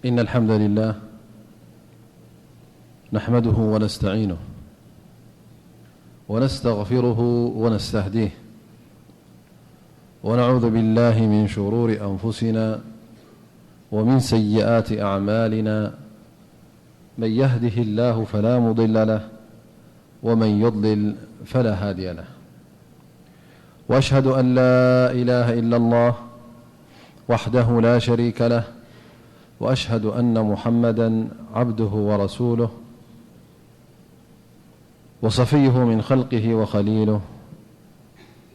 إن الحمد لله نحمده ونستعينه ونستغفره ونستهديه، ونعوذ بالله من شرور أنفسنا ومن سيئات أعمالنا. من يهده الله فلا مضل له، ومن يضلل فلا هادي له. وأشهد أن لا إله إلا الله وحده لا شريك له، وأشهد أن محمدا عبده ورسوله، وصفيه من خلقه وخليله،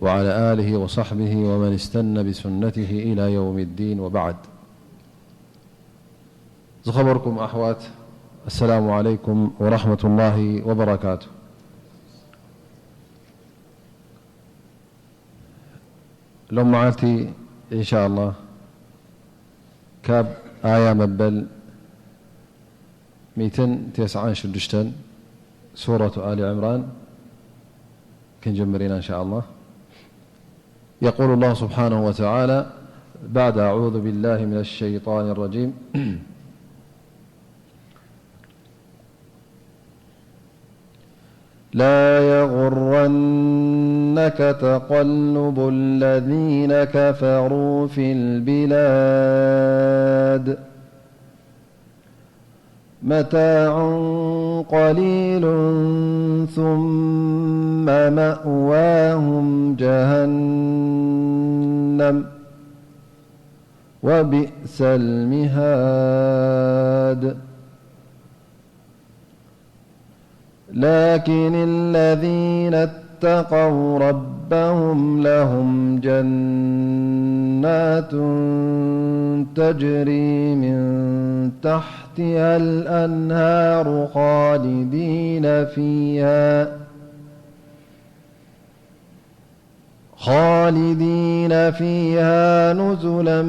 وعلى آله وصحبه ومن استن بسنته إلى يوم الدين، وبعد. ዝኸበርኩም ኣሕዋት፣ السلام عليكم ورحمة الله وبركاته. ሎም መዓልቲ إن شاء الله ካብ ኣያ መበል ሚእትን ተስዓን ሽዱሽተን ሱረቱ ኣሊ ዕምራን ክንጅምር ኢና إن شاء الله. يقول الله سبحانه وتعالى بعد أعوذ بالله من الشيطان الرجيم: لا يغرنك تقلب الذين كفروا في البلاد، متاع قليل ثم مأواهم جهنم، وبئس المهاد. لكن الذين اتقوا ربهم لهم جنات تجري من تحتها الأنهار خالدين فيها، خالدين فيها نزلا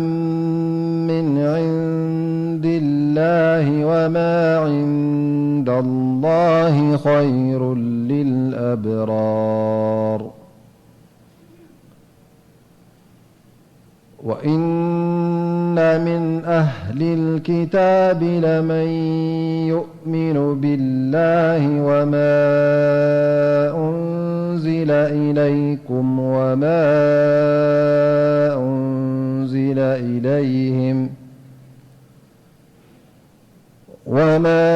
من عند الله، وما عند الله خير للأبرار. وإن من أهل الكتاب لمن يؤمن بالله وما أنزل إليكم وما أنزل إليهم، وما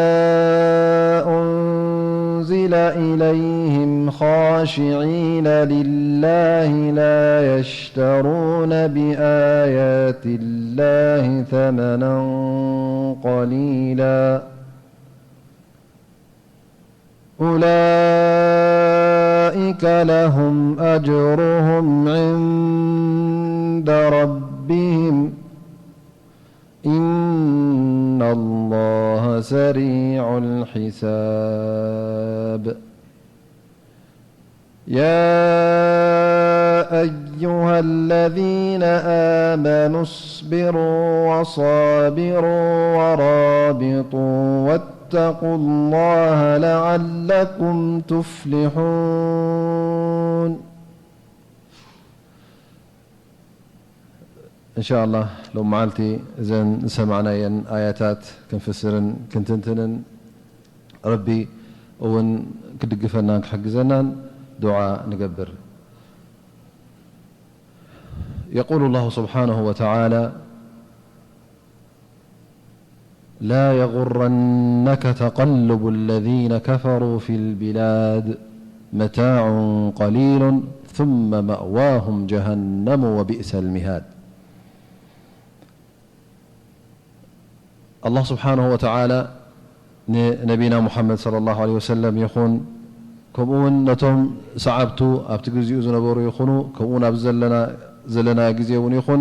أنزل إليهم خاشعين لله لا يشترون بآيات الله ثمنا قليلا، أولئك لهم أجرهم عند ربهم، إن الله سريع الحساب. يا أيها الذين آمنوا اصبروا وصابروا ورابطوا واتقوا الله لعلكم تفلحون. إن شاء الله ሎም መዓልቲ እዘን ዝሰማዕናየን ኣያታት ክንፍስርን ክንትንትንን ረቢ እውን ክድግፈናን ክሕግዘናን ዱዓ ንገብር። يقول الله سبحانه وتعالى: لا يغرنك تقلب الذين كفروا في البلاد، متاع قليل ثم مأواهم جهنم وبئس المهاد. ኣላህ ስብሓንሁ ወተዓላ ንነቢና ሙሓመድ ሰለላሁ ዐለይሂ ወሰለም ይኹን፣ ከምኡ እውን ነቶም ሰዓብቱ ኣብቲ ግዜኡ ዝነበሩ ይኹኑ፣ ከምኡ እውን ኣብዚ ዘለና፣ ዘለናዮ ግዜ እውን ይኹን፣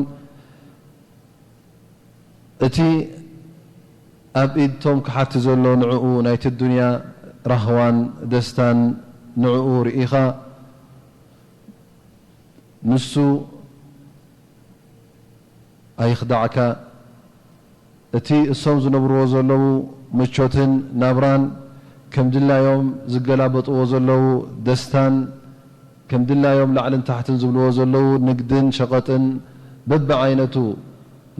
እቲ ኣብ ኢድቶም ክሓቲ ዘሎ ንዕኡ ናይቲ ዱንያ ራህዋን ደስታን ንዕኡ ርኢኻ፣ ንሱ ኣይኽዳዕካ። እቲ እሶም ዝነብርዎ ዘለዉ ምቾትን ናብራን፣ ከም ድላዮም ዝገላበጥዎ ዘለዉ ደስታን፣ ከም ድላዮም ላዕልን ታሕትን ዝብልዎ ዘለዉ ንግድን ሸቐጥን፣ በብዓይነቱ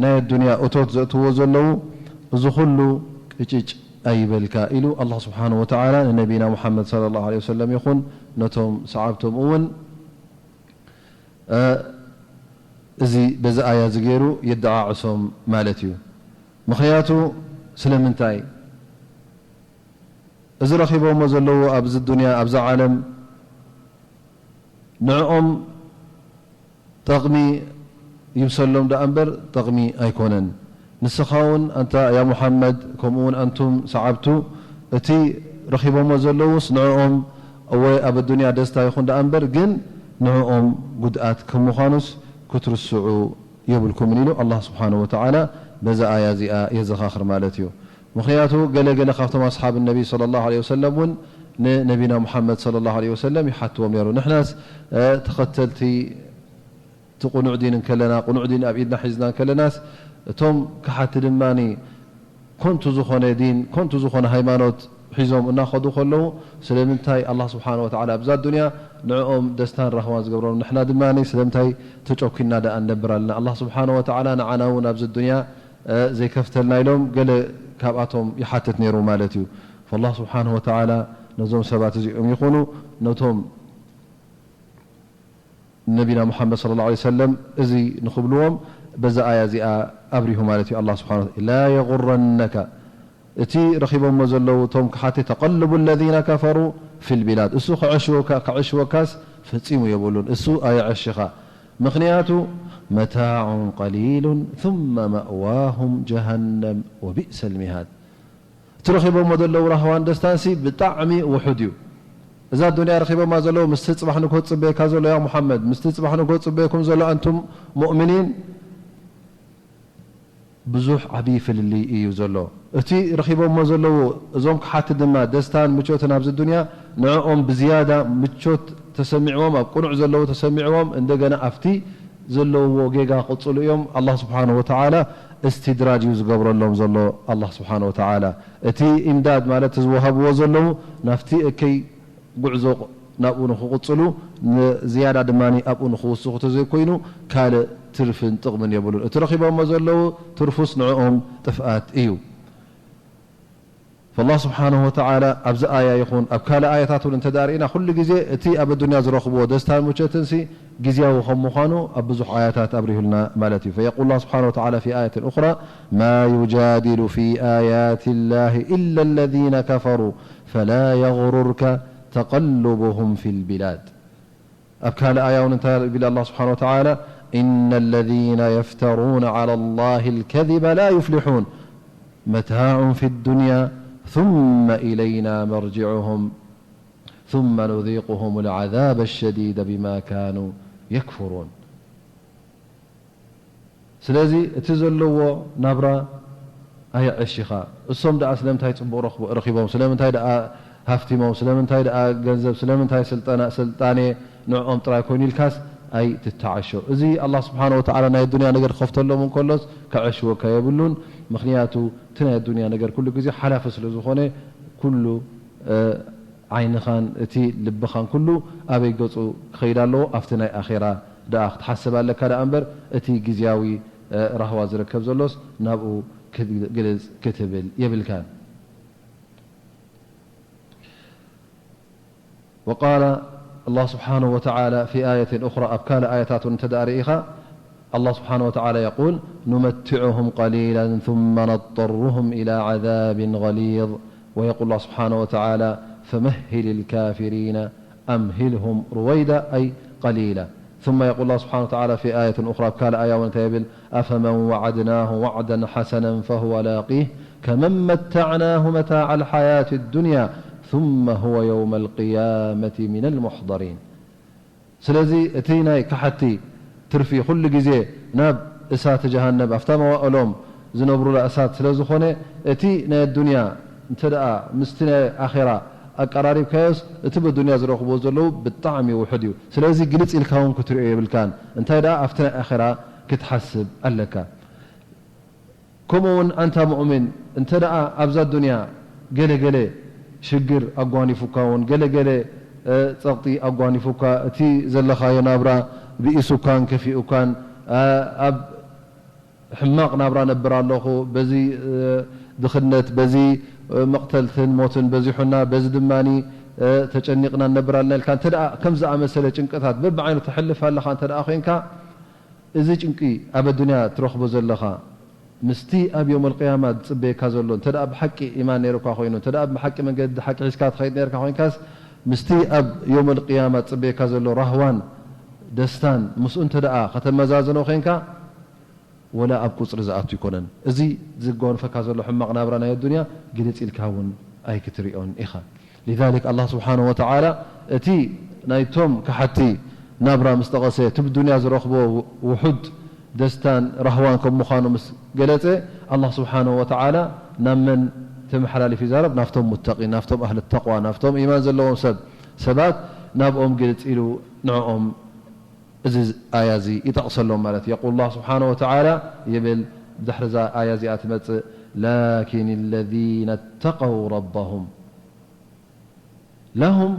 ናይ ኣዱንያ እቶት ዘእትዎ ዘለዉ፣ እዚ ኩሉ ቅጭጭ ኣይበልካ ኢሉ ኣላህ ስብሓነሁ ወተዓላ ንነቢና ሙሓመድ ሰለላሁ ዐለይሂ ወሰለም ይኹን ነቶም ሰዓብቶም እውን፣ እ፣ እዚ በዚ ኣያ እዚ ገይሩ የደዓዕሶም ማለት እዩ። ምኽንያቱ ስለምንታይ? እዚ ረኺቦሞ ዘለዉ ኣብዚ ዱንያ፣ ኣብዛ ዓለም ንዕኦም ጠቕሚ ይብሰሎም ደኣ እምበር ጠቕሚ ኣይኮነን። ንስኻ እውን ኣንታ ያ ሙሓመድ፣ ከምኡ እውን ኣንቱም ሰዓብቱ፣ እቲ ረኺቦሞ ዘለዉስ ንዕኦም እወ ኣብ ኣዱንያ ደስታ ይኹን ደኣ እምበር ግን ንዕኦም ጉድኣት ከም ምዃኑስ ክትርስዑ የብልኩምን ኢሉ ኣላህ ስብሓነሁ ወተዓላ በዛ ኣያ እዚኣ የዘኻኽር ማለት እዩ። ምኽንያቱ ገለ ገለ ካብቶም ኣስሓብ ነቢ ሰለላሁ ዐለይሂ ወሰለም እውን ንነቢና ሙሓመድ ሰለላሁ ዐለይሂ ወሰለም ይሓትዎም ነይሩ። ንሕናስ፣ እ፣ ተኸተልቲ እቲ ቅኑዕ ዲን እንከለና፣ ቅኑዕ ዲን ኣብ ኢድና ሒዝና እንከለናስ፣ እቶም ከሓቲ ድማ ኮንቱ ዝኾነ ዲን፣ ኮንቱ ዝኾነ ሃይማኖት ሒዞም እናኸዱ ከለዉ፣ ስለምንታይ ኣላህ ስብሓነሁ ወተዓላ ኣብዛ ዱንያ ንዕኦም ደስታን ራህዋን ዝገብሮም፣ ንሕና ድማ ስለምንታይ ተጨኲንና ደኣ ንነብር ኣለና? ኣላህ ስብሓነሁ ወተዓላ ንዓና እውን ኣብዚ ዱንያ፣ እ፣ ዘይከፍተልና ኢሎም ገለ ካብኣቶም ይሓትት ነይሩ ማለት እዩ። ፈላህ ስብሓነሁ ወተዓላ ነዞም ሰባት እዚኦም ይኹኑ ነቶም ነቢና ሙሓመድ ሰለላሁ ዐለይሂ ወሰለም እዚ ንኽብልዎም በዛ ኣያ እዚኣ ኣብሪሁ ማለት እዩ። ኣላህ ስብሓነሁ ወተዓላ፣ ላ የጉረነከ፣ እቲ ረኺቦሞ ዘለዉ እቶም ክሓቲ፣ ተቐልቡ ለዚነ ከፈሩ ፊል ቢላድ፣ እሱ ከዕሽወካ፣ ከዕሽወካስ ፈጺሙ የብሉን፣ እሱ ኣየዕሽኻ። ምኽንያቱ መታዑን ቀሊሉን ثم መእዋሁም ጀሃነም ወቢእሰል ሚሃድ። እቲ ረኺቦሞ ዘለዉ ራህዋን ደስታንሲ ብጣዕሚ ውሑድ እዩ። እዛ ዱንያ ረኺቦማ ዘለዉ ምስቲ ጽባሕ ንግሆ ዝጽበየካ ዘሎ ያ ሙሓመድ፣ ምስቲ ጽባሕ ንግሆ ዝጽበየኩም ዘሎ ኣንቱም ሙእሚኒን ብዙሕ ዓብዪ ፍልልይ እዩ ዘሎ። እቲ ረኺቦሞ ዘለዉ እዞም ክሓቲ ድማ ደስታን ምቾትን ኣብዚ ዱንያ ንዕኦም ብዝያዳ ምቾት ተሰሚዕዎም፣ ኣብ ቅኑዕ ዘለዉ ተሰሚዕዎም፣ እንደገና ኣብቲ ዘለውዎ ጌጋ ክቕጽሉ እዮም። ኣላህ ስብሓነሁ ወተዓላ እስትድራጅ እዩ ዝገብረሎም ዘሎ። ኣላህ ስብሓነሁ ወተዓላ እቲ ኢምዳድ ማለት ዝወሃብዎ ዘለዉ ናብቲ እከይ ጉዕዞ ናብኡ ንኽቕጽሉ፣ ንዝያዳ ድማ ኣብኡ ንኽውስኹ ተዘይኮይኑ ካልእ ትርፍን ጥቕምን የብሉን። እቲ ረኺቦሞ ዘለዉ ትርፉስ ንዕኦም ጥፍኣት እዩ። ፈላህ ስብሓነሁ ወተዓላ ኣብዚ ኣያ ይኹን ኣብ ካልእ ኣያታት እውን እንተ ደኣ ርኢና፣ ኩሉ ግዜ እቲ ኣብ ኣዱንያ ዝረኽብዎ ደስታን ምቾትንሲ ግዝያዊ ከም ምዃኑ ኣብ ብዙሕ ኣያታት ኣብሪሁልና ማለት እዩ። ፈየቁል ላህ ስብሓነሁ ወተዓላ ፊ ኣየትን ኡኽራ፣ ማ ዩጃዲሉ ፊ ኣያት ላህ ኢላ ለዚነ ከፈሩ ፈላ የግሩርከ ተቀሉቡሁም ፊል ቢላድ። ኣብ ካልእ ኣያ እውን እንታይ ይብል ኣላህ ስብሓነሁ ወተዓላ፣ ኢነ ለዚነ የፍተሩነ ዐላ ላህ ልከዚበ ላ ዩፍሊሑን። መታዑን ፊ ዱንያ ثመ ኢለይና መርጅዑሁም ثመ ኑዚቁሁም ልዓዛበ ሸዲደ ቢማ ካኑ የክፍሩን። ስለዚ እቲ ዘለዎ ናብራ ኣየዕሽኻ። እሶም ደኣ ስለምንታይ ጽቡቕ ረኽቦ-፣ ረኺቦም? ስለምንታይ ደኣ ሃፍቲሞም? ስለምንታይ ደኣ ገንዘብ? ስለምንታይ ስልጠና-፣ ስልጣኔ ንዕኦም ጥራይ ኮይኑ ኢልካስ ኣይትተዓሾ። እዚ ኣላህ ስብሓነሁ ወተዓላ ናይ ዱንያ ነገር ክኸፍተሎም እንከሎስ ከዕሽወካ የብሉን። ምኽንያቱ እቲ ናይ ዱንያ ነገር ኩሉ ግዜ ሓላፊ ስለ ዝኾነ ኩሉ፣ እ፣ ዓይንኻን እቲ ልብኻን ኩሉ ኣበይ ገጹ ክኸይድ ኣለዎ? ኣብቲ ናይ ኣኼራ ደኣ ክትሓስብ ኣለካ ደኣ እምበር፣ እቲ ግዝያዊ፣ እ፣ ራህዋ ዝርከብ ዘሎስ ናብኡ ክት-፣ ግልጽ ክትብል የብልካን። وقال الله سبحانه وتعالى في آية أخرى، ኣብ ካልእ ኣያታት እውን እንተ ደኣ ርኢኻ፣ الله سبحانه وتعالى يقول، نمتعهم قليلا ثم نضطرهم إلى عذاب غليظ. ويقول الله سبحانه وتعالى، فمهل الكافرين أمهلهم رويدا، أي قليلا. ثم يقول الله سبحانه وتعالى في آية أخرى، ኣብ ካልእ ኣያ እውን እንታይ ይብል? أفمن وعدناه وعدا حسنا فهو لاقيه كمن متعناه متاع الحياة الدنيا ثم هو يوم القيامة من المحضرين. ስለዚ እቲ ናይ ካሓቲ ትርፊ ኩሉ ግዜ ናብ እሳት ጀሃነም፣ ኣብታ መዋእሎም ዝነብሩላ እሳት ስለ ዝኾነ፣ እቲ ናይ ኣዱንያ እንተ ደኣ ምስቲ ናይ ኣኼራ ኣቀራሪብካዮስ፣ እቲ በዱንያ ዝረኽብዎ ዘለዉ ብጣዕሚ ውሑድ እዩ። ስለዚ ግልጽ ኢልካ እውን ክትሪኦ የብልካን፣ እንታይ ደኣ ኣብቲ ናይ ኣኼራ ክትሓስብ ኣለካ። ከምኡ እውን ኣንታ ሙእሚን፣ እንተ ደኣ ኣብዛ ዱንያ ገለ ገለ ሽግር ኣጓኒፉካ እውን፣ ገለ ገለ፣ እ፣ ጸቕጢ ኣጓኒፉካ፣ እቲ ዘለኻዮ ናብራ ብኢሱካን ከፊኡካን፣ እ፣ ኣብ ሕማቕ ናብራ ነብር ኣለኹ፣ በዚ፣ እ፣ ድኽነት፣ በዚ መቕተልትን ሞትን በዚሑና፣ በዚ ድማ ተጨኒቕና ንነብር ኣለና ኢልካ እንተ ደኣ ከም ዝኣመሰለ ጭንቀታት በብዓይነቱ ተሕልፍ ኣለኻ እንተ ደኣ ኮይንካ፣ እዚ ጭንቂ ኣብ ኣዱንያ ትረኽቦ ዘለኻ ምስቲ ኣብ ዮም ኣልቅያማ ዝጽበየካ ዘሎ እንተ ደኣ ብሓቂ ኢማን ነይሩካ ኮይኑ፣ እንተ ደኣ ብሓቂ መንገዲ ሓቂ ሒዝካ ትኸይድ ነይርካ ኮይንካስ፣ ምስቲ ኣብ ዮም ኣልቅያማ ዝጽበየካ ዘሎ ራህዋን ደስታን ምስኡ እንተ ደኣ ከተመዛዝኖ ኮይንካ፣ ወላ ኣብ ቁጽሪ ዝኣቱ ኣይኮነን። እዚ ዝጎንፈካ ዘሎ ሕማቕ ናብራ ናይ ኣዱንያ ግልጽ ኢልካ እውን ኣይክትሪኦን ኢኻ። ሊዛሊክ ኣላህ ስብሓነሁ ወተዓላ እቲ ናይቶም ከሓድቲ ናብራ ምስ ጠቐሰ፣ እቲ ብዱንያ ዝረኽቦ ውሑድ ደስታን ራህዋን ከም ምዃኑ ምስ ገለጸ፣ ኣላህ ስብሓነሁ ወተዓላ ናብ መን ተመሓላሊፉ ይዛረብ? ናብቶም ሙተቂን፣ ናብቶም ኣህሊ ተቕዋ፣ ናብቶም ኢማን ዘለዎም ሰብ፣ ሰባት ናብኦም ግልጽ ኢሉ ንዕኦም እዚ ኣያ እዚ ይጠቕሰሎም ማለት እዩ። የቁል ላህ ስብሓነ ወተዓላ ይብል፣ ብድሕሪ እዛ ኣያ እዚኣ ትመጽእ፣ ላኪን ለዚነ ተቀው ረበሁም ለሁም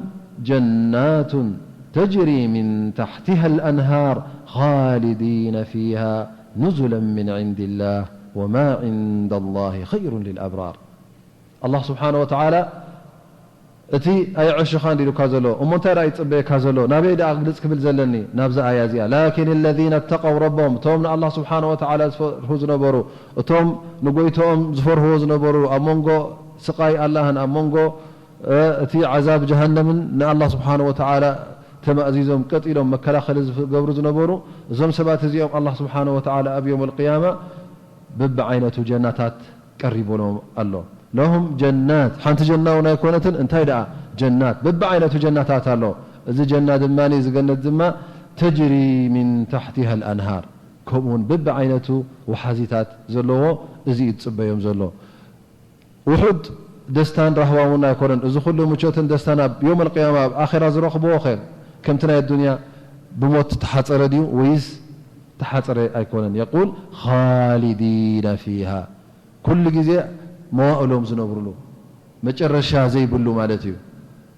ጀናቱን ተጅሪ ምን ታሕቲሃ ልአንሃር ኻሊዲነ ፊሃ ኑዙለን ምን ዕንድላህ ወማ ዕንደላሂ ኸይሩን ልልኣብራር። ኣላህ ስብሓነ ወተዓላ እቲ ኣይዕሽኻ እንዲሉካ ዘሎ እሞ እንታይ ደኣ ይጽበየካ ዘሎ? ናበይ ደኣ ግልጽ ክብል ዘለኒ? ናብዛ ኣያ እዚኣ። ላኪን ለዚነ ተቀው ረቦም፣ እቶም ንኣላህ ስብሓነ ወተዓላ ዝፈርሁ ዝነበሩ፣ እቶም ንጎይትኦም ዝፈርህዎ ዝነበሩ፣ ኣብ መንጎ ስቓይ ኣላህን ኣብ መንጎ እቲ ዓዛብ ጀሃነምን ንኣላህ ስብሓነ ወተዓላ ተማእዚዞም ቀጥ ኢሎም መከላኸሊ ዝገብሩ ዝነበሩ፣ እዞም ሰባት እዚኦም ኣላህ ስብሓነ ወተዓላ ኣብ ዮም ኣልቅያማ በብዓይነቱ ጀናታት ቀሪቦሎም ኣሎ። ለሁም ጀናት፣ ሓንቲ ጀና እውን ኣይኮነትን፣ እንታይ ደኣ ጀናት፣ በብዓይነቱ ጀናታት ኣሎ። እዚ ጀና ድማ፣ እዚ ገነት ድማ፣ ተጅሪ ሚን ታሕቲሃ ልኣንሃር፣ ከምኡውን በብዓይነቱ ወሓዚታት ዘለዎ፣ እዚ እዩ ዝጽበዮም ዘሎ። ውሑድ ደስታን ራህዋን እውን ኣይኮነን። እዚ ኩሉ ምቾትን ደስታን ኣብ ዮም ኣልቅያማ፣ ኣብ ኣኼራ ዝረኽብዎ ኸ ከምቲ ናይ ኣዱንያ ብሞት ተሓጸረ ድዩ ወይስ ተሓጸረ ኣይኮነን? የቁል ኻሊዲነ ፊሃ፣ ኩሉ ግዜ መዋእሎም ዝነብሩሉ፣ መጨረሻ ዘይብሉ ማለት እዩ።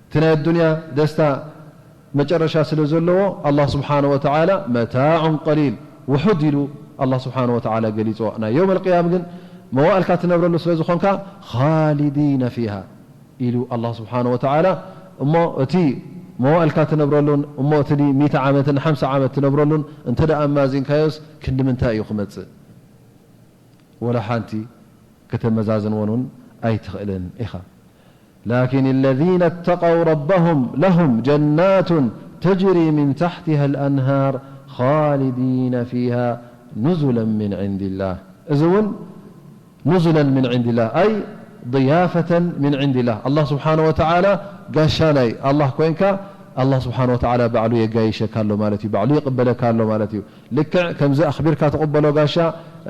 እቲ ናይ ኣዱንያ ደስታ መጨረሻ ስለ ዘለዎ፣ ኣላህ ስብሓነ ወተዓላ መታዑን ቀሊል፣ ውሑድ ኢሉ ኣላህ ስብሓነ ወተዓላ ገሊጽዎ። ናይ የውም ኣልቅያም ግን መዋእልካ ትነብረሉ ስለ ዝኾንካ፣ ኻሊዲነ ፊሃ ኢሉ ኣላህ ስብሓነ ወተዓላ። እሞ እቲ መዋእልካ ትነብረሉን እሞ እቲ ሚእቲ ዓመትን ሓምሳ ዓመት ትነብረሉን እንተ ደኣ ኣማዚንካዮስ ክንዲ ምንታይ እዩ ክመጽእ? ወላ ሓንቲ ከተመዛዝንወን እውን ኣይትኽእልን ኢኻ። ላኪን ለዚነ ተቀው ረበሁም ለሁም ጀናቱን ተጅሪ ሚን ታሕቲሃ ልኣንሃር ኻሊዲነ ፊሃ ኑዙለን ሚን ዕንድላህ። እዚ እውን ኑዙለን ሚን ዕንድላህ፣ ኣይ ضيافة ሚን ዕንድላህ። ኣላህ ስብሓነ ወተዓላ ጋሻ ናይ ኣላህ ኮይንካ፣ ኣላህ ስብሓነ ወተዓላ ባዕሉ የጋይሸካ ኣሎ ማለት እዩ፣ ባዕሉ ይቕበለካ ኣሎ ማለት እዩ። ልክዕ ከምዚ ኣኽቢርካ ትቕበሎ ጋሻ፣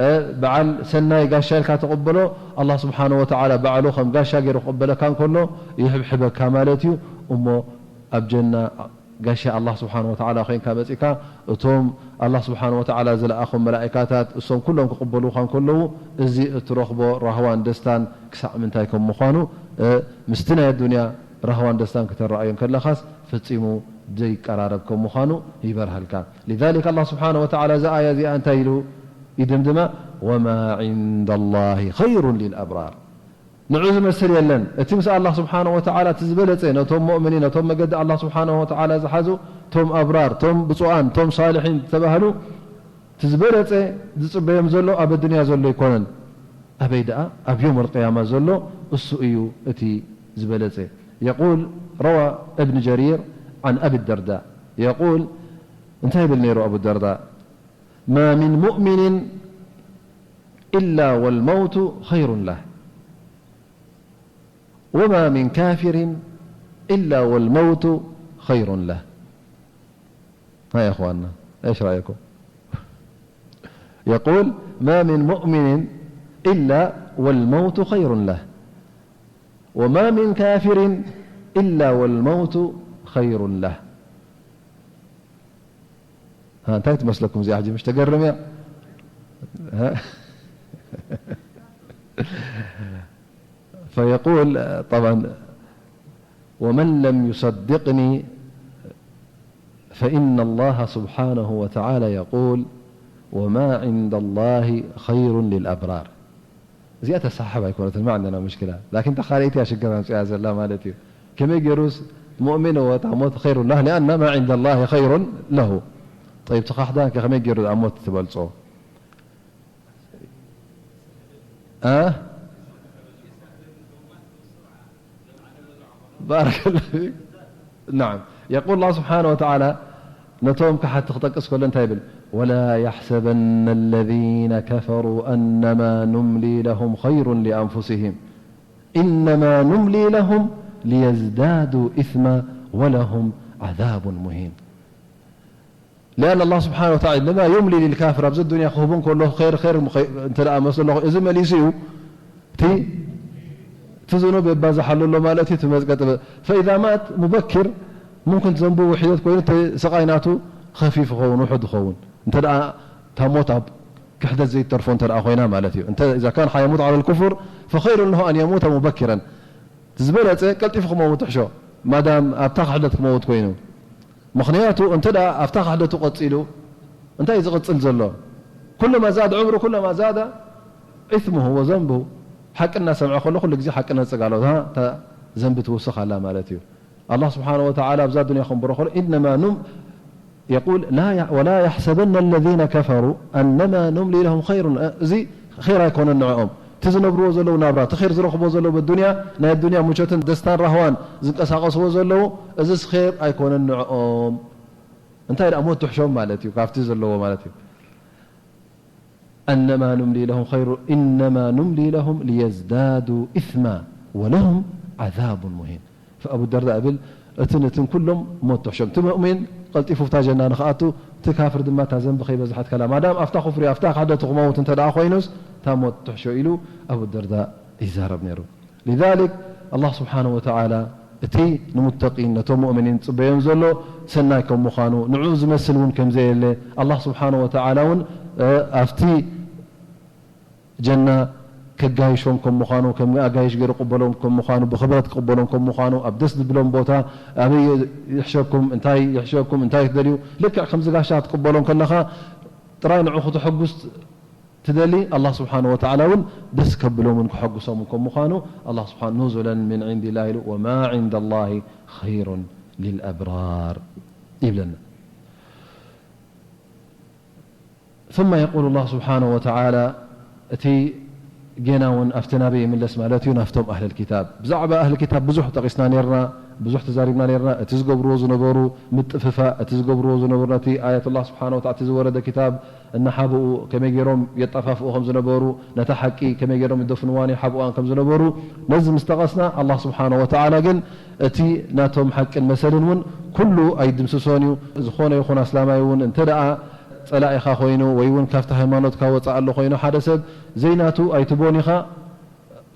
እ፣ በዓል ሰናይ ጋሻ ኢልካ ትቕበሎ፣ ኣላህ ስብሓነ ወተዓላ ባዕሉ ከም ጋሻ ገይሩ ክቕበለካ እንከሎ ይሕብሕበካ ማለት እዩ። እሞ ኣብ ጀና ጋሻ ኣላህ ስብሓነ ወተዓላ ኮይንካ መጺእካ፣ እቶም ኣላህ ስብሓነ ወተዓላ ዝለኣኾም መላኢካታት እሶም ኩሎም ክቕበሉኻ እንከለዉ፣ እዚ እትረኽቦ ራህዋን ደስታን ክሳዕ ምንታይ ከም ምዃኑ፣ እ፣ ምስቲ ናይ ኣዱንያ ራህዋን ደስታን ክተረኣዮ እንከለኻስ ፈጺሙ ዘይቀራረብ ከም ምዃኑ ይበርሃልካ። ሊዛሊክ ኣላህ ስብሓነ ወተዓላ እዛ ኣያ እዚኣ እንታይ ኢሉ ይድምድማ? ወማ ዒንደ ላሂ ኸይሩን ሊልኣብራር። ንዑ ዝመስል የለን። እቲ ምስ ኣላህ ስብሓነ ወተዓላ እቲ ዝበለጸ ነቶም ሙእምኒን፣ ነቶም መገዲ ኣላህ ስብሓነ ወተዓላ ዝሓዙ፣ ቶም ኣብራር፣ ቶም ብፁዓን፣ ቶም ሳልሒን ዝተባህሉ፣ እቲ ዝበለጸ ዝጽበዮም ዘሎ ኣብ ኣዱንያ ዘሎ ኣይኮነን። ኣበይ ደኣ? ኣብ ዮም ኣልቅያማ ዘሎ እሱ እዩ እቲ ዝበለጸ። የቁል፣ ረዋ እብን ጀሪር ዓን ኣቢ ደርዳ የቁል፣ እንታይ ይብል ነይሩ ኣቡ ደርዳ? ማ ሚን ሙእሚኒን ኢላ ወልመውቱ ኸይሩን ላህ፣ ወማ ሚን ካፊሪን ኢላ ወልመውቱ ኸይሩን ላህ። ها يا إخواننا، إيش رأيكم؟ يقول: ما من مؤمن إلا والموت خير له، وما من كافر إلا والموت خير له. ها، እንታይ ትመስለኩም እዚኣ ሕጂ፣ ምሽ ተገርም እያ? ها؟ فيقول، طبعًا، ومن لم يصدقني فإن الله سبحانه وتعالى يقول: وما عند الله خير للأبرار. እዚኣ ተሰሓብ ኣይኮነትን፣ ما عندنا مشكلة. ላኪን እታ ካልኣይቲ እያ ሽግር ኣምፅኣ ዘላ ማለት እዩ። ከመይ ገይሩስ ሙእሚን እወ እታ ሞት خير له، لأن ما عند الله خير له. ጠይብ፣ እቲ ካሕዳን ከ ከመይ ገይሩ ኣብ ሞት ትበልፆ? እ? ባረከላሁ ፊክ። ናዓም። የቁል ኣላህ ስብሓነ ወተዓላ ነቶም ከሓድቲ ክጠቅስ ከሎ እንታይ ይብል? ولا يحسبن الذين كفروا أنما نملي لهم خير لأنفسهم إنما نملي لهم ليزدادوا إثما ولهم عذاب مهين. لأن الله سبحانه وتعالى إنما يملي للكافر، ኣብዚ ዱንያ ክህቡ እንከሎ ኸይር ኸይር ምኸ-፣ እንተ ደኣ መስሎ እዚ መሊሱ እዩ። እቲ እቲ ዝኑብ የባዝሓሉ ኣሎ ማለት እዩ። እቲ መዝቀጥ በ-፣ فإذا مات مبكر ممكن ዘንቡ ውሒደት ኮይኑ እቲ ስቓይ ናቱ ኸፊፍ ይኸውን፣ ውሑድ ይኸውን። እንተ ደኣ እታ ሞት ኣብ ክሕደት ዘይተርፎ እንተ ደኣ ኮይና ማለት እዩ። እንተ إذا كان حيموت على الكفر فخير له أن يموت مبكرا. እቲ ዝበለጸ ቀልጢፉ ክመውት ትሕሾ፣ ማዳም ኣብታ ክሕደት ክመውት ኮይኑ። ምኽንያቱ እንተ ደኣ ኣብታ ክሕደቱ ቀጺሉ እንታይ እዩ ዝቕጽል ዘሎ? ኩለማ ዛደ ዕምሩ ኩለማ ዛደ ኢስሙሁ ወዘንቡሁ። ሓቂ እናሰምዐ ከሎ ኩሉ ግዜ ሓቂ ነጽግ ኣሎ። እታ፣ እታ ዘንቢ ትውስኽ ኣላ ማለት እዩ። ኣላህ ስብሓነ ወተዓላ ኣብዛ ዱንያ ከንብሮ ከሎ ኢነማ ኑም-፣ የቁል ላ ያ-፣ ወላ ያሕሰበነ ለዚነ ከፈሩ ኣነማ ኑምሊ ለሁም ኸይሩን። እዚ ኸይር ኣይኮነን ንዕኦም። እቲ ዝነብርዎ ዘለዉ ናብራ፣ እቲ ኸይር ዝረኽብዎ ዘለዉ በዱንያ፣ ናይ ኣዱንያ ምቾትን ደስታን ራህዋን ዝንቀሳቐስዎ ዘለዉ፣ እዚስ ኸይር ኣይኮነን ንዕኦም። እንታይ ደኣ ሞት ትሕሾም ማለት እዩ፣ ካብቲ ዘለዎ ማለት እዩ። أنما نملي لهم خير إنما نملي لهم ليزدادوا إثما ولهم عذاب مهين. فأبو الدرداء ይብል፣ እትን እትን ኩሎም ሞት ትሕሾም። እቲ ሙእሚን ቀልጢፉ ኣብታ ጀና ንኽኣቱ፣ እቲ ካፍር ድማ እታ ዘንቢ ከይበዝሐት ከላ። ማዳም ኣብታ ኩፍሪ፣ ኣብታ ክሕደቱ ክመውት እንተ ደኣ ኮይኑስ፣ እታ ሞት ትሕሾ ኢሉ ኣቡ ደርዳ ይዛረብ ነይሩ። لذلك ኣላህ ስብሓነ ወተዓላ እቲ ንሙተቂን ነቶም ሙእሚኒን ዝጽበዮም ዘሎ ሰናይ ከም ምዃኑ፣ ንዕኡ ዝመስል እውን ከም ዘየለ፣ ኣላህ ስብሓነ ወተዓላ እውን፣ እ፣ ኣብቲ ጀና ከጋይሾም ከም ምዃኑ፣ ከም ኣጋይሽ ገይሩ ክቕበሎም ከም ምዃኑ፣ ብኽብረት ክቕበሎም ከም ምዃኑ፣ ኣብ ደስ ዝብሎም ቦታ ኣበይ ይሕሸኩም፣ እንታይ ይሕሸኩም፣ እንታይ ትደልዩ፣ ልክዕ ከምዚ ጋሻ ክትቅበሎም ከለኻ ጥራይ ንዑ ክተሐጉስ ትደሊ፣ ኣላህ ስብሓነ ወተዓላ እውን ደስ ከብሎምን ከሐጉሶምን ከም ምዃኑ፣ ኣላህ ስብሓነ ኑዙለን ሚን ዒንዲላህ ኢሉ፣ ወማ ዒንደላሂ ኸይሩን ሊልኣብራር ይብለና። ثم يقول الله سبحانه وتعالى، እቲ ጌና እውን ኣብቲ ናበይ ይምለስ ማለት እዩ፣ ናብቶም ኣህለል ኪታብ። ብዛዕባ ኣህለል ኪታብ ብዙሕ ጠቒስና ነይርና፣ ብዙሕ ተዛሪብና ነይርና። እቲ ዝገብርዎ ዝነበሩ ምጥፍፋእ፣ እቲ ዝገብርዎ ዝነበሩ ነቲ ኣያት ኣላህ ስብሓነ ወተዓላ፣ እቲ ዝወረደ ኪታብ እናሓብኡ ከመይ ገይሮም የጠፋፍኡ ከም ዝነበሩ፣ ነታ ሓቂ ከመይ ገይሮም ይደፍንዋን ይሓብኡዋን ከም ዝነበሩ፣ ነዚ ምስ ጠቐስና፣ ኣላህ ስብሓነ ወተዓላ ግን እቲ ናቶም ሓቅን መሰልን እውን ኩሉ ኣይድምስሶን እዩ። ዝኾነ ይኹን ኣስላማይ እውን እንተ ደኣ ጸላኢኻ ኮይኑ ወይ እውን ካብቲ ሃይማኖትካ ወጻእ ኣሎ ኮይኑ ሓደ ሰብ ዘይናቱ ኣይትቦን ኢኻ፣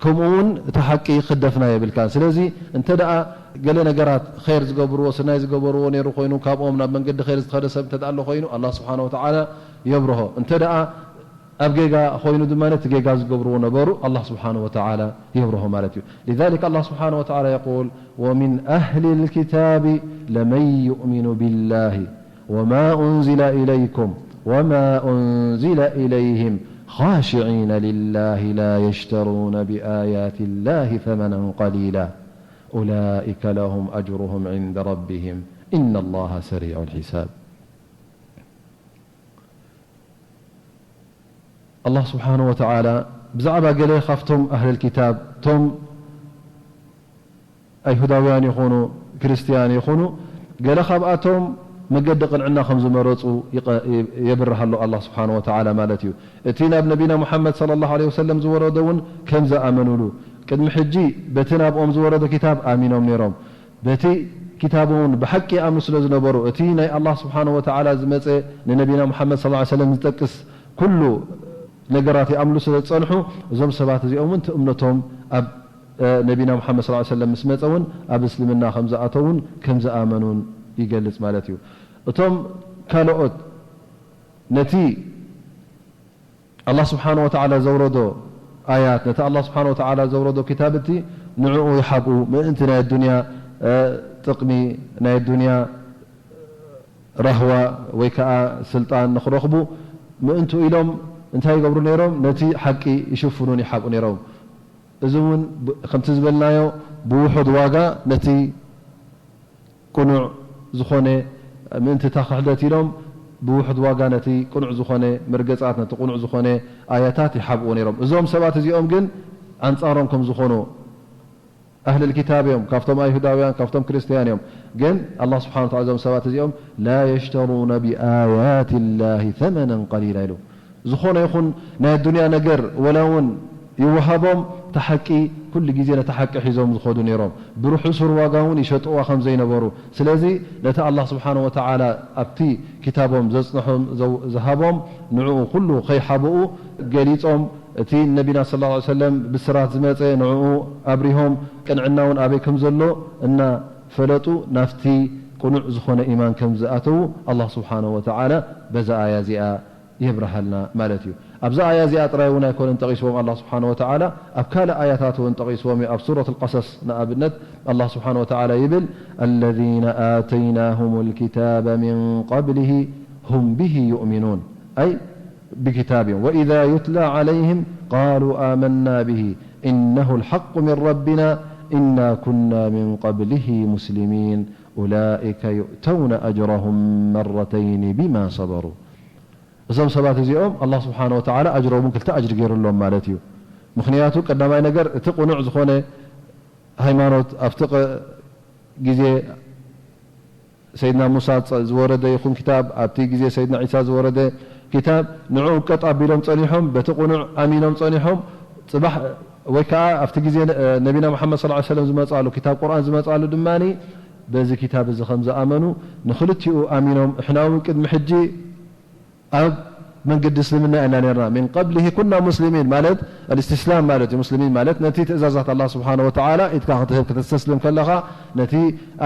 ከምኡ እውን እቲ ሓቂ ክደፍና የብልካን። ስለዚ እንተ ደኣ ገለ ነገራት ኸይር ዝገብርዎ፣ ሰናይ ዝገበርዎ ነይሩ ኮይኑ ካብኦም ናብ መንገዲ ኸይር ዝተኸደ ሰብ እንተ ደኣ ኣሎ ኮይኑ ኣላህ ስብሓነ ወተዓላ የብርሆ። እንተ ደኣ ኣብ ጌጋ ኮይኑ ድማ ነቲ ጌጋ ዝገብርዎ ነበሩ ኣላህ ስብሓነ ወተዓላ የብርሆ ማለት እዩ። لذلك ኣላህ ስብሓነ ወተዓላ የቁል ومن أهل الكتاب لمن يؤمن بالله وما أنزل إليكم وما أنزل إليهم خاشعين لله لا يشترون بآيات الله ثمنا قليلا أولئك لهم أجرهم عند ربهم إن الله سريع الحساب. ኣላህ ስብሓነ ወተዓላ ብዛዕባ ገለ ካብቶም ኣህለል ኪታብ፣ እቶም ኣይሁዳውያን ይኹኑ ክርስትያን ይኹኑ፣ ገለ ካብኣቶም መገዲ ቅንዕና ከም ዝመረጹ ይቐ-፣ የብርህ ኣሎ ኣላህ ስብሓነ ወተዓላ ማለት እዩ። እቲ ናብ ነቢና ሙሓመድ ሰለላሁ ዐለይሂ ወሰለም ዝወረደ እውን ከም ዝኣመኑሉ፣ ቅድሚ ሕጂ በቲ ናብኦም ዝወረደ ኪታብ ኣሚኖም ነይሮም። በቲ ኪታብ እውን ብሓቂ ይኣምኑ ስለ ዝነበሩ፣ እቲ ናይ ኣላህ ስብሓነ ወተዓላ ዝመጸ ንነቢና ሙሓመድ ሰለላሁ ዐለይሂ ወሰለም ዝጠቅስ ኩሉ ነገራት ይኣምሉ ስለ ዝጸንሑ፣ እዞም ሰባት እዚኦም እውን እቲ እምነቶም ኣብ፣ እ፣ ነቢና ሙሓመድ ሰለላሁ ዐለይሂ ወሰለም ምስ መጸ እውን ኣብ እስልምና ከም ዝኣተውን ከም ዝኣመኑን ይገልጽ ማለት እዩ። እቶም ካልኦት ነቲ ኣላህ ስብሓነ ወተዓላ ዘውረዶ ኣያት፣ ነቲ ኣላህ ስብሓነ ወተዓላ ዘውረዶ ኪታብ እቲ ንዕኡ ይሓብኡ፣ ምእንቲ ናይ ኣዱንያ፣ እ፣ ጥቕሚ፣ ናይ ኣዱንያ ራህዋ ወይ ከኣ ስልጣን ንኽረኽቡ ምእንቱ ኢሎም እንታይ ይገብሩ ነይሮም? ነቲ ሓቂ ይሽፍኑን ይሓብኡ ነይሮም። እዚ እውን ብ-፣ ከምቲ ዝበልናዮ ብውሑድ ዋጋ ነቲ ቅኑዕ ዝኾነ፣ ምእንቲ እታ ክሕደት ኢሎም ብውሑድ ዋጋ ነቲ ቅኑዕ ዝኾነ መርገጻት፣ ነቲ ቅኑዕ ዝኾነ ኣያታት ይሓብኡ ነይሮም። እዞም ሰባት እዚኦም ግን ኣንጻሮም ከም ዝኾኑ ኣህለል ኪታብ እዮም፣ ካብቶም ኣይሁዳውያን፣ ካብቶም ክርስትያን እዮም። ግን ኣላህ ስብሓነ ወተዓላ እዞም ሰባት እዚኦም لا يشترون بآيات الله ثمنا قليلا ኢሉ። ዝኾነ ይኹን ናይ ኣዱንያ ነገር ወላ እውን ይወሃቦም፣ እቲ ሓቂ ኩሉ ግዜ ነቲ ሓቂ ሒዞም ዝኸዱ ነይሮም። ብርሑሱር ዋጋ እውን ይሸጥዋ ከም ዘይነበሩ። ስለዚ ነቲ ኣላህ ስብሓነ ወተዓላ ኣብቲ ኪታቦም ዘጽንሖም ዘው-፣ ዝሃቦም ንዕኡ ኩሉ ከይሓብኡ ገሊጾም፣ እቲ ነቢና ሰለላሁ ዐለይሂ ወሰለም ብስራት ዝመጸ ንዕኡ ኣብሪሆም፣ ቅንዕና እውን ኣበይ ከም ዘሎ እናፈለጡ ናብቲ ቅኑዕ ዝኾነ ኢማን ከም ዝኣተዉ ኣላህ ስብሓነሁ ወተዓላ በዛ ኣያ እዚኣ የብርሃልና ማለት እዩ። ኣብዛ ኣያ እዚኣ ጥራይ እውን ኣይኮነን ጠቒስዎም ኣላህ ስብሓነሁ ወተዓላ፣ ኣብ ካልእ ኣያታት እውን ጠቒስዎም እዩ። ኣብ ሱረት ኣልቀሰስ ንኣብነት ኣላህ ስብሓነሁ ወተዓላ ይብል፣ الذين آتيناهم الكتاب من قبله هم به يؤمنون، أي بكتابهم، وإذا يتلى عليهم قالوا آمنا به إنه الحق من ربنا إنا كنا من قبله مسلمين أولئك يؤتون أجرهم مرتين بما صبروا. እዞም ሰባት እዚኦም ኣላህ ስብሓነ ወተዓላ ኣጅሮምን ክልተ ኣጅሪ ገይሩሎም ማለት እዩ። ምኽንያቱ ቀዳማይ ነገር እቲ ቅኑዕ ዝኾነ ሃይማኖት ኣብቲ ቅ-፣ ግዜ ሰይድና ሙሳ ጸ-፣ ዝወረደ ይኹን ክታብ፣ ኣብቲ ግዜ ሰይድና ዒሳ ዝወረደ ክታብ፣ ንዕኡ ቀጥ ኣቢሎም ጸኒሖም፣ በቲ ቅኑዕ ኣሚኖም ጸኒሖም፣ ጽባሕ ወይ ከኣ ኣብቲ ግዜ ነ-፣ ነቢና ሙሓመድ ሰለላሁ ዐለይሂ ወሰለም ዝመጻሉ፣ ክታብ ቁርኣን ዝመጻሉ ድማኒ፣ በዚ ክታብ እዚ ከም ዝኣመኑ፣ ንኽልቲኡ ኣሚኖም፣ እሕና እውን ቅድሚ ሕጂ ኣብ መንገዲ እስልምና ኢና ነርና። من قبله كنا مسلمين ማለት الاستسلام ማለት እዩ። ሙስሊሚን ማለት ነቲ ትእዛዛት ኣላህ ስብሓነ ወተዓላ ኢድካ ክትህብ፣ ከተስተስልም ከለኻ፣ ነቲ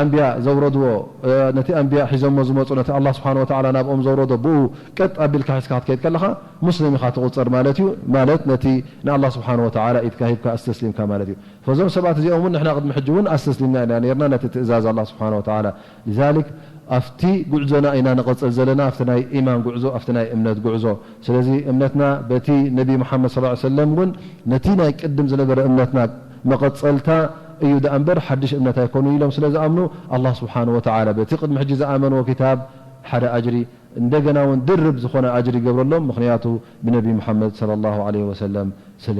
ኣንብያ ዘውረድዎ፣ እ፣ ነቲ ኣንብያ ሒዞሞ ዝመጹ፣ ነቲ ኣላህ ስብሓነ ወተዓላ ናብኦም ዘውረዶ ብኡ ቀጥ ኣቢልካ ሒዝካ ክትከይድ ከለኻ፣ ሙስሊም ኢኻ ትቑጸር ማለት እዩ። ማለት ነቲ ንኣላህ ስብሓነ ወተዓላ ኢድካ ሂብካ ኣስተስሊምካ ማለት እዩ። ፈዞም ሰባት እዚኦም እውን ንሕና ቅድሚ ሕጂ እውን ኣስተስሊምና ኢና ነርና ነቲ ትእዛዝ ኣላህ ስብሓነ ወተዓላ። لذلك ኣብቲ ጉዕዞና ኢና ንቐጽል ዘለና፣ ኣብቲ ናይ ኢማን ጉዕዞ፣ ኣብቲ ናይ እምነት ጉዕዞ። ስለዚ እምነትና በቲ ነቢ ሙሓመድ ሰለላሁ ዐለይሂ ወሰለም እውን ነቲ ናይ ቅድም ዝነበረ እምነትና መቐጸልታ እዩ ደኣ እምበር ሓድሽ እምነት ኣይኮኑን ኢሎም ስለ ዝኣምኑ፣ ኣላህ ስብሓነ ወተዓላ በቲ ቅድሚ ሕጂ ዝኣመንዎ ክታብ ሓደ ኣጅሪ፣ እንደገና እውን ድርብ ዝኾነ ኣጅሪ ይገብረሎም፣ ምኽንያቱ ብነቢ ሙሓመድ ሰለላሁ ዐለይሂ ወሰለም ስለ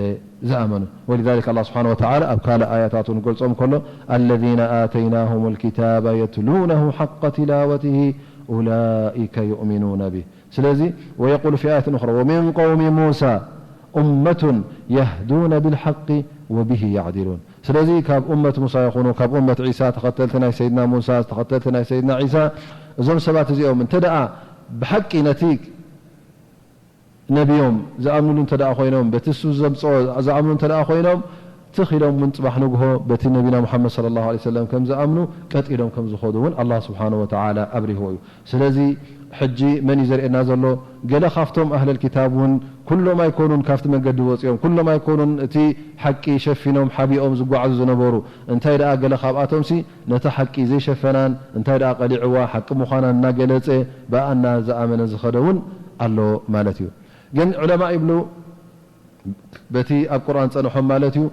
ዝኣመኑ። ولذلك ኣላህ ስብሓነ ወተዓላ ኣብ ካልእ ኣያታት እውን ክገልጾም ከሎ፣ الذين آتيناهم الكتاب يتلونه حق تلاوته أولئك يؤمنون به። ስለዚ ويقول في آية أخرى ومن قوم موسى أمة يهدون بالحق وبه يعدلون። ስለዚ ካብ ኡመት ሙሳ ይኹኑ፣ ካብ ኡመት ዒሳ፣ ተኸተልቲ ናይ ሰይድና ሙሳ፣ ተኸተልቲ ናይ ሰይድና ዒሳ፣ እዞም ሰባት እዚኦም እንተ ደኣ ብሓቂ ነቲ ነቢዮም ዝኣምኑሉ እንተ ደኣ ኮይኖም፣ በቲ እሱ ዘምጽኦ ዝኣምኑ እንተ ደኣ ኮይኖም፣ ትኽ ኢሎም እውን ጽባሕ ንግሆ በቲ ነቢና ሙሓመድ ሰለላሁ ዐለይሂ ወሰለም ከም ዝኣምኑ ቀጥ ኢሎም ከም ዝኸዱ እውን ኣላህ ስብሓነሁ ወተዓላ ኣብሪህዎ እዩ። ስለዚ ሕጂ መን እዩ ዘርእየና ዘሎ? ገለ ካብቶም ኣህለል ኪታብ እውን ኩሎም ኣይኮኑን ካብቲ መንገዲ ወጺኦም፣ ኩሎም ኣይኮኑን እቲ ሓቂ ሸፊኖም ሓቢኦም ዝጓዓዙ ዝነበሩ። እንታይ ደኣ ገለ ካብኣቶምሲ ነታ ሓቂ ዘይሸፈናን እንታይ ደኣ ቀሊዕዋ ሓቂ ምዃናን እናገለጸ ብኣና ዝኣመነ ዝኸደ እውን ኣሎ ማለት እዩ። ግን ዑለማ ይብሉ፣ በቲ ኣብ ቁርኣን ጸንሖም ማለት እዩ፣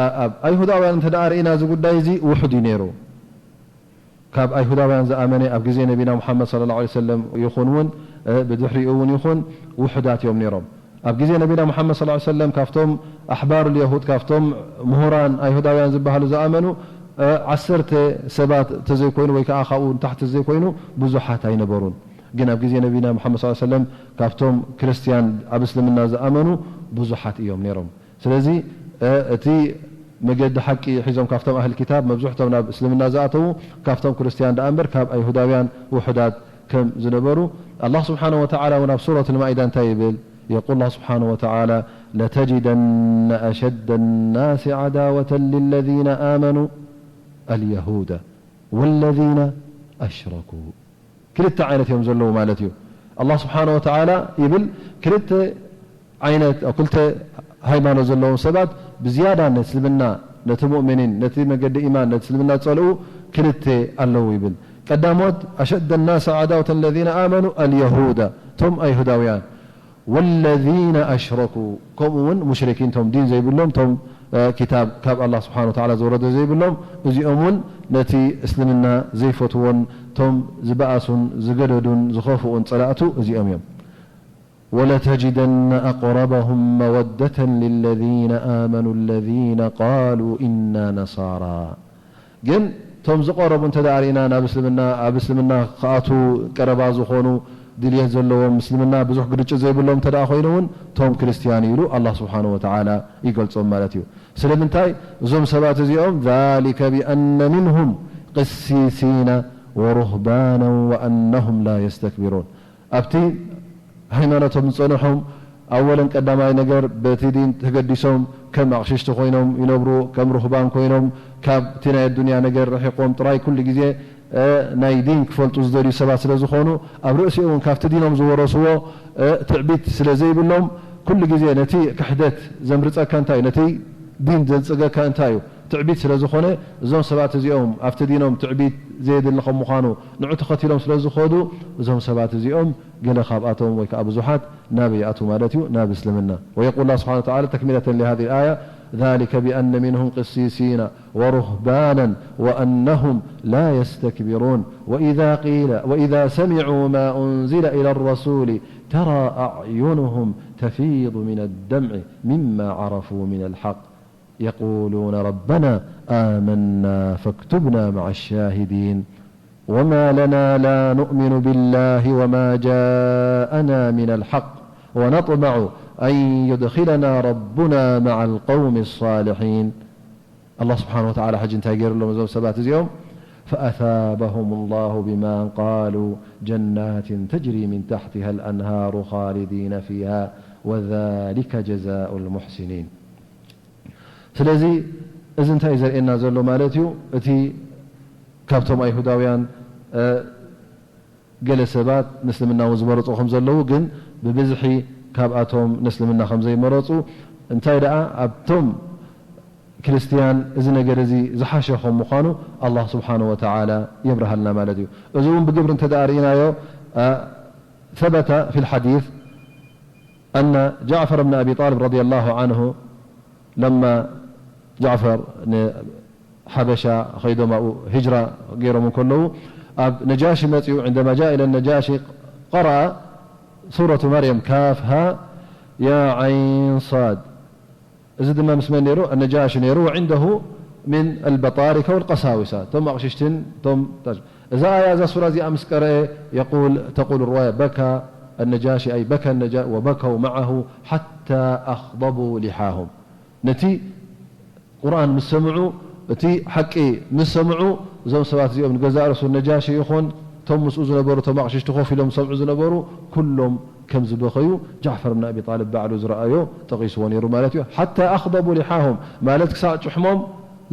ኣ-፣ ኣብ ኣይሁዳውያን እንተ ደኣ ርኢና እዚ ጉዳይ እዚ ውሑድ እዩ ነይሩ። ካብ ኣይሁዳውያን ዝኣመነ ኣብ ግዜ ነቢና ሙሓመድ ሰለላሁ ዐለይሂ ወሰለም ይኹን እውን፣ እ፣ ብድሕሪኡ እውን ይኹን ውሑዳት እዮም ነይሮም። ኣብ ግዜ ነቢና ሙሓመድ ሰለላሁ ዐለይሂ ወሰለም ካብቶም ኣሕባር ልየሁድ፣ ካብቶም ምሁራን ኣይሁዳውያን ዝበሃሉ ዝኣመኑ፣ እ፣ ዓሰርተ ሰባት ተዘይኮይኑ ወይ ከዓ ካብኡ ንታሕቲ ተዘይኮይኑ ብዙሓት ኣይነበሩን። ግን ኣብ ግዜ ነቢና ሙሓመድ ሰለላሁ ዐለይሂ ወሰለም ካብቶም ክርስትያን ኣብ እስልምና ዝኣመኑ ብዙሓት እዮም ነይሮም። ስለዚ፣ እ፣ እቲ መገዲ ሓቂ ሒዞም ካብቶም ኣህል ኪታብ መብዝሕቶም ናብ እስልምና ዝኣተዉ ካብቶም ክርስትያን ደኣ እምበር ካብ ኣይሁዳውያን ውሑዳት ከም ዝነበሩ ኣላህ ስብሓነሁ ወተዓላ እውን ኣብ ሱረት ልማኢዳ እንታይ ይብል? የቁል ኣላህ ስብሓነሁ ወተዓላ፣ لتجدن أشد الناس عداوة للذين آمنوا اليهود والذين أشركوا ክልተ ዓይነት እዮም ዘለዉ ማለት እዩ። ኣላህ ስብሓነ ወተዓላ ይብል፣ ክልተ ዓይነት፣ ክልተ ሃይማኖት ዘለዎም ሰባት ብዝያዳ ነቲ እስልምና፣ ነቲ ሙእሚኒን፣ ነቲ መገዲ ኢማን፣ ነቲ እስልምና ዝጸልኡ ክልተ ኣለዉ ይብል። ቀዳሞት፣ أشد الناس عداوة الذين آمنوا اليهود፣ እቶም ኣይሁዳውያን፣ والذين أشركوا، ከምኡ እውን ሙሽሪኪን፣ ቶም ዲን ዘይብሎም፣ ቶም፣ እ፣ ክታብ ካብ ኣላህ ስብሓነ ወተዓላ ዝወረደ ዘይብሎም፣ እዚኦም እውን ነቲ እስልምና ዘይፈትዎን ቶም ዝበኣሱን ዝገደዱን ዝኸፍኡን ጸላእቱ እዚኦም እዮም። ولتجدن أقربهم مودة للذين آمنوا الذين قالوا إنا نصارى. ግን እቶም ዝቐረቡ እንተ ደኣ ርኢና፣ ናብ እስልምና፣ ኣብ እስልምና ክኣትዉ ቀረባ ዝኾኑ፣ ድልየት ዘለዎም፣ ምስልምና ብዙሕ ግርጭት ዘይብሎም እንተ ደኣ ኮይኑ እውን፣ እቶም ክርስትያን ኢሉ ኣላህ ስብሓነሁ ወተዓላ ይገልጾም ማለት እዩ። ስለምንታይ? እዞም ሰባት እዚኦም፣ ذلك بأن منهم قسيسين ورهبانا وأنهم لا يستكبرون። ኣብቲ ሃይማኖቶም ዝጸንሖም፣ ኣወለን ቀዳማይ ነገር በቲ ዲን ተገዲሶም ከም ኣቕሽሽቲ ኮይኖም ይነብሩ፣ ከም ርሁባን ኮይኖም ካብቲ ናይ ኣዱንያ ነገር ርሒቖም ጥራይ ኩሉ ግዜ፣ እ፣ ናይ ዲን ክፈልጡ ዝደልዩ ሰባት ስለ ዝኾኑ፣ ኣብ ርእሲኡ እውን ካብቲ ዲኖም ዝወረስዎ፣ እ፣ ትዕቢት ስለ ዘይብሎም፣ ኩሉ ግዜ ነቲ ክሕደት ዘምርጸካ እንታይ እዩ? ነቲ ዲን ዘንጽገካ እንታይ እዩ? ትዕቢት ስለ ዝኾነ፣ እዞም ሰባት እዚኦም ኣብቲ ዲኖም ትዕቢት ዘየድሊ ከም ምዃኑ ንዑ ተኸቲሎም ስለ ዝኸዱ፣ እዞም ሰባት እዚኦም ገለ ካብኣቶም ወይ ከዓ ብዙሓት ናበይ ይኣትዉ ማለት እዩ? ናብ እስልምና። ويقول الله سبحانه وتعالى تكملة لهذه الآية: ذلك بأن منهم قسيسين ورهبانا وأنهم لا يستكبرون وإذا قيل وإذا سمعوا ما أنزل إلى الرسول ترى أعينهم تفيض من الدمع مما عرفوا من الحق يقولون ربنا آمنا فاكتبنا مع الشاهدين وما لنا لا نؤمن بالله وما جاءنا من الحق ونطمع أن يدخلنا ربنا مع القوم الصالحين. ኣላህ ስብሓነሁ ወተዓላ ሕጂ እንታይ ገይሩሎም እዞም ሰባት እዚኦም? فأثابهم الله بما قالوا جنات تجري من تحتها الأنهار خالدين فيها وذلك جزاء المحسنين. ስለዚ እዚ እንታይ እዩ ዘርእየና ዘሎ ማለት እዩ? እቲ ካብቶም ኣይሁዳውያን፣ እ፣ ገለ ሰባት ንእስልምና እውን ዝመረጹ ከም ዘለዉ፣ ግን ብብዝሒ ካብኣቶም ንእስልምና ከም ዘይመረጹ፣ እንታይ ደኣ ኣብቶም ክርስትያን እዚ ነገር እዚ ዝሓሸ ከም ምዃኑ ኣላህ ስብሓነሁ ወተዓላ የብርሃልና ማለት እዩ። እዚ እውን ብግብሪ እንተ ደኣ ርኢናዮ፣ እ፣ ثبت في الحديث أن جعفر بن أبي طالب رضي الله عنه لما جعفر ንሓበሻ ኸይዶም ኣብኡ ሂጅራ ገይሮም እንከለዉ ኣብ ነጃሺ መጺኡ عندما جاء إلى النجاشي قرأ سورة مريم كاف ها يا عين صاد. እዚ ድማ ምስ መን ነይሩ? النجاشي ነይሩ وعنده من البطاركة والقساوسة እቶም ኣቕሽሽትን እቶም እዛ ኣያ እዛ ሱራ እዚኣ ምስ ቀረአ يقول تقول الرواية بكى النجاشي أي بكى النجاشي وبكوا معه حتى أخضبوا لحاهم ነቲ ቁርኣን ምስ ሰምዑ እቲ ሓቂ ምስ ሰምዑ እዞም ሰባት እዚኦም ንገዛእ ርእሱ ነጃሺ ይኹን እቶም ምስኡ ዝነበሩ እቶም ኣቕሽሽቲ ኮፍ ኢሎም ዝሰምዑ ዝነበሩ ኩሎም ከም ዝበኸዩ ጃዕፈር ብን ኣቢ ጣልብ ባዕሉ ዝረኣዮ ጠቒስዎ ነይሩ ማለት እዩ። ሓታ ኣኽደቡ ሊሓሆም ማለት ክሳዕ ጭሕሞም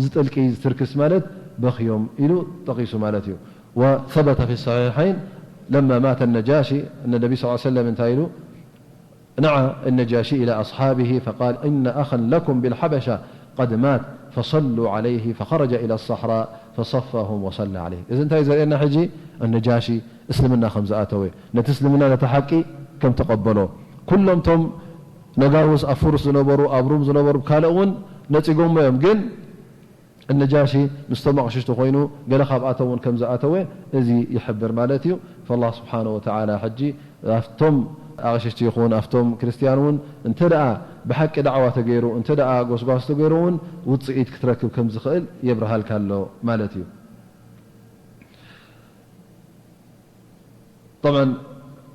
ዝጥልቂ ዝትርክስ ማለት በኽዮም ኢሉ ጠቒሱ ማለት እዩ። وثبت في الصحيحين لما مات النجاشي أن النبي صلى الله عليه وسلم እንታይ ኢሉ نعى النجاشي إلى أصحابه فقال إن أخا لكم بالحبشة قد مات فصلوا عليه فخرج إلى الصحراء فصفهم وصلى عليه. እዚ እንታይ ዘርእየና ሕጂ? النجاشي እስልምና ከም ዝኣተወ ነቲ እስልምና ነቲ ሓቂ ከም ተቐበሎ ኩሎም ቶም ነጋውስ ኣብ ፉርስ ዝነበሩ ኣብ ሩም ዝነበሩ ካልእ እውን ነጺጎሞ እዮም ግን النجاشي ምስቶም ኣቕሽሽቲ ኮይኑ ገለ ካብኣቶም እውን ከም ዝኣተወ እዚ ይሕብር ማለት እዩ። فالله سبحانه وتعالى ሕጂ ኣብቶም ኣቕሽሽቲ ይኹን ኣብቶም ክርስትያን እውን እንተ ደኣ ብሓቂ ዳዕዋ ተገይሩ እንተ ደኣ ጎስጓስ ተገይሩ እውን ውጽኢት ክትረክብ ከም ዝኽእል የብርሃልካ ኣሎ ማለት እዩ። طبعا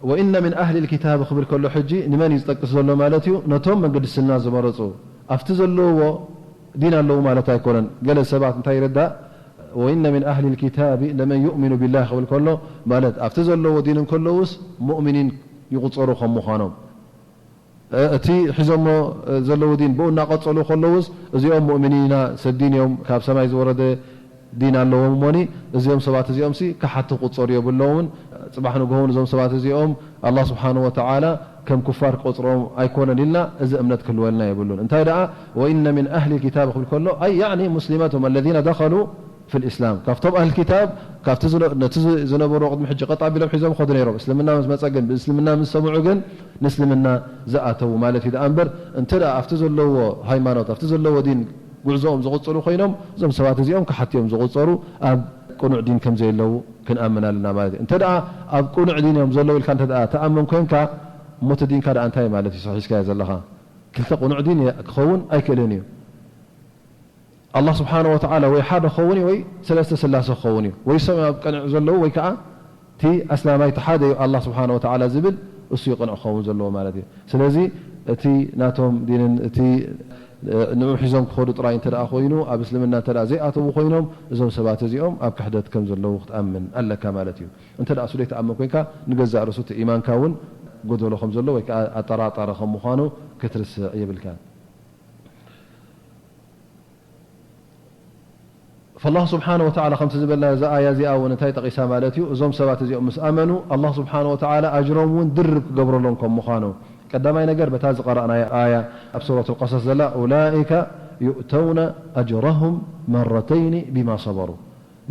وإن من أهل الكتاب ክብል ከሎ ሕጂ ንመን እዩ ዝጠቅስ ዘሎ ማለት እዩ? ነቶም መንገዲ እስልምና ዝመረጹ ኣብቲ ዘለውዎ ዲን ኣለዉ ማለት ኣይኮነን። ገለ ሰባት እንታይ ይርዳእ وإن من أهل الكتاب لمن يؤمن بالله ክብል ከሎ ማለት ኣብቲ ዘለውዎ ዲን እንከለዉስ ሙእሚኒን ይቑጸሩ ከም ምዃኖም እቲ ሒዞሞ ዘለዉ ዲን ብኡ እናቐጸሉ ከለዉስ እዚኦም ሙእሚኒን ኢና ሰብ ዲን እዮም ካብ ሰማይ ዝወረደ ዲን ኣለዎም እሞኒ እዚኦም ሰባት እዚኦም ሲ ክሓቲ ክቁጸሩ የብሎምን። ጽባሕ ንግሆ እውን እዞም ሰባት እዚኦም ኣላህ ስብሓን ወተዓላ ከም ኩፋር ክቆጽሮም ኣይኮነን ኢልና እዚ እምነት ክህልወልና የብሉን። እንታይ ደኣ وإن من أهل الكتاب ክብል ከሎ أي يعني مسلمتهم الذين دخلوا في الإسلام ካብቶም ኣህል ኪታብ ካብቲ ዝነ- ነቲ ዝ- ዝነበሩ ቅድሚ ሕጂ ቀጥ ኣቢሎም ሒዞም ኸዱ ነይሮም። እስልምና ምስ መጸ ግን ብእስልምና ምስ ሰምዑ ግን ንእስልምና ዝኣተዉ ማለት እዩ። ደኣ እምበር እንተ ደኣ ኣብቲ ዘለዎ ሃይማኖት ኣብቲ ዘለዎ ዲን ጉዕዞኦም ዝቕጽሉ ኮይኖም እዞም ሰባት እዚኦም ክሓቲ እዮም ዝቑጸሩ ኣብ ቅኑዕ ዲን ከም ዘየለዉ ክንኣምን ኣለና ማለት እዩ። እንተ ደኣ ኣብ ቅኑዕ ዲን እዮም ዘለዉ ኢልካ እንተ ደኣ ተኣምን ኮይንካ እሞ እቲ ዲንካ ደኣ እንታይ ማለት እዩ ሒዝካዮ ዘለኻ? ክልተ ቅኑዕ ዲን ክኸውን ኣይክእልን እዩ። ኣላህ ስብሓነ ወተዓላ ወይ ሓደ ክኸውን እዩ ወይ ሰለስተ ስላሴ ክኸውን እዩ። ወይ እሶም እዮም ኣብ ቅንዕ ዘለዉ ወይ ከዓ እቲ ኣስላማይ እቲ ሓደ እዩ ኣላህ ስብሓነ ወተዓላ ዝብል እሱ እዩ ቅንዕ ክኸውን ዘለዎ ማለት እዩ። ስለዚ እቲ ናቶም ዲንን እቲ ንዑ ሒዞም ክኸዱ ጥራይ እንተ ደኣ ኮይኑ ኣብ እስልምና እንተ ደኣ ዘይኣተዉ ኮይኖም እዞም ሰባት እዚኦም ኣብ ክሕደት ከም ዘለዉ ክትኣምን ኣለካ ማለት እዩ። እንተ ደኣ እሱ ዘይትኣምን ኮይንካ ንገዛእ ርእሱ እቲ ኢማንካ እውን ጎደሎ ከም ዘሎ ወይ ከዓ ኣጠራጣሪ ከም ምዃኑ ክትርስዕ የብልካን። ፈላህ ስብሓነ ወተዓላ ከምቲ ዝበልና እዛ ኣያ እዚኣ እውን እንታይ ጠቒሳ ማለት እዩ? እዞም ሰባት እዚኦም ምስ ኣመኑ ኣላህ ስብሓነ ወተዓላ ኣጅሮም እውን ድርብ ክገብረሎም ከም ምዃኑ ቀዳማይ ነገር በታ ዝቐረእናያ ኣያ ኣብ ሱረት ልቀሰስ ዘላ ኡላኢከ ዩእተውነ ኣጅረሁም መረተይኒ ቢማ ሰበሩ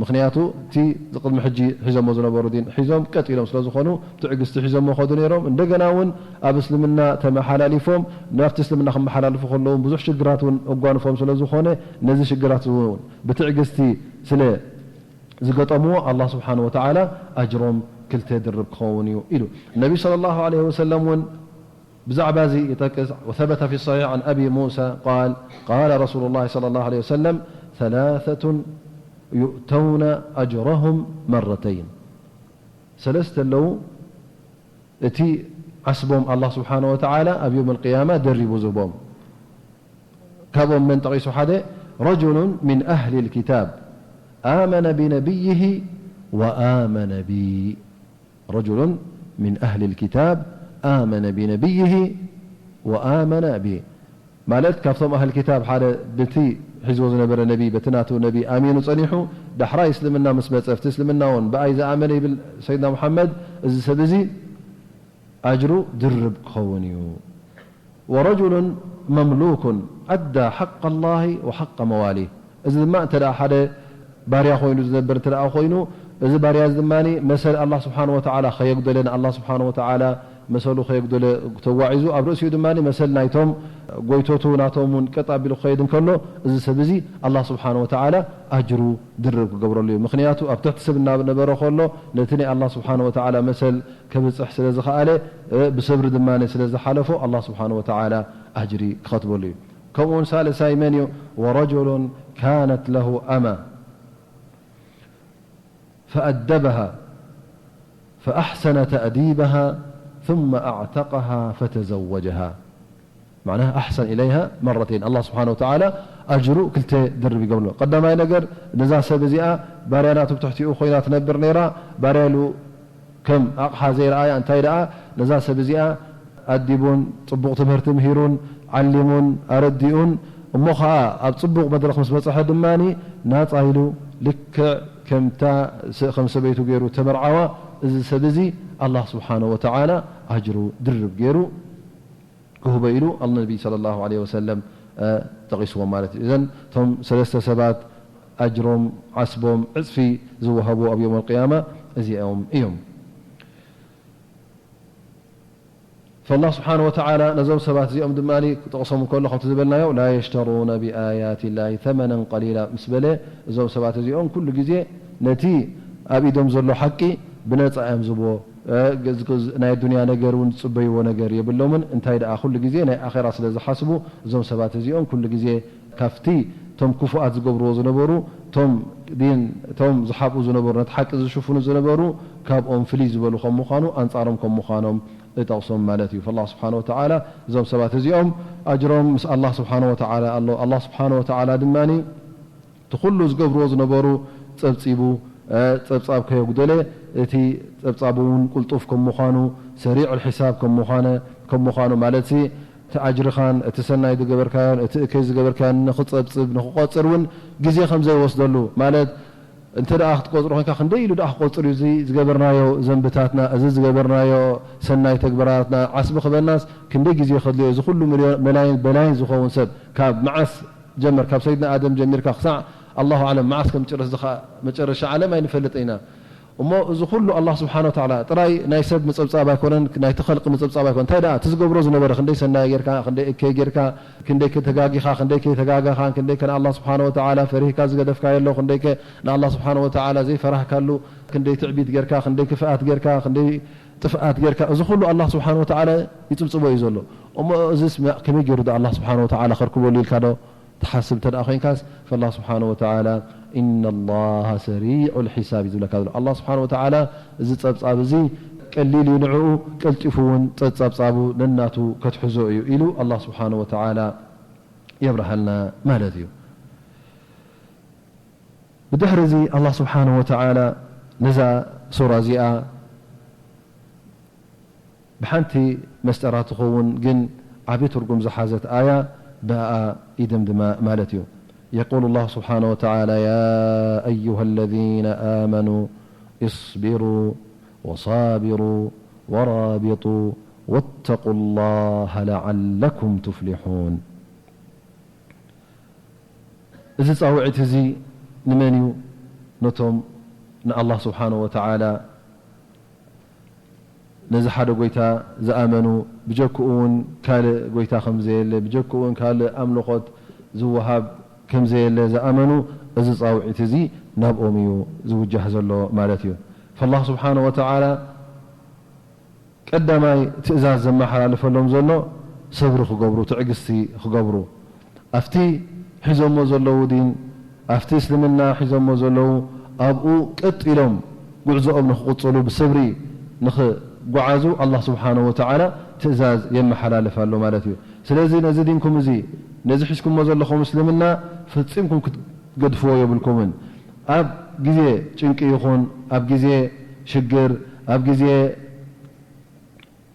ምኽንያቱ እቲ ዝቅድሚ ሕጂ ሒዞሞ ዝነበሩ ዲን ሒዞም ቀጥ ኢሎም ስለ ዝኾኑ ብትዕግስቲ ሒዞሞ ከዱ ነይሮም። እንደገና እውን ኣብ እስልምና ተመሓላሊፎም ናብቲ እስልምና ክመሓላልፉ ከለዉ እውን ብዙሕ ሽግራት እውን ኣጓንፎም ስለ ዝኾነ ነዚ ሽግራት እውን ብትዕግስቲ ስለ ዝገጠምዎ ኣላህ ስብሓነ ወተዓላ ኣጅሮም ክልተ ድርብ ክኸውን እዩ ኢሉ። ነቢ ሰለላሁ ዐለይሂ ወሰለም እውን ብዛዕባ እዚ ይጠቅስ وثبت في الصحيح عن أبي موسى قال قال رسول الله صلى الله عليه وسلم ثلاثة يؤتون أجرهم مرتين ሰለስተ ኣለዉ እቲ ዓስቦም ኣላህ ስብሓነ ወተዓላ ኣብ የውም ኣልቅያማ ደሪቡ ዝህቦም ካብኦም መን ጠቒሱ ሓደ رجل من أهل الكتاب آمن بنبيه وآمن بي رجل من أهل الكتاب آمن بنبيه وآمن به ማለት ካብቶም ኣህል ኪታብ ሓደ ብቲ ሒዝዎ ዝነበረ ነቢ በቲ ናቱ ነቢ ኣሚኑ ጸኒሑ ዳሕራይ እስልምና ምስ መጸ ኣብቲ እስልምና እውን ብኣይ ዝኣመነ ይብል ሰይድና ሙሓመድ እዚ ሰብ እዚ ኣጅሩ ድርብ ክኸውን እዩ። ورجل مملوك أدى حق الله وحق مواليه እዚ ድማ እንተ ሓደ ባርያ ኮይኑ ዝነብር እንተ ኮይኑ እዚ ባርያ እዚ ድማ መሰል ኣላህ ስብሓን ወተዓላ ከየጉደለ ንኣላህ ስብሓን ወተዓላ መሰሉ ከየጉደለ ተዋዒዙ ኣብ ርእሲኡ ድማ መሰል ናይቶም ጎይቶቱ ናቶም እውን ቀጥ ኣቢሉ ክኸይድ እንከሎ እዚ ሰብ እዚ ኣላህ ስብሓን ወተዓላ ኣጅሩ ድርብ ክገብረሉ እዩ። ምክንያቱ ኣብ ትሕቲ ሰብ እናነበረ ከሎ ነቲ ናይ ኣላህ ስብሓን ወተዓላ መሰል ከብጽሕ ስለ ዝኸኣለ ብሰብሪ ድማ ስለ ዝሓለፎ ኣላህ ስብሓን ወተዓላ ኣጅሪ ክኸትበሉ እዩ። ከምኡውን ሳልሳይ መን እዩ? ورجل كانت له أمة فأدبها فأحسن تأديبها ثم أعتقها فتزوجها معناها أحسن إليها مرتين الله سبحانه وتعالى أجر ክልተ ድርብ ይገብሎ። ቀዳማይ ነገር ነዛ ሰብ እዚኣ ባርያ ናቱ ብትሕቲኡ ኮይና ትነብር ነይራ። ባርያ ኢሉ ከም ኣቕሓ ዘይረኣያ እንታይ ደኣ ነዛ ሰብ እዚኣ ኣዲቡን ጽቡቕ ትምህርቲ ምሂሩን ዓሊሙን ኣረዲኡን እሞ ኸኣ ኣብ ጽቡቕ መድረኽ ምስ በጽሐ ድማ ናጻ ኢሉ ልክዕ ከምታ ስ- ከም ሰበይቱ ገይሩ ተመርዓዋ። እዚ ሰብ እዚ ኣላህ ስብሓነ ወተዓላ ኣጅሩ ድርብ ገይሩ ክህቦ ኢሉ ኣነቢ ሰለላሁ ዐለይሂ ወሰለም ጠቒስዎም ማለት እዩ። እዘን እቶም ሰለስተ ሰባት ኣጅሮም ዓስቦም ዕፅፊ ዝወሃቡ ኣብ የውም ኣልቅያማ እዚኦም እዮም። ፈላህ ስብሓን ወተዓላ ነዞም ሰባት እዚኦም ድማ ክጠቕሶም እንከሎ ከምቲ ዝበልናዮ ላ የሽተሩነ ብኣያት ላሂ ተመነን ቀሊላ ምስ በለ እዞም ሰባት እዚኦም ኩሉ ግዜ ነቲ ኣብ ኢዶም ዘሎ ሓቂ ብነፃ እዮም ዝቦ ናይ ኣዱንያ ነገር እውን ዝፅበይዎ ነገር የብሎምን። እንታይ ደኣ ኩሉ ግዜ ናይ ኣኼራ ስለ ዝሓስቡ እዞም ሰባት እዚኦም ኩሉ ግዜ ካብቲ እቶም ክፉኣት ዝገብርዎ ዝነበሩ እቶም ዲን እቶም ዝሓብኡ ዝነበሩ ነቲ ሓቂ ዝሽፍኑ ዝነበሩ ካብኦም ፍልይ ዝበሉ ከም ምዃኑ ኣንጻሮም ከም ምዃኖም እጠቕሶም ማለት እዩ። ፈላህ ስብሓን ወተዓላ እዞም ሰባት እዚኦም ኣጅሮም ምስ ኣላህ ስብሓን ወተዓላ ኣሎ። ኣላህ ስብሓን ወተዓላ ድማ እቲ ኩሉ ዝገብርዎ ዝነበሩ ጸብጺቡ ጸብጻብ ከየጉደለ እቲ ጸብጻቡ እውን ቁልጡፍ ከም ምዃኑ ሰሪዕ ልሒሳብ ከም ምዃነ ከም ምዃኑ ማለት እቲ ኣጅርኻን እቲ ሰናይ ዝገበርካዮን እቲ እከይ ዝገበርካዮን ንኽጸብጽብ ንኽቆጽር እውን ግዜ ከም ዘይወስደሉ ማለት እንተ ደኣ ክትቆጽሮ ኮንካ ክንደይ ኢሉ ደኣ ክቆጽር እዩ እዚ ዝገበርናዮ ዘንብታትና እዚ ዝገበርናዮ ሰናይ ተግባራትና ዓስቢ ክበናስ ክንደይ ግዜ ከድልዮ እዚ ኩሉ ሚልዮን መላይን በላይን ዝኸውን ሰብ ካብ መዓስ ጀመር ካብ ሰይድና ኣደም ጀሚርካ ክሳዕ ኣላሁ ኣዕለም መዓስ ከም ጭረስ ዝኻ መጨረሻ ዓለም ኣይንፈልጥ ኢና። እሞ እዚ ኩሉ ኣላህ ስብሓነ ወተዓላ ጥራይ ናይ ሰብ ምጸብጻብ ኣይኮነን፣ ናይቲ ኸልቂ ምጸብጻብ ኣይኮነን። እንታይ ደኣ እቲ ዝገብሮ ዝነበረ ክንደይ ሰናይ ጌርካ፣ ክንደይ እከይ ጌርካ፣ ክንደይ ከተጋጊኻ፣ ክንደይ ከይተጋገኻ፣ ክንደይ ከ ንኣላህ ስብሓነ ወተዓላ ፈሪህካ ዝገደፍካዮ ኣሎ፣ ክንደይ ከ ንኣላህ ስብሓነ ወተዓላ ዘይፈራህካሉ፣ ክንደይ ትዕቢት ጌርካ፣ ክንደይ ክፍኣት ጌርካ፣ ክንደይ ጥፍኣት ጌርካ፣ እዚ ኩሉ ኣላህ ስብሓነ ወተዓላ ይጽብጽቦ እዩ ዘሎ። እሞ እዚስ መ-፣ ከመይ ገይሩ ዶ ኣላህ ስብሓነ ወተዓላ ከርክበሉ ኢልካ ዶ ትሓስብ እንተ ደኣ ኮይንካስ፣ ፈላህ ስብሓነ ወተዓላ ኢነላሃ ሰሪዑል ሒሳብ እዩ ዝብለካ ዘሎ። ኣላህ ስብሓነ ወተዓላ እዚ ጸብጻብ እዚ ቀሊል እዩ ንዕኡ፣ ቀልጢፉ እውን ጸ-፣ ጸብጻቡ ነናቱ ከትሕዞ እዩ ኢሉ ኣላህ ስብሓነ ወተዓላ የብርሃልና ማለት እዩ። ብድሕሪ እዚ ኣላህ ስብሓነ ወተዓላ ነዛ ሱራ እዚኣ ብሓንቲ መስጠራ ትኸውን ግን ዓቢ ትርጉም ዝሓዘት ኣያ ብኣ ይድምድማ ማለት እዩ። የቁል ላሁ ስብሓነ ወተዓላ ያ ኣዩሃ ለዚነ ኣመኑ እስቢሩ ወሳቢሩ ወራቢጡ ወተቁ ላሃ ለዓለኩም ቱፍሊሑን። እዚ ጻውዒት እዚ ንመን እዩ? ነቶም ንኣላህ ስብሓነ ወተዓላ ነዚ ሓደ ጎይታ ዝኣመኑ፣ ብጀክኡ እውን ካልእ ጎይታ ከም ዘየለ፣ ብጀክኡ እውን ካልእ ኣምልኾት ዝወሃብ ከም ዘየለ ዝኣመኑ፣ እዚ ጻውዒት እዚ ናብኦም እዩ ዝውጃህ ዘሎ ማለት እዩ። ፈላህ ስብሓነ ወተዓላ ቀዳማይ ትእዛዝ ዘመሓላልፈሎም ዘሎ ሰብሪ ክገብሩ፣ ትዕግስቲ ክገብሩ። ኣብቲ ሒዞሞ ዘለዉ ዲን፣ ኣብቲ እስልምና ሒዞሞ ዘለዉ፣ ኣብኡ ቀጥ ኢሎም ጉዕዞኦም ንክቕጽሉ ብሰብሪ ንኽጓዓዙ ኣላህ ስብሓነሁ ወተዓላ ትእዛዝ የመሓላልፍ ኣሎ ማለት እዩ። ስለዚ ነዚ ዲንኩም እዚ፣ ነዚ ሒዝኩሞ ዘለኹም እስልምና ፈጺምኩም ክትገድፍዎ የብልኩምን። ኣብ ግዜ ጭንቂ ይኹን፣ ኣብ ግዜ ሽግር፣ ኣብ ግዜ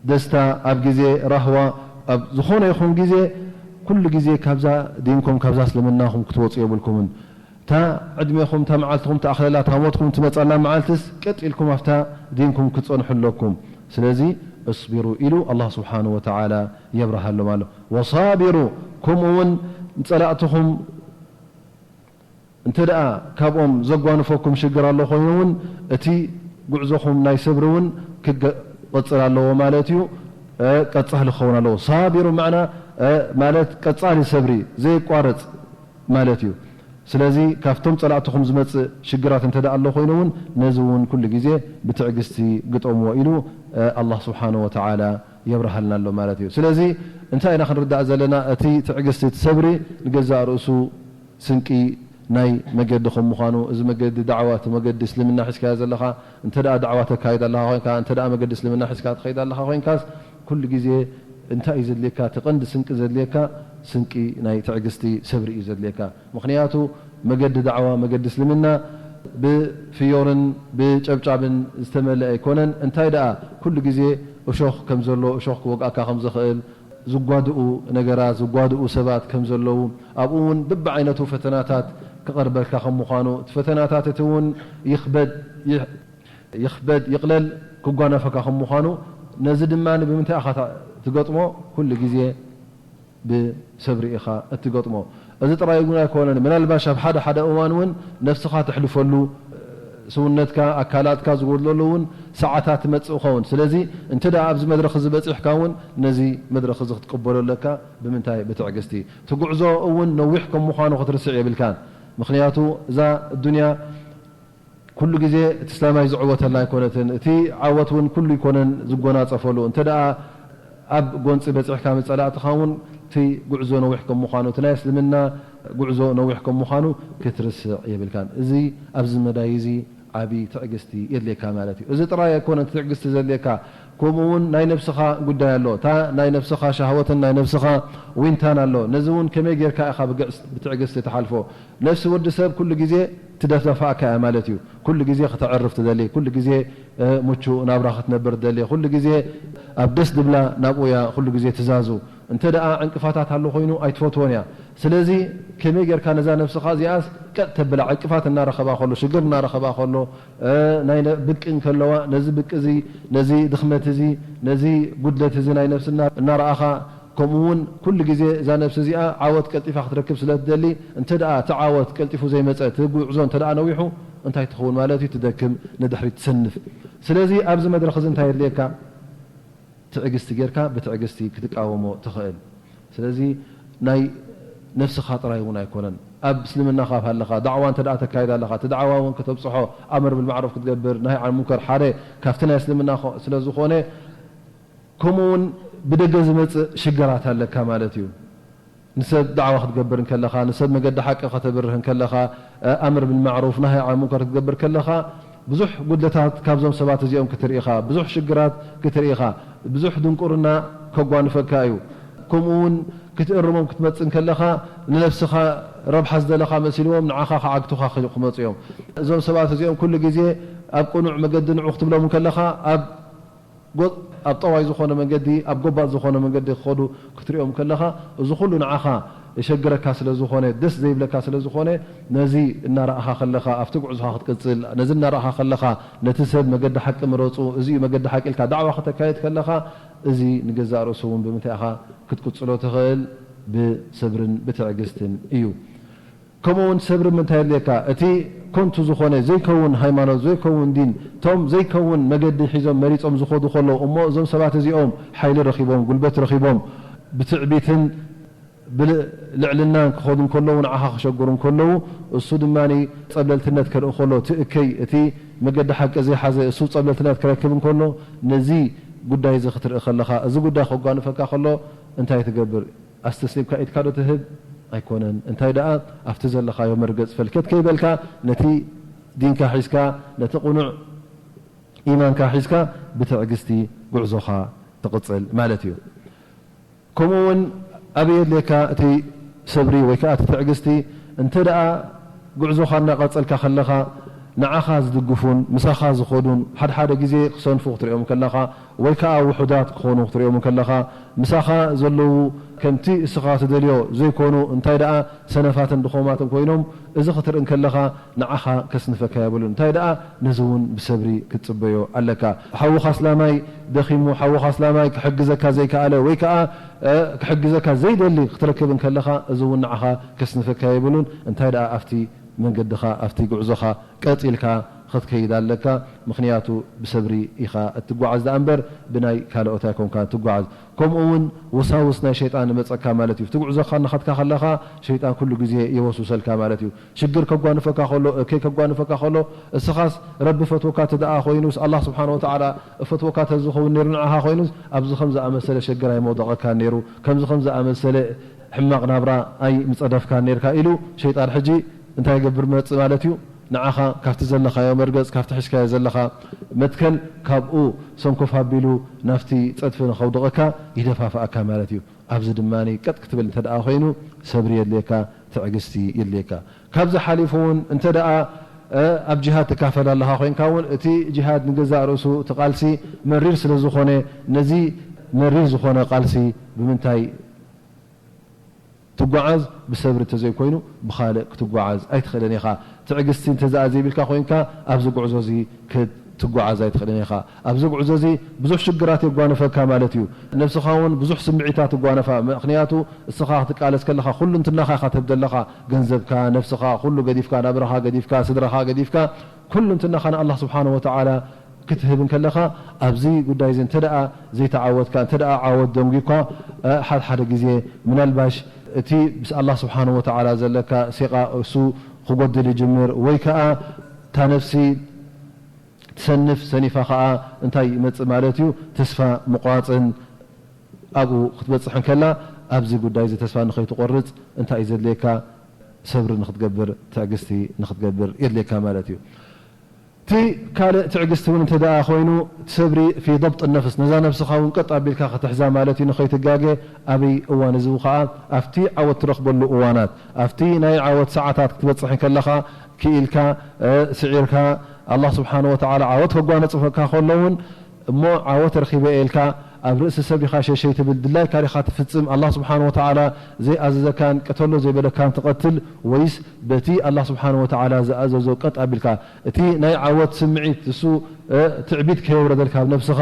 ደስታ፣ ኣብ ግዜ ራህዋ፣ ኣብ ዝኾነ ይኹን ግዜ፣ ኩሉ ግዜ ካብዛ ዲንኩም፣ ካብዛ እስልምናኹም ክትወጹ የብልኩምን። እታ ዕድሜኹም፣ እታ መዓልትኹም ትኣኽለላ፣ እታ ሞትኩም ትመጸላ መዓልትስ፣ ቀጥ ኢልኩም ኣብታ ዲንኩም ክትጸንሑ ኣለኩም። ስለዚ፣ እስቢሩ ኢሉ ኣላህ ስብሓነሁ ወተዓላ የብርሃሎም ኣሎ። ወሳቢሩ፣ ከምኡ እውን ንጸላእትኹም እንተ ደኣ ካብኦም ዘጓንፈኩም ሽግር ኣሎ ኮይኑ እውን፣ እቲ ጉዕዞኹም ናይ ሰብሪ እውን ክገ-፣ ክቕጽል ኣለዎ ማለት እዩ። እ፣ ቀጻሊ ክኸውን ኣለዎ። ሳቢሩ ማዕና፣ እ፣ ማለት ቀጻሊ ሰብሪ፣ ዘየቋርጽ ማለት እዩ። ስለዚ ካብቶም ጸላእትኹም ዝመጽእ ሽግራት እንተ ደኣ ኣሎ ኮይኑ እውን፣ ነዚ እውን ኩሉ ግዜ ብትዕግስቲ ግጠምዎ ኢሉ፣ እ፣ ኣላህ ስብሓነሁ ወተዓላ የብርሃልና ኣሎ ማለት እዩ። ስለዚ እንታይ ኢና ክንርዳእ ዘለና? እቲ ትዕግስቲ፣ እቲ ሰብሪ ንገዛእ ርእሱ ስንቂ ናይ መገዲ ከም ምዃኑ፣ እዚ መገዲ ዳዕዋ፣ እቲ መገዲ እስልምና ሒዝካዮ ዘለኻ፣ እንተ ደኣ ዳዕዋ ተካይድ ኣለኻ ኮይንካ፣ እንተ ደኣ መገዲ እስልምና ሒዝካ ትኸይድ ኣለኻ ኮይንካስ፣ ኩሉ ግዜ እንታይ እዩ ዘድልየካ? እቲ ቀንዲ ስንቂ ዘድልየካ፣ ስንቂ ናይ ትዕግስቲ፣ ሰብሪ እዩ ዘድልየካ። ምኽንያቱ፣ መገዲ ዳዕዋ፣ መገዲ እስልምና ብፍዮርን ብጨብጫብን ዝተመልአ ኣይኮነን። እንታይ ደኣ፣ ኩሉ ግዜ እሾኽ ከም ዘሎ፣ እሾኽ ክወግኣካ ከም ዝኽእል፣ ዝጓድኡ ነገራት፣ ዝጓድኡ ሰባት ከም ዘለዉ፣ ኣብኡ እውን በብዓይነቱ ፈተናታት ክቐርበልካ ከም ምዃኑ፣ እቲ ፈተናታት እቲ እውን ይኽበድ፣ ይሕ-፣ ይኽበድ ይቕለል ክጓነፈካ ከም ምዃኑ፣ ነዚ ድማ ብምንታይ ኢኻ ትገጥሞ? ኩሉ ግዜ ብሰብሪ ኢኻ እትገጥሞ። እዚ ጥራይ እውን ኣይኮነን፣ ምናልባሽ ኣብ ሓደ ሓደ እዋን እውን ነፍስኻ ተሕልፈሉ፣ ስውነትካ፣ ኣካላትካ ዝጎድለሉ እውን ሰዓታት ትመጽእ ይኸውን። ስለዚ እንተ ደኣ ኣብዚ መድረኽ እዚ በጺሕካ እውን ነዚ መድረኽ እዚ ክትቅበሎ ኣለካ። ብምንታይ? ብትዕግስቲ። እቲ ጉዕዞ እውን ነዊሕ ከም ምዃኑ ክትርስዕ የብልካን። ምኽንያቱ እዛ ዱንያ ኩሉ ግዜ እቲ ስላማይ ዝዕወተላ ኣይኮነትን። እቲ ዓወት እውን ኩሉ ኣይኮነን ዝጎናጸፈሉ። እንተ ደኣ ኣብ ጎንጺ በጺሕካ ምስ ጸላእትኻ እውን እቲ ጉዕዞ ነዊሕ ከም ምዃኑ፣ እቲ ናይ እስልምና ጉዕዞ ነዊሕ ከም ምዃኑ ክትርስዕ የብልካን። እዚ ኣብዚ መዳይ እዚ ዓቢ ትዕግስቲ የድልየካ ማለት እዩ። እዚ ጥራይ ኣይኮነን እቲ ትዕግስቲ ዘድልየካ፣ ከምኡ እውን ናይ ነብስኻ ጉዳይ ኣሎ። እታ ናይ ነብስኻ ሻህወትን ናይ ነብስኻ ዊንታን ኣሎ። ነዚ እውን ከመይ ጌርካ ኢኻ ብግዕስ-፣ ብትዕግስቲ ትሓልፎ? ነፍሲ ወዲ ሰብ ኩሉ ግዜ ትደፋፍኣካ እያ ማለት እዩ። ኩሉ ግዜ ከተዕርፍ ትደሊ፣ ኩሉ ግዜ፣ እ፣ ምቹእ ናብራ ክትነብር ትደሊ፣ ኩሉ ግዜ ኣብ ደስ ድብላ ናብኡ እያ ኩሉ ግዜ ትዛዙ። እንተ ደኣ ዕንቅፋታት ኣሎ ኮይኑ ኣይትፈትዎን እያ። ስለዚ ከመይ ጌርካ ነዛ ነብስኻ እዚኣስ ቀጥ ተብላ፣ ዕንቅፋት እናረኸባ ከሎ፣ ሽግር እናረኸባ ከሎ፣ እ፣ ናይ ነ-፣ ብቂ እንከለዋ፣ ነዚ ብቂ እዚ፣ ነዚ ድኽመት እዚ፣ ነዚ ጉድለት እዚ ናይ ነብስና እናረኣኻ ከምኡ እውን ኩሉ ግዜ እዛ ነብሲ እዚኣ ዓወት ቀልጢፋ ክትረክብ ስለ ትደሊ፣ እንተ ደኣ እቲ ዓወት ቀልጢፉ ዘይመጸ፣ እቲ ጉዕዞ እንተ ደኣ ነዊሑ፣ እንታይ ትኸውን ማለት እዩ? ትደክም፣ ንድሕሪት ትሰንፍ። ስለዚ ኣብዚ መድረኽ እዚ እንታይ የድልየካ? ትዕግስቲ ጌርካ ብትዕግስቲ ክትቃወሞ ትኽእል። ስለዚ ናይ ነፍስኻ ጥራይ እውን ኣይኮነን። ኣብ እስልምናኻ ኣብ ሃለኻ፣ ዳዕዋ እንተ ደኣ ተካይድ ኣለኻ፣ እቲ ዳዕዋ እውን ከተብጽሖ፣ ኣምር ብልማዕሩፍ ክትገብር፣ ናሂ ዓን ሙንከር ሓደ ካብቲ ናይ እስልምና ኾ-፣ ስለ ዝኾነ፣ ከምኡ እውን ብደገ ዝመጽእ ሽግራት ኣለካ ማለት እዩ። ንሰብ ዳዕዋ ክትገብር እንከለኻ፣ ንሰብ መገዲ ሓቂ ከተብርህ እንከለኻ፣ ኣምር ብልማዕሩፍ ናሂ ዓን ሙንከር ክትገብር ከለኻ፣ ብዙሕ ጉድለታት ካብዞም ሰባት እዚኦም ክትርኢ ኢኻ፣ ብዙሕ ሽግራት ክትርኢ ኢኻ፣ ብዙሕ ድንቁርና ከጓንፈካ እዩ። ከምኡ እውን ክትእርሞም ክትመጽእ እንከለኻ፣ ንነብስኻ ረብሓ ዝደለኻ መሲልዎም ንዓኻ ክዓግቱኻ ክመጹ እዮም። እዞም ሰባት እዚኦም ኩሉ ግዜ ኣብ ቅኑዕ መገዲ ንዑ ክትብሎም እንከለኻ፣ ኣብ ጎ-፣ ኣብ ጠዋይ ዝኾነ መንገዲ፣ ኣብ ጎባጥ ዝኾነ መንገዲ ክኸዱ ክትሪኦም ከለኻ፣ እዚ ኩሉ ንዓኻ የሸግረካ ስለ ዝኾነ፣ ደስ ዘይብለካ ስለ ዝኾነ፣ ነዚ እናረኣኻ ከለኻ፣ ኣብቲ ጉዕዞኻ ክትቅጽል፣ ነዚ እናረኣኻ ከለኻ፣ ነቲ ሰብ መገዲ ሓቂ ምረጹ፣ እዚ እዩ መገዲ ሓቂ ኢልካ ዳዕዋ ከተካይድ ከለኻ፣ እዚ ንገዛእ ርእሱ እውን ብምንታይ ኢኻ ክትቅጽሎ ትኽእል? ብሰብርን ብትዕግስትን እዩ። ከምኡ እውን ሰብሪ ምንታይ የድልየካ? እቲ ኮንቱ ዝኾነ ዘይከውን ሃይማኖት፣ ዘይከውን ዲን፣ እቶም ዘይከውን መገዲ ሒዞም መሪጾም ዝኾዱ ከለዉ፣ እሞ እዞም ሰባት እዚኦም ሓይሊ ረኺቦም፣ ጉልበት ረኺቦም፣ ብትዕቢትን ብልዕልናን ክኸዱ እንከለዉ፣ ንዓኻ ክሸግሩ እንከለዉ፣ እሱ ድማ ጸብለልትነት ከርኢ ከሎ፣ እቲ እከይ፣ እቲ መገዲ ሓቂ ዘይሓዘ፣ እሱ ጸብለልትነት ክረክብ እንከሎ፣ ነዚ ጉዳይ እዚ ክትርኢ ከለኻ፣ እዚ ጉዳይ ከጓንፈካ ከሎ፣ እንታይ ትገብር? ኣስተስሊምካ ኢድካ ዶ ትህብ? ኣይኮነን። እንታይ ደኣ ኣብቲ ዘለኻዮ መርገጽ ፈልከት ከይበልካ፣ ነቲ ዲንካ ሒዝካ፣ ነቲ ቅኑዕ ኢማንካ ሒዝካ፣ ብትዕግስቲ ጉዕዞኻ ትቕጽል ማለት እዩ። ከምኡ እውን ኣበይ የድልየካ እቲ ሰብሪ ወይ ከኣ እቲ ትዕግስቲ? እንተ ደኣ ጉዕዞኻ እናቐጸልካ ከለኻ፣ ንዓኻ ዝድግፉን ምሳኻ ዝኸዱን ሓደ ሓደ ግዜ ክሰንፉ ክትሪኦም ከለኻ፣ ወይ ከኣ ውሑዳት ክኾኑ ክትሪኦም ከለኻ፣ ምሳኻ ዘለዉ ከምቲ እስኻ ትደልዮ ዘይኮኑ፣ እንታይ ደኣ ሰነፋትን ድኾማትን ኮይኖም፣ እዚ ክትርኢ እንከለኻ ንዓኻ ከስንፈካ የብሉን። እንታይ ደኣ ነዚ እውን ብሰብሪ ክትጽበዮ ኣለካ። ሓውኻ ኣስላማይ ደኺሙ፣ ሓውኻ ኣስላማይ ክሕግዘካ ዘይከኣለ፣ ወይ ከኣ፣ እ፣ ክሕግዘካ ዘይደሊ ክትረክብ እንከለኻ፣ እዚ እውን ንዓኻ ከስንፈካ የብሉን። እንታይ ደኣ ኣብቲ መንገድኻ፣ ኣብቲ ጉዕዞኻ ቀጺልካ ክትከይድ ኣለካ። ምኽንያቱ ብሰብሪ ኢኻ እትጓዓዝ ደኣ እምበር ብናይ ካልኦት ኣይኮንካን ትጓዓዝ። ከምኡ እውን ወሳውስ ናይ ሸይጣን ይመጸካ ማለት እዩ። እቲ ጉዕዞኻ እናኸድካ ከለኻ ሸይጣን ኩሉ ግዜ የወስውሰልካ ማለት እዩ። ሽግር ከጓንፈካ ከሎ፣ እከይ ከጓንፈካ ከሎ፣ እስኻስ ረቢ ፈትወካ እንተ ደኣ ኮይኑስ፣ ኣላህ ስብሓነ ወተዓላ እፈትወካ እንተ ዝኸውን ነይሩ ንዓኻ ኮይኑስ፣ ኣብዚ ከም ዝኣመሰለ ሽግር ኣይመውደቐካን ነይሩ፣ ከምዚ ከም ዝኣመሰለ ሕማቕ ናብራ ኣይምጸደፍካን ነይርካ ኢሉ ሸይጣን ሕጂ እንታይ ይገብር መጽእ ማለት እዩ? ንዓኻ ካብቲ ዘለኻዮ መርገጽ፣ ካብቲ ሒዝካዮ ዘለኻ መትከል፣ ካብኡ ሰንኮፍ ኣቢሉ ናብቲ ጸድፊ ንኸውድቐካ ይደፋፍኣካ ማለት እዩ። ኣብዚ ድማ ቀጥ ክትብል እንተ ደኣ ኮይኑ፣ ሰብሪ የድልየካ፣ ትዕግስቲ የድልየካ። ካብዚ ሓሊፉ እውን እንተ ደኣ፣ እ፣ ኣብ ጂሃድ ትካፈል ኣለኻ ኮይንካ እውን፣ እቲ ጂሃድ ንገዛእ ርእሱ እቲ ቃልሲ መሪር ስለ ዝኾነ፣ ነዚ መሪር ዝኾነ ቃልሲ ብምንታይ ትጓዓዝ? ብሰብሪ እንተዘይኮይኑ ብኻልእ ክትጓዓዝ ኣይትኽእልን ኢኻ። ትዕግስቲ እንተ ደኣ ዘይብልካ ኮይንካ ኣብዚ ጉዕዞ እዚ ክትጓዓዝ ኣይትኽእልን ኢኻ። ኣብዚ ጉዕዞ እዚ ብዙሕ ሽግራት የጓንፈካ ማለት እዩ። ነብስኻ እውን ብዙሕ ስምዒታት ትጓነፋ። ምኽንያቱ እስኻ ክትቃለስ ከለኻ ኩሉ እንትናኻ ኢኻ ትህብ ዘለኻ፣ ገንዘብካ፣ ነብስኻ፣ ኩሉ ገዲፍካ፣ ናብራኻ ገዲፍካ፣ ስድራኻ ገዲፍካ፣ ኩሉ እንትናኻ ንኣላህ ስብሓነሁ ወተዓላ ክትህብ እንከለኻ፣ ኣብዚ ጉዳይ እዚ እንተ ደኣ ዘይተዓወትካ፣ እንተ ደኣ ዓወት ደንጒካ፣ እ፣ ሓደ ሓደ ግዜ ምናልባሽ እቲ ምስ ኣላህ ስብሓነሁ ወተዓላ ዘለካ ሲቓ እሱ ክጎድል ይጅምር፣ ወይ ከኣ እታ ነፍሲ ትሰንፍ፣ ሰኒፋ ከኣ እንታይ ይመጽእ ማለት እዩ? ተስፋ ምቑራጽን ኣብኡ ክትበጽሕ እንከላ፣ ኣብዚ ጉዳይ እዚ ተስፋ ንኸይትቆርጽ እንታይ እዩ ዘድልየካ? ሰብሪ ንኽትገብር፣ ትዕግስቲ ንኽትገብር የድልየካ ማለት እዩ። እቲ ካልእ ትዕግስቲ እውን እንተ ደኣ ኮይኑ፣ እቲ ሰብሪ ፊ ضبط النفس፣ ነዛ ነብስኻ እውን ቀጥ ኣቢልካ ክትሕዛ ማለት እዩ፣ ንኸይትጋገ ኣበይ እዋን፣ እዚ ኸኣ ኣብቲ ዓወት ትረኽበሉ እዋናት፣ ኣብቲ ናይ ዓወት ሰዓታት ክትበጽሕ እንከለኻ፣ ክኢልካ፣ እ፣ ስዒርካ፣ ኣላህ ስብሓነ ወተዓላ ዓወት ከጓነጽፈካ ከሎ እውን፣ እሞ ዓወት ረኺበ ኢልካ ኣብ ርእሲ ሰብ ኢኻ ሸሸይ ትብል፣ ድላይካ ዲኻ ትፍጽም? ኣላህ ስብሓን ወተዓላ ዘይኣዘዘካን ቅተሎ ዘይበለካን ትቐትል፣ ወይስ በቲ ኣላህ ስብሓን ወተዓላ ዝኣዘዞ ቀጥ ኣቢልካ? እቲ ናይ ዓወት ስምዒት እሱ፣ እ፣ ትዕቢት ከየውረደልካ ኣብ ነብስኻ፣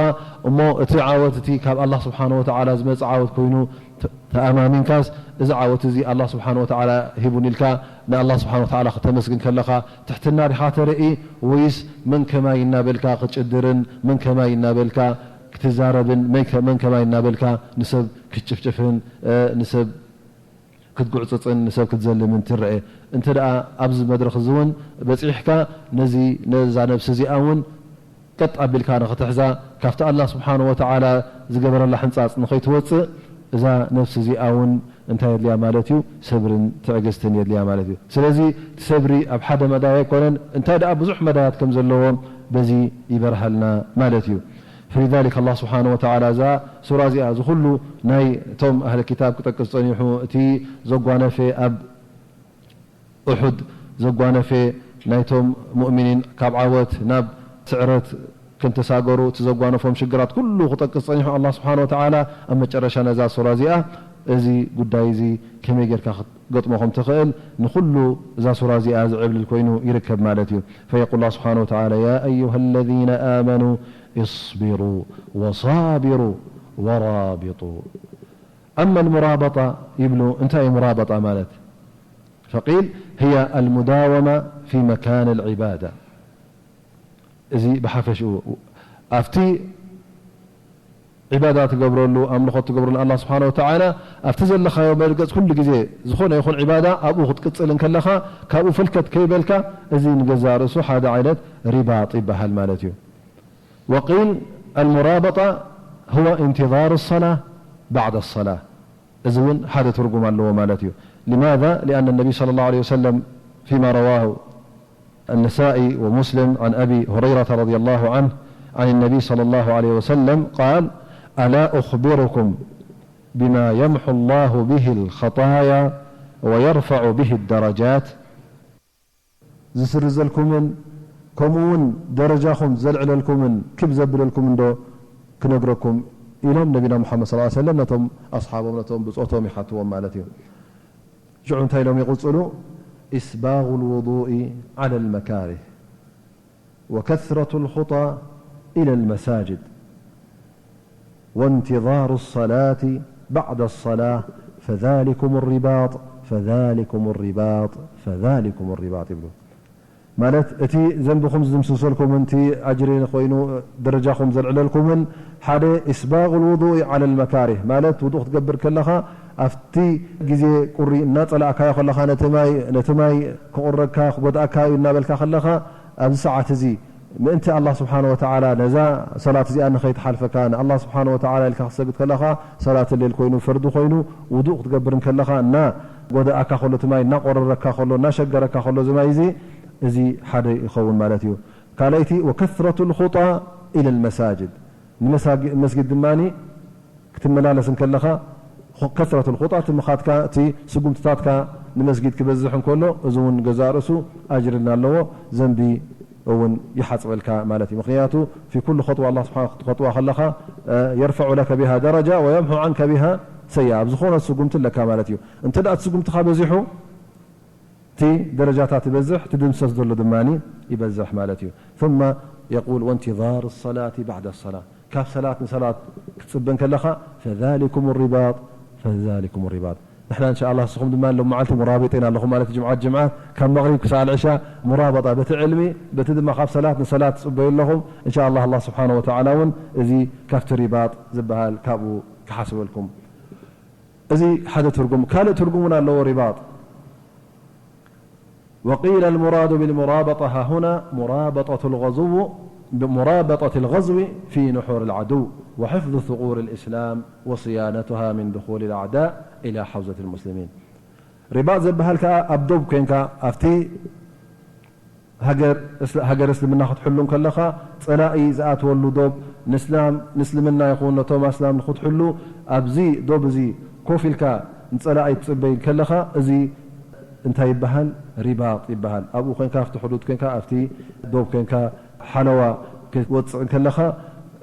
እሞ እቲ ዓወት እቲ ካብ ኣላህ ስብሓን ወተዓላ ዝመጽእ ዓወት ኮይኑ ተ-፣ ተኣማሚንካስ፣ እዚ ዓወት እዚ ኣላህ ስብሓን ወተዓላ ሂቡኒ ኢልካ ንኣላህ ስብሓን ወተዓላ ክተመስግን ከለኻ ትሕትና ዲኻ ተርኢ፣ ወይስ መን ከማይ እናበልካ ክትጭድርን መን ከማይ እናበልካ ክትዛረብን መይ ከ-፣ መን ከማይ እናበልካ ንሰብ ክትጭፍጭፍን፣ እ፣ ንሰብ ክትጉዕጽጽን ንሰብ ክትዘልምን ትረአ? እንተ ደኣ ኣብዚ መድረኽ እዚ እውን በጺሕካ፣ ነዚ፣ ነዛ ነብሲ እዚኣ እውን ቀጥ ኣቢልካ ንኽትሕዛ፣ ካብቲ ኣላህ ስብሓን ወተዓላ ዝገበረላ ሕንጻጽ ንኸይትወጽእ፣ እዛ ነብሲ እዚኣ እውን እንታይ የድልያ ማለት እዩ? ሰብርን ትዕግስትን የድልያ ማለት እዩ። ስለዚ እቲ ሰብሪ ኣብ ሓደ መዳይ ኣይኮነን፣ እንታይ ደኣ ብዙሕ መዳያት ከም ዘለዎ በዚ ይበርሃልና ማለት እዩ። فلذلك ኣላህ ስብሓን ወተዓላ እዛ ሱራ እዚኣ፣ እዚ ኩሉ ናይ እቶም ኣህለ ኪታብ ክጠቅስ ጸኒሑ፣ እቲ ዘጓነፈ ኣብ ኡሑድ ዘጓነፈ፣ ናይቶም ሙእሚኒን ካብ ዓወት ናብ ስዕረት ክንተሳገሩ፣ እቲ ዘጓነፎም ሽግራት ኩሉ ክጠቅስ ጸኒሑ ኣላህ ስብሓን ወተዓላ፣ ኣብ መጨረሻ ነዛ ሱራ እዚኣ፣ እዚ ጉዳይ እዚ ከመይ ጌርካ ክትገጥሞ ከም ትኽእል፣ ንኹሉ እዛ ሱራ እዚኣ ዝዕብልል ኮይኑ ይርከብ ማለት እዩ። فيقول الله سبحانه وتعالى: يا أيها الذين آمنوا اصبروا وصابروا ورابطوا. أما المرابطة ይብሉ፣ እንታይ እዩ ሙራበጣ ማለት? فقيل: هي المداومة في مكان العبادة. እዚ ብሓፈሽኡ ኣብቲ ዒባዳ ትገብረሉ፣ ኣምልኾት ትገብረሉ ኣላህ ስብሓነ ወተዓላ፣ ኣብቲ ዘለኻዮ መርገጽ ኩሉ ግዜ ዝኾነ ይኹን ዒባዳ ኣብኡ ክትቅጽል እንከለኻ፣ ካብኡ ፍልከት ከይበልካ፣ እዚ ንገዛእ ርእሱ ሓደ ዓይነት ሪባጥ ይበሃል ማለት እዩ። وقيل: المرابطة هو انتظار الصلاة بعد الصلاة. እዚ እውን ሓደ ትርጉም ኣለዎ ማለት እዩ። لماذا؟ لأن النبي صلى الله عليه وسلم فيما رواه النسائي ومسلم عن أبي هريرة رضي الله عنه عن النبي صلى الله عليه وسلم قال: ألا أخبركم بما يمحو الله به الخطايا ويرفع به الدرجات؟ ዝስርዘልኩምን ከምኡ እውን ደረጃኹም ዘልዕለልኩምን ክብ ዘብለልኩምን ዶ ክነግረኩም? ኢሎም ነቢና ሙሓመድ ሰለላሁ ዐለይሂ ወሰለም ነቶም ኣስሓቦም፣ ነቶም ብጾቶም ይሓትዎም ማለት እዩ። ሽዑ እንታይ ኢሎም ይቕጽሉ? إسباغ الوضوء على المكاره وكثرة الخطى إلى المساجد وانتظار الصلاة بعد الصلاة فذلكم الرباط فذلكم الرباط فذلكم الرباط ይብሉ። ማለት እቲ ዘንብኹም ዝድምስሰልኩምን እቲ ኣጅሪ ኮይኑ ደረጃኹም ዘልዕለልኩምን ሓደ إسباغ الوضوء على المكاره ማለት ውዱእ ክትገብር ከለኻ ኣብቲ ግዜ ቁሪ እናጸላእካዮ ከለኻ ነቲ ማይ ነቲ ማይ ክቑረካ ክጎድኣካ እዩ እናበልካ ከለኻ ኣብዚ ሰዓት እዚ ምእንቲ ኣላህ ስብሓነ ወተዓላ ነዛ ሰላት እዚኣ ንኸይትሓልፈካ ንኣላህ ስብሓነ ወተዓላ ኢልካ ክትሰግድ ከለኻ ሰላት ሌል ኮይኑ ፈርዲ ኮይኑ ውዱእ ክትገብር እንከለኻ እና ጎደኣካ ከሎ እቲ ማይ እናቆረረካ ከሎ እናሸገረካ ከሎ እዚ ማይ እዚ እዚ ሓደ ይኸውን ማለት እዩ። ካልኣይቲ وكثرة الخطى إلى المساجد ንመሳጊ- መስጊድ ድማ ክትመላለስ እንከለኻ ከስረት ልኹጣ እቲ ምኻትካ እቲ ስጉምትታትካ ንመስጊድ ክበዝሕ እንከሎ እዚ እውን ገዛእ ርእሱ ኣጅርና ኣለዎ ዘንቢ እውን ይሓፅበልካ ማለት እዩ። ምክንያቱ في كل خطوة ኣላ ስብሓ ክትኸጥዋ ከለኻ يرفع لك بها درجة ويمحو عنك بها سيئة ኣብ ዝኾነ ስጉምቲ ኣለካ ማለት እዩ። እንተ ደኣ እቲ ስጉምትኻ በዚሑ እቲ ደረጃታት ይበዝሕ፣ እቲ ድምሰስ ዘሎ ድማ ይበዝሕ ማለት እዩ። ثم يقول وانتظار الصلاة بعد الصلاة ካብ ሰላት ንሰላት ክትጽበ እንከለኻ فذلكم الرباط فذلكم الرباط ንሕና እንሻ ኣላ ንስኹም ድማ ሎም መዓልቲ ሙራቢጢን ኣለኹም ማለት ጅምዓት ጅምዓት ካብ መቕሪብ ክሳዕ ልዕሻ ሙራበጣ በቲ ዕልሚ በቲ ድማ ካብ ሰላት ንሰላት ትጽበዩ ኣለኹም። እንሻ ኣላ ኣላ ስብሓን ወተዓላ እውን እዚ ካብቲ ሪባጥ ዝበሃል ካብኡ ክሓስበልኩም። እዚ ሓደ ትርጉም ካልእ ትርጉም እውን ኣለዎ ሪባጥ وقيل المراد بالمرابطة ها هنا مرابطة الغزو مرابطة الغزو في نحور العدو وحفظ ثغور الإسلام وصيانتها من دخول الأعداء إلى حوزة المسلمين. ሪባጥ ዝበሃል ከኣ ኣብ ዶብ ኮንካ ኣብቲ ሃገር እስልምና ክትሕሉ እንከለኻ ጸላኢ ዝኣትወሉ ዶብ ንስላም ንስልምና ይኹን ነቶም ኣስላም ንክትሕሉ ኣብዚ ዶብ እዚ ኮፍ ኢልካ ንጸላኢ ትጽበይ እንከለኻ እዚ እንታይ ይበሃል? ሪባጥ ይበሃል። ኣብኡ ኮንካ ኣብቲ ሕዱድ ኮንካ ኣብቲ ዶብ ኮንካ ሓለዋ ክትወጽእ እንከለኻ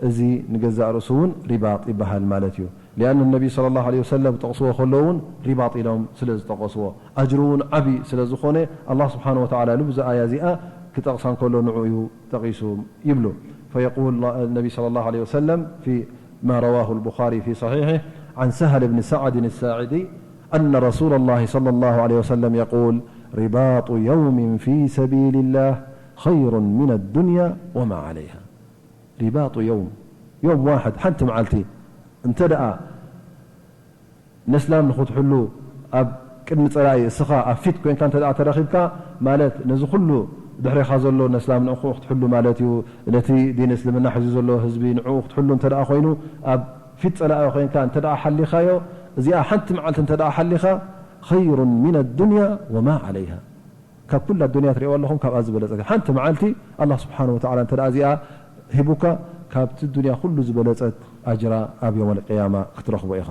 እዚ ንገዛእ ርእሱ እውን ሪባጥ ይበሃል ማለት እዩ። ሊኣን ነቢ صلى الله عليه وسلم ጠቕስዎ ከለዉ እውን ሪባጥ ኢሎም ስለ ዝጠቐስዎ፣ ኣጅሩ እውን ዓቢ ስለ ዝኾነ፣ ኣላህ ስብሓነ ወተዓላ ኢሉ ብዛ ኣያ እዚኣ ክጠቕሳ እንከሎ ንዑ እዩ ጠቒሱ ይብሉ። فيقول النبي صلى الله عليه وسلم فيما رواه البخاري في صحيحه عن سهل بن سعد الساعدي أن رسول الله صلى الله عليه وسلم يقول: رباط يوم في سبيل الله خير من الدنيا وما عليها. ሪባጡ የውም፣ የውም ዋሕድ፣ ሓንቲ መዓልቲ እንተ ደኣ ነስላም ንኽትሕሉ ኣብ ቅድሚ ጸላኢ እስኻ ኣብ ፊት ኮንካ እንተ ደኣ ተረኺብካ፣ ማለት ነዚ ኩሉ ድሕሬኻ ዘሎ ነስላም ንዕኡ ክትሕሉ ማለት እዩ። ነቲ ዲን እስልምና ሒዙ ዘሎ ህዝቢ ንዕኡ ክትሕሉ እንተ ደኣ ኮይኑ፣ ኣብ ፊት ጸላኢ ኮንካ እንተ ደኣ ሓሊኻዮ፣ እዚኣ ሓንቲ መዓልቲ እንተ ደኣ ሓሊኻ፣ خير من الدنيا وما عليها። ካብ ኩላ ኣዱንያ ትርእይዋ ኣለኹም፣ ካብኣ ዝበለጸት ሓንቲ መዓልቲ ኣላህ ስብሓነሁ ወተዓላ እንተ ደኣ እዚኣ ሂቡካ፣ ካብቲ ዱንያ ኩሉ ዝበለጸት ኣጅራ ኣብ የውመል ቅያማ ክትረኽቦ ኢኻ።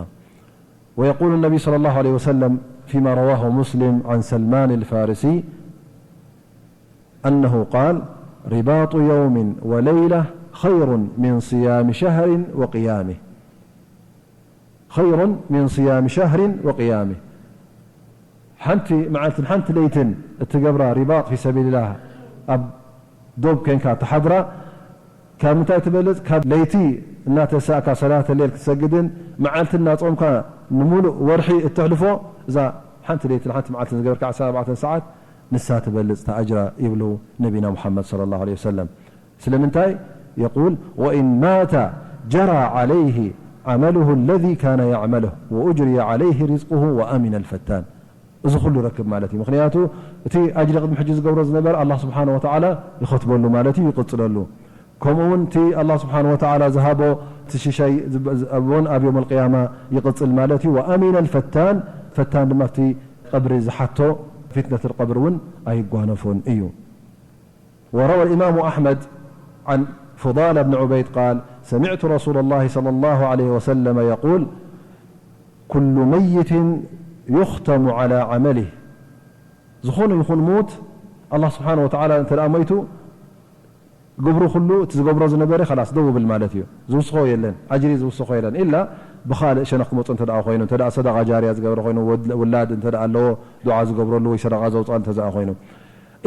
ويقول النبي صلى الله عليه وسلم فيما رواه مسلم عن سلمان الفارسي أنه قال: رباط يوم وليلة خير من صيام شهر وقيامه. خير من صيام شهر وقيامه. ሓንቲ መዓልትን ሓንቲ ለይትን እትገብራ ሪባጥ ፊ ሰቢልላህ ኣብ ዶብ ኮንካ ትሓድራ ካብ ምንታይ ትበልጽ? ካብ ለይቲ እናተሳእካ ሰላተ ሌል ክትሰግድን መዓልቲ እናጾምካ ንምሉእ ወርሒ እተሕልፎ፣ እዛ ሓንቲ ለይትን ሓንቲ መዓልትን ዝገበርካ ዓሰርተ ኣርባዕተ ሰዓት ንሳ ትበልጽ እታ ኣጅራ ይብሉ ነቢና ሙሓመድ ሰለላሁ ዐለይሂ ወሰለም። ስለምንታይ የቁል ወኢን ማተ ጀራ ዓለይህ ዓመልሁ ለዚ ካነ ያዕመልሁ ወኡጅርየ ዓለይህ ሪዝቁሁ ወአሚነ ልፈታን። እዚ ኩሉ ረክብ ማለት እዩ። ምኽንያቱ እቲ ኣጅሪ ቅድሚ ሕጂ ዝገብሮ ዝነበረ ኣላህ ስብሓነ ወተዓላ ይኸትበሉ ማለት እዩ፣ ይቕጽለሉ። ከምኡ እውን እቲ ኣላህ ስብሓነ ወተዓላ ዝሃቦ እቲ ሽሻይ ዝቦን ኣብ የውም ኣልቅያማ ይቕጽል ማለት እዩ። ወአሚነ ልፈታን፣ ፈታን ድማ ኣብቲ ቀብሪ ዝሓቶ ፊትነት ልቀብሪ እውን ኣይጓነፎን እዩ። وروى الإمام أحمد عن فضالة بن عبيد قال: سمعت رسول الله صلى الله عليه وسلم يقول: كل ميت يختم على عمله. ዝኾነ ይኹን ሙት ኣላህ ስብሓነ ወተዓላ እንተ ደኣ ሞይቱ ግብሩ ኩሉ እቲ ዝገብሮ ዝነበረ ኸላስ ደው ብል ማለት እዩ። ዝውስኾ የለን፣ ኣጅሪ ዝውስኾ የለን። ኢላ ብኻልእ ሸነኽ ክመፁ እንተ ደኣ ኮይኑ፣ እንተ ደኣ ሰደቓ ጃርያ ዝገበረ ኮይኑ፣ ወድ-፣ ውላድ እንተ ደኣ ኣለዎ፣ ዱዓ ዝገብረሉ ወይ ሰደቓ ዘውፅኣሉ እንተ ደኣ ኮይኑ።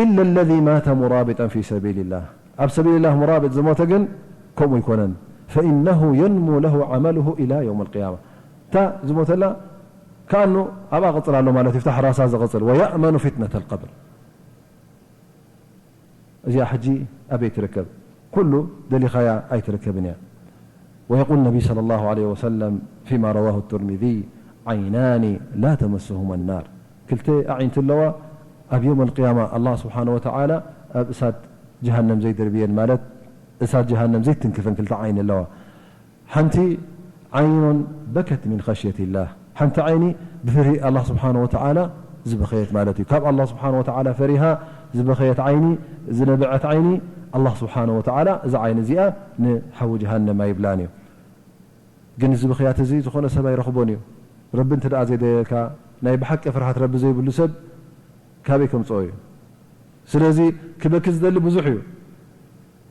إلا الذي مات مرابطا في سبيل الله. ኣብ ሰቢልላህ ሙራብጥ ዝሞተ ግን ከምኡ ኣይኮነን። فإنه ينمو له عمله إلى يوم القيامة. እታ ዝሞተላ ከኣኑ ኣብኣ ቅጽል ኣሎ ማለት እዩ፣ ፍታሕ ራሳ ዝቕጽል። ويأمن فتنة القبر. እዚኣ ሕጂ ኣበይ ትርከብ? ኩሉ ደሊኻያ ኣይትርከብን እያ። ويقول النبي صلى الله عليه وسلم فيما رواه الترمذي: عينان لا تمسهما النار. ክልተ ኣዒንቲ ኣለዋ፣ ኣብ የውም ኣልቅያማ ኣላህ ስብሓነ ወተዓላ ኣብ እሳት ጀሃነም ዘይድርብየን፣ ማለት እሳት ጀሃነም ዘይትንክፈን ክልተ ዓይኒ ኣለዋ። ሓንቲ ዓይኑን በከት ሚን ኸሽየት ላህ፣ ሓንቲ ዓይኒ ብፍርሂ ኣላህ ስብሓነ ወተዓላ ዝበኸየት ማለት እዩ። ካብ ኣላህ ስብሓነ ወተዓላ ፈሪሃ ዝበኸየት ዓይኒ፣ ዝነበዐት ዓይኒ፣ ኣላህ ስብሓነ ወተዓላ እዛ ዓይኒ እዚኣ ንሓዊ ጀሃነም ኣይብላን እዩ። ግን እዚ ብኽያት እዚ ዝኾነ ሰብ ኣይረኽቦን እዩ። ረቢ እንተ ደኣ ዘይደልየልካ፣ ናይ ብሓቂ ፍርሃት ረቢ ዘይብሉ ሰብ ካበይ ከምጽኦ እዩ? ስለዚ ክበኪ ዝደሊ ብዙሕ እዩ፣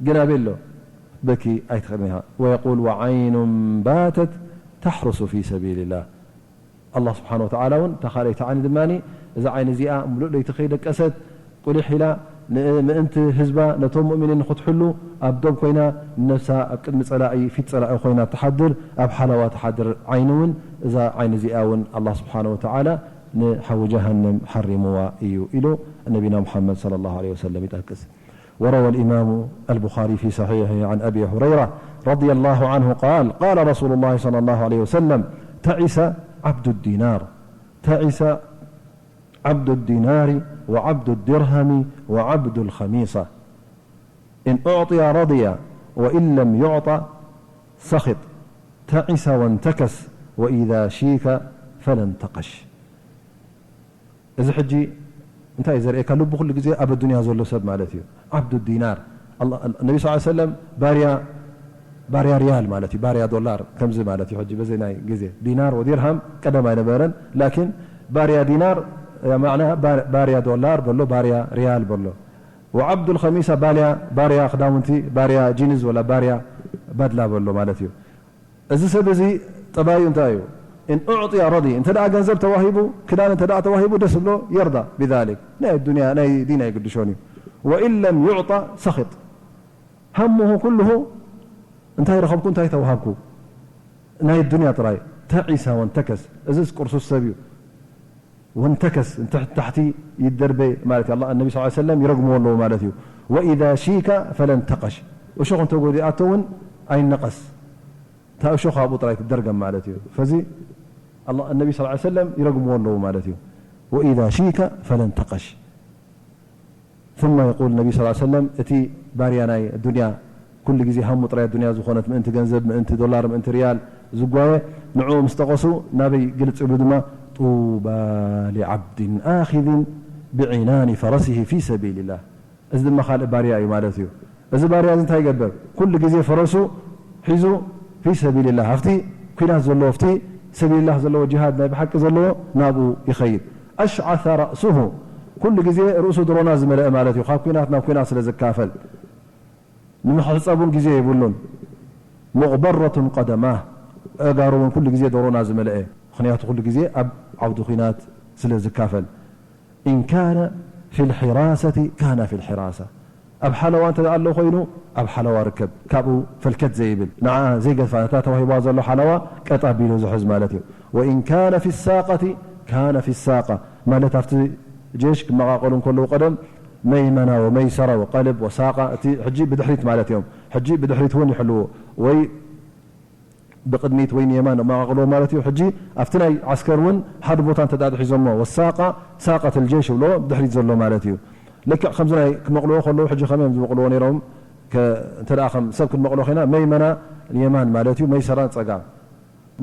ግን ኣበይ ኣሎ? ክትበኪ ኣይትኽእልን ኢኻ። ويقول: وعين باتت تحرس في سبيل الله. ኣላህ ስብሓነ ወተዓላ እውን እታ ካልኣይቲ ዓይኒ ድማ፣ እዛ ዓይኒ እዚኣ ምሉእ ለይቲ ከይደቀሰት ቁሊሕ ኢላ ን-፣ ምእንቲ ህዝባ ነቶም ሙእሚኒን ንኽትሕሉ ኣብ ዶብ ኮይና ንነብሳ ኣብ ቅድሚ ጸላኢ፣ ፊት ጸላኢ ኮይና ትሓድር፣ ኣብ ሓለዋ ትሓድር ዓይኒ እውን፣ እዛ ዓይኒ እዚኣ እውን ኣላህ ስብሓነ ወተዓላ ንሓዊ ጀሃነም ሓሪምዋ እዩ ኢሉ ነቢና ሙሓመድ ሰለላሁ ዐለይሂ ወሰለም ይጠቅስ። وروى الإمام البخاري في صحيحه عن أبي هريرة رضي الله عنه قال: قال رسول الله صلى الله عليه وسلم: تعس عبد الدينار، تعس عبد الدينار وعبد الدرهم وعبد الخميصة، إن أعطي رضي وإن لم يعط سخط، تعس وانتكس، وإذا شيك فلا انتقش. እዚ ሕጂ እንታይ እዩ ዘርእየካ? ልቡ ኩሉ ግዜ ኣብ ኣዱንያ ዘሎ ሰብ ማለት እዩ። ዓብዱ ዲናር። ኣላ-፣ ነቢ ስ ሰለም ባርያ፣ ባርያ ሪያል ማለት እዩ፣ ባርያ ዶላር ከምዚ ማለት እዩ። ሕጂ በዚ ናይ ግዜ ዲናር ወዲርሃም ቀደም ኣይነበረን፣ ላኪን ባርያ ዲናር፣ ማዕና ባር-፣ ባርያ ዶላር በሎ፣ ባርያ ሪያል በሎ። ወዓብዱል ኸሚሳ ባልያ፣ ባርያ ክዳውንቲ፣ ባርያ ጂንዝ ወላ ባርያ ባድላ በሎ ማለት እዩ። እዚ ሰብ እዚ ጠባዩ እንታይ እዩ? إن أعطي رضي፣ እንተ ደኣ ገንዘብ ተዋሂቡ፣ ክዳን እንተ ደኣ ተዋሂቡ ደስ ብሎ፣ يرضى بذلك። ናይ ዱንያ፣ ናይ ዲን ኣይግድሾን እዩ። وإن لم يعط سخط። همه كله እንታይ ረኸብኩ፣ እንታይ ተዋሃብኩ፣ ናይ ዱንያ ጥራይ። تعس وانتكس። እዚ ቁርሱስ ሰብ እዩ። وانتكس፣ ንትሕቲ ታሕቲ ይደርበ ማለት እዩ። ኣላ-፣ ነቢ ስ ሰለም ይረግምዎ ኣለዉ ማለት እዩ። وإذا شيك فلا انتقش። እሾኽ እንተጎዲኣቶ እውን ኣይነቐስ። እታ እሾኽ ኣብኡ ጥራይ ትደርገም ማለት እዩ። ፈዚ ኣላ-፣ ነቢ ስ ሰለም ይረግምዎ ኣለዉ ማለት እዩ። وإذا شيك فلا انتقش. ثم يقول النبي صلى الله عليه وسلم، እቲ ባርያ ናይ ዱንያ፣ ኩሉ ግዜ ሃሙ ጥራይ ዱንያ ዝኾነት፣ ምእንቲ ገንዘብ፣ ምእንቲ ዶላር፣ ምእንቲ ሪያል ዝጓየ፣ ንዕኡ ምስ ጠቐሱ ናበይ ግልጽ ይብሉ ድማ፣ طوبى لعبد آخذ بعنان فرسه في سبيل الله። እዚ ድማ ካልእ ባርያ እዩ ማለት እዩ። እዚ ባርያ እዚ እንታይ ይገብር? ኩሉ ግዜ ፈረሱ ሒዙ في سبيل الله፣ ኣብቲ ኲናት ዘለዎ፣ ኣብቲ سبيل الله ዘለዎ ጅሃድ ናይ ብሓቂ ዘለዎ ናብኡ ይኸይድ። أشعث رأسه، ኩሉ ግዜ ርእሱ ዶሮና ዝመልአ ማለት እዩ። ካብ ኲናት ናብ ኲናት ስለ ዝካፈል፣ ንምሕጻብ እውን ግዜ የብሉን። مغبرة قدماه، ኣእጋሩ እውን ኩሉ ግዜ ዶሮና ዝመልአ፣ ምኽንያቱ ኩሉ ግዜ ኣብ ዓውዲ ኲናት ስለ ዝካፈል። إن كان في الحراسة كان في الحراسة، ኣብ ሓለዋ እንተ ኣሎ ኮይኑ ኣብ ሓለዋ ርከብ፣ ካብኡ ፈልከት ዘይብል፣ ንዓ ዘይገድፋ፣ ነታ ተዋሂባ ዘሎ ሓለዋ ቀጥ ኣቢሉ ዝሕዝ ማለት እዩ። وإن كان في الساقة كان في الساقة، ማለት ኣብቲ ጀሽ ክመቓቐሉ እንከለዉ ቀደም መይመና ወመይሰራ ወቀልብ ወሳቃ፣ እቲ ሕጂ ብድሕሪት ማለት እዮም። ሕጂ ብድሕሪት እውን ይሕልዎ ወይ ብቕድሚት ወይ ንየማን መቓቕልዎ ማለት እዩ። ሕጂ ኣብቲ ናይ ዓስከር እውን ሓደ ቦታ እንተ ደኣ ሒዞሞ፣ ወሳቃ ሳቀት ልጀሽ ይብልዎ፣ ብድሕሪት ዘሎ ማለት እዩ። ልክዕ ከምዚ ናይ ክመቕልዎ ከለዉ፣ ሕጂ ከመይ እዮም ዝመቕልዎ ነይሮም? ከ-፣ እንተ ደኣ ከም ሰብ ክንመቕልዎ ኮይና፣ መይመና ንየማን ማለት እዩ፣ መይሰራ ንጸጋም።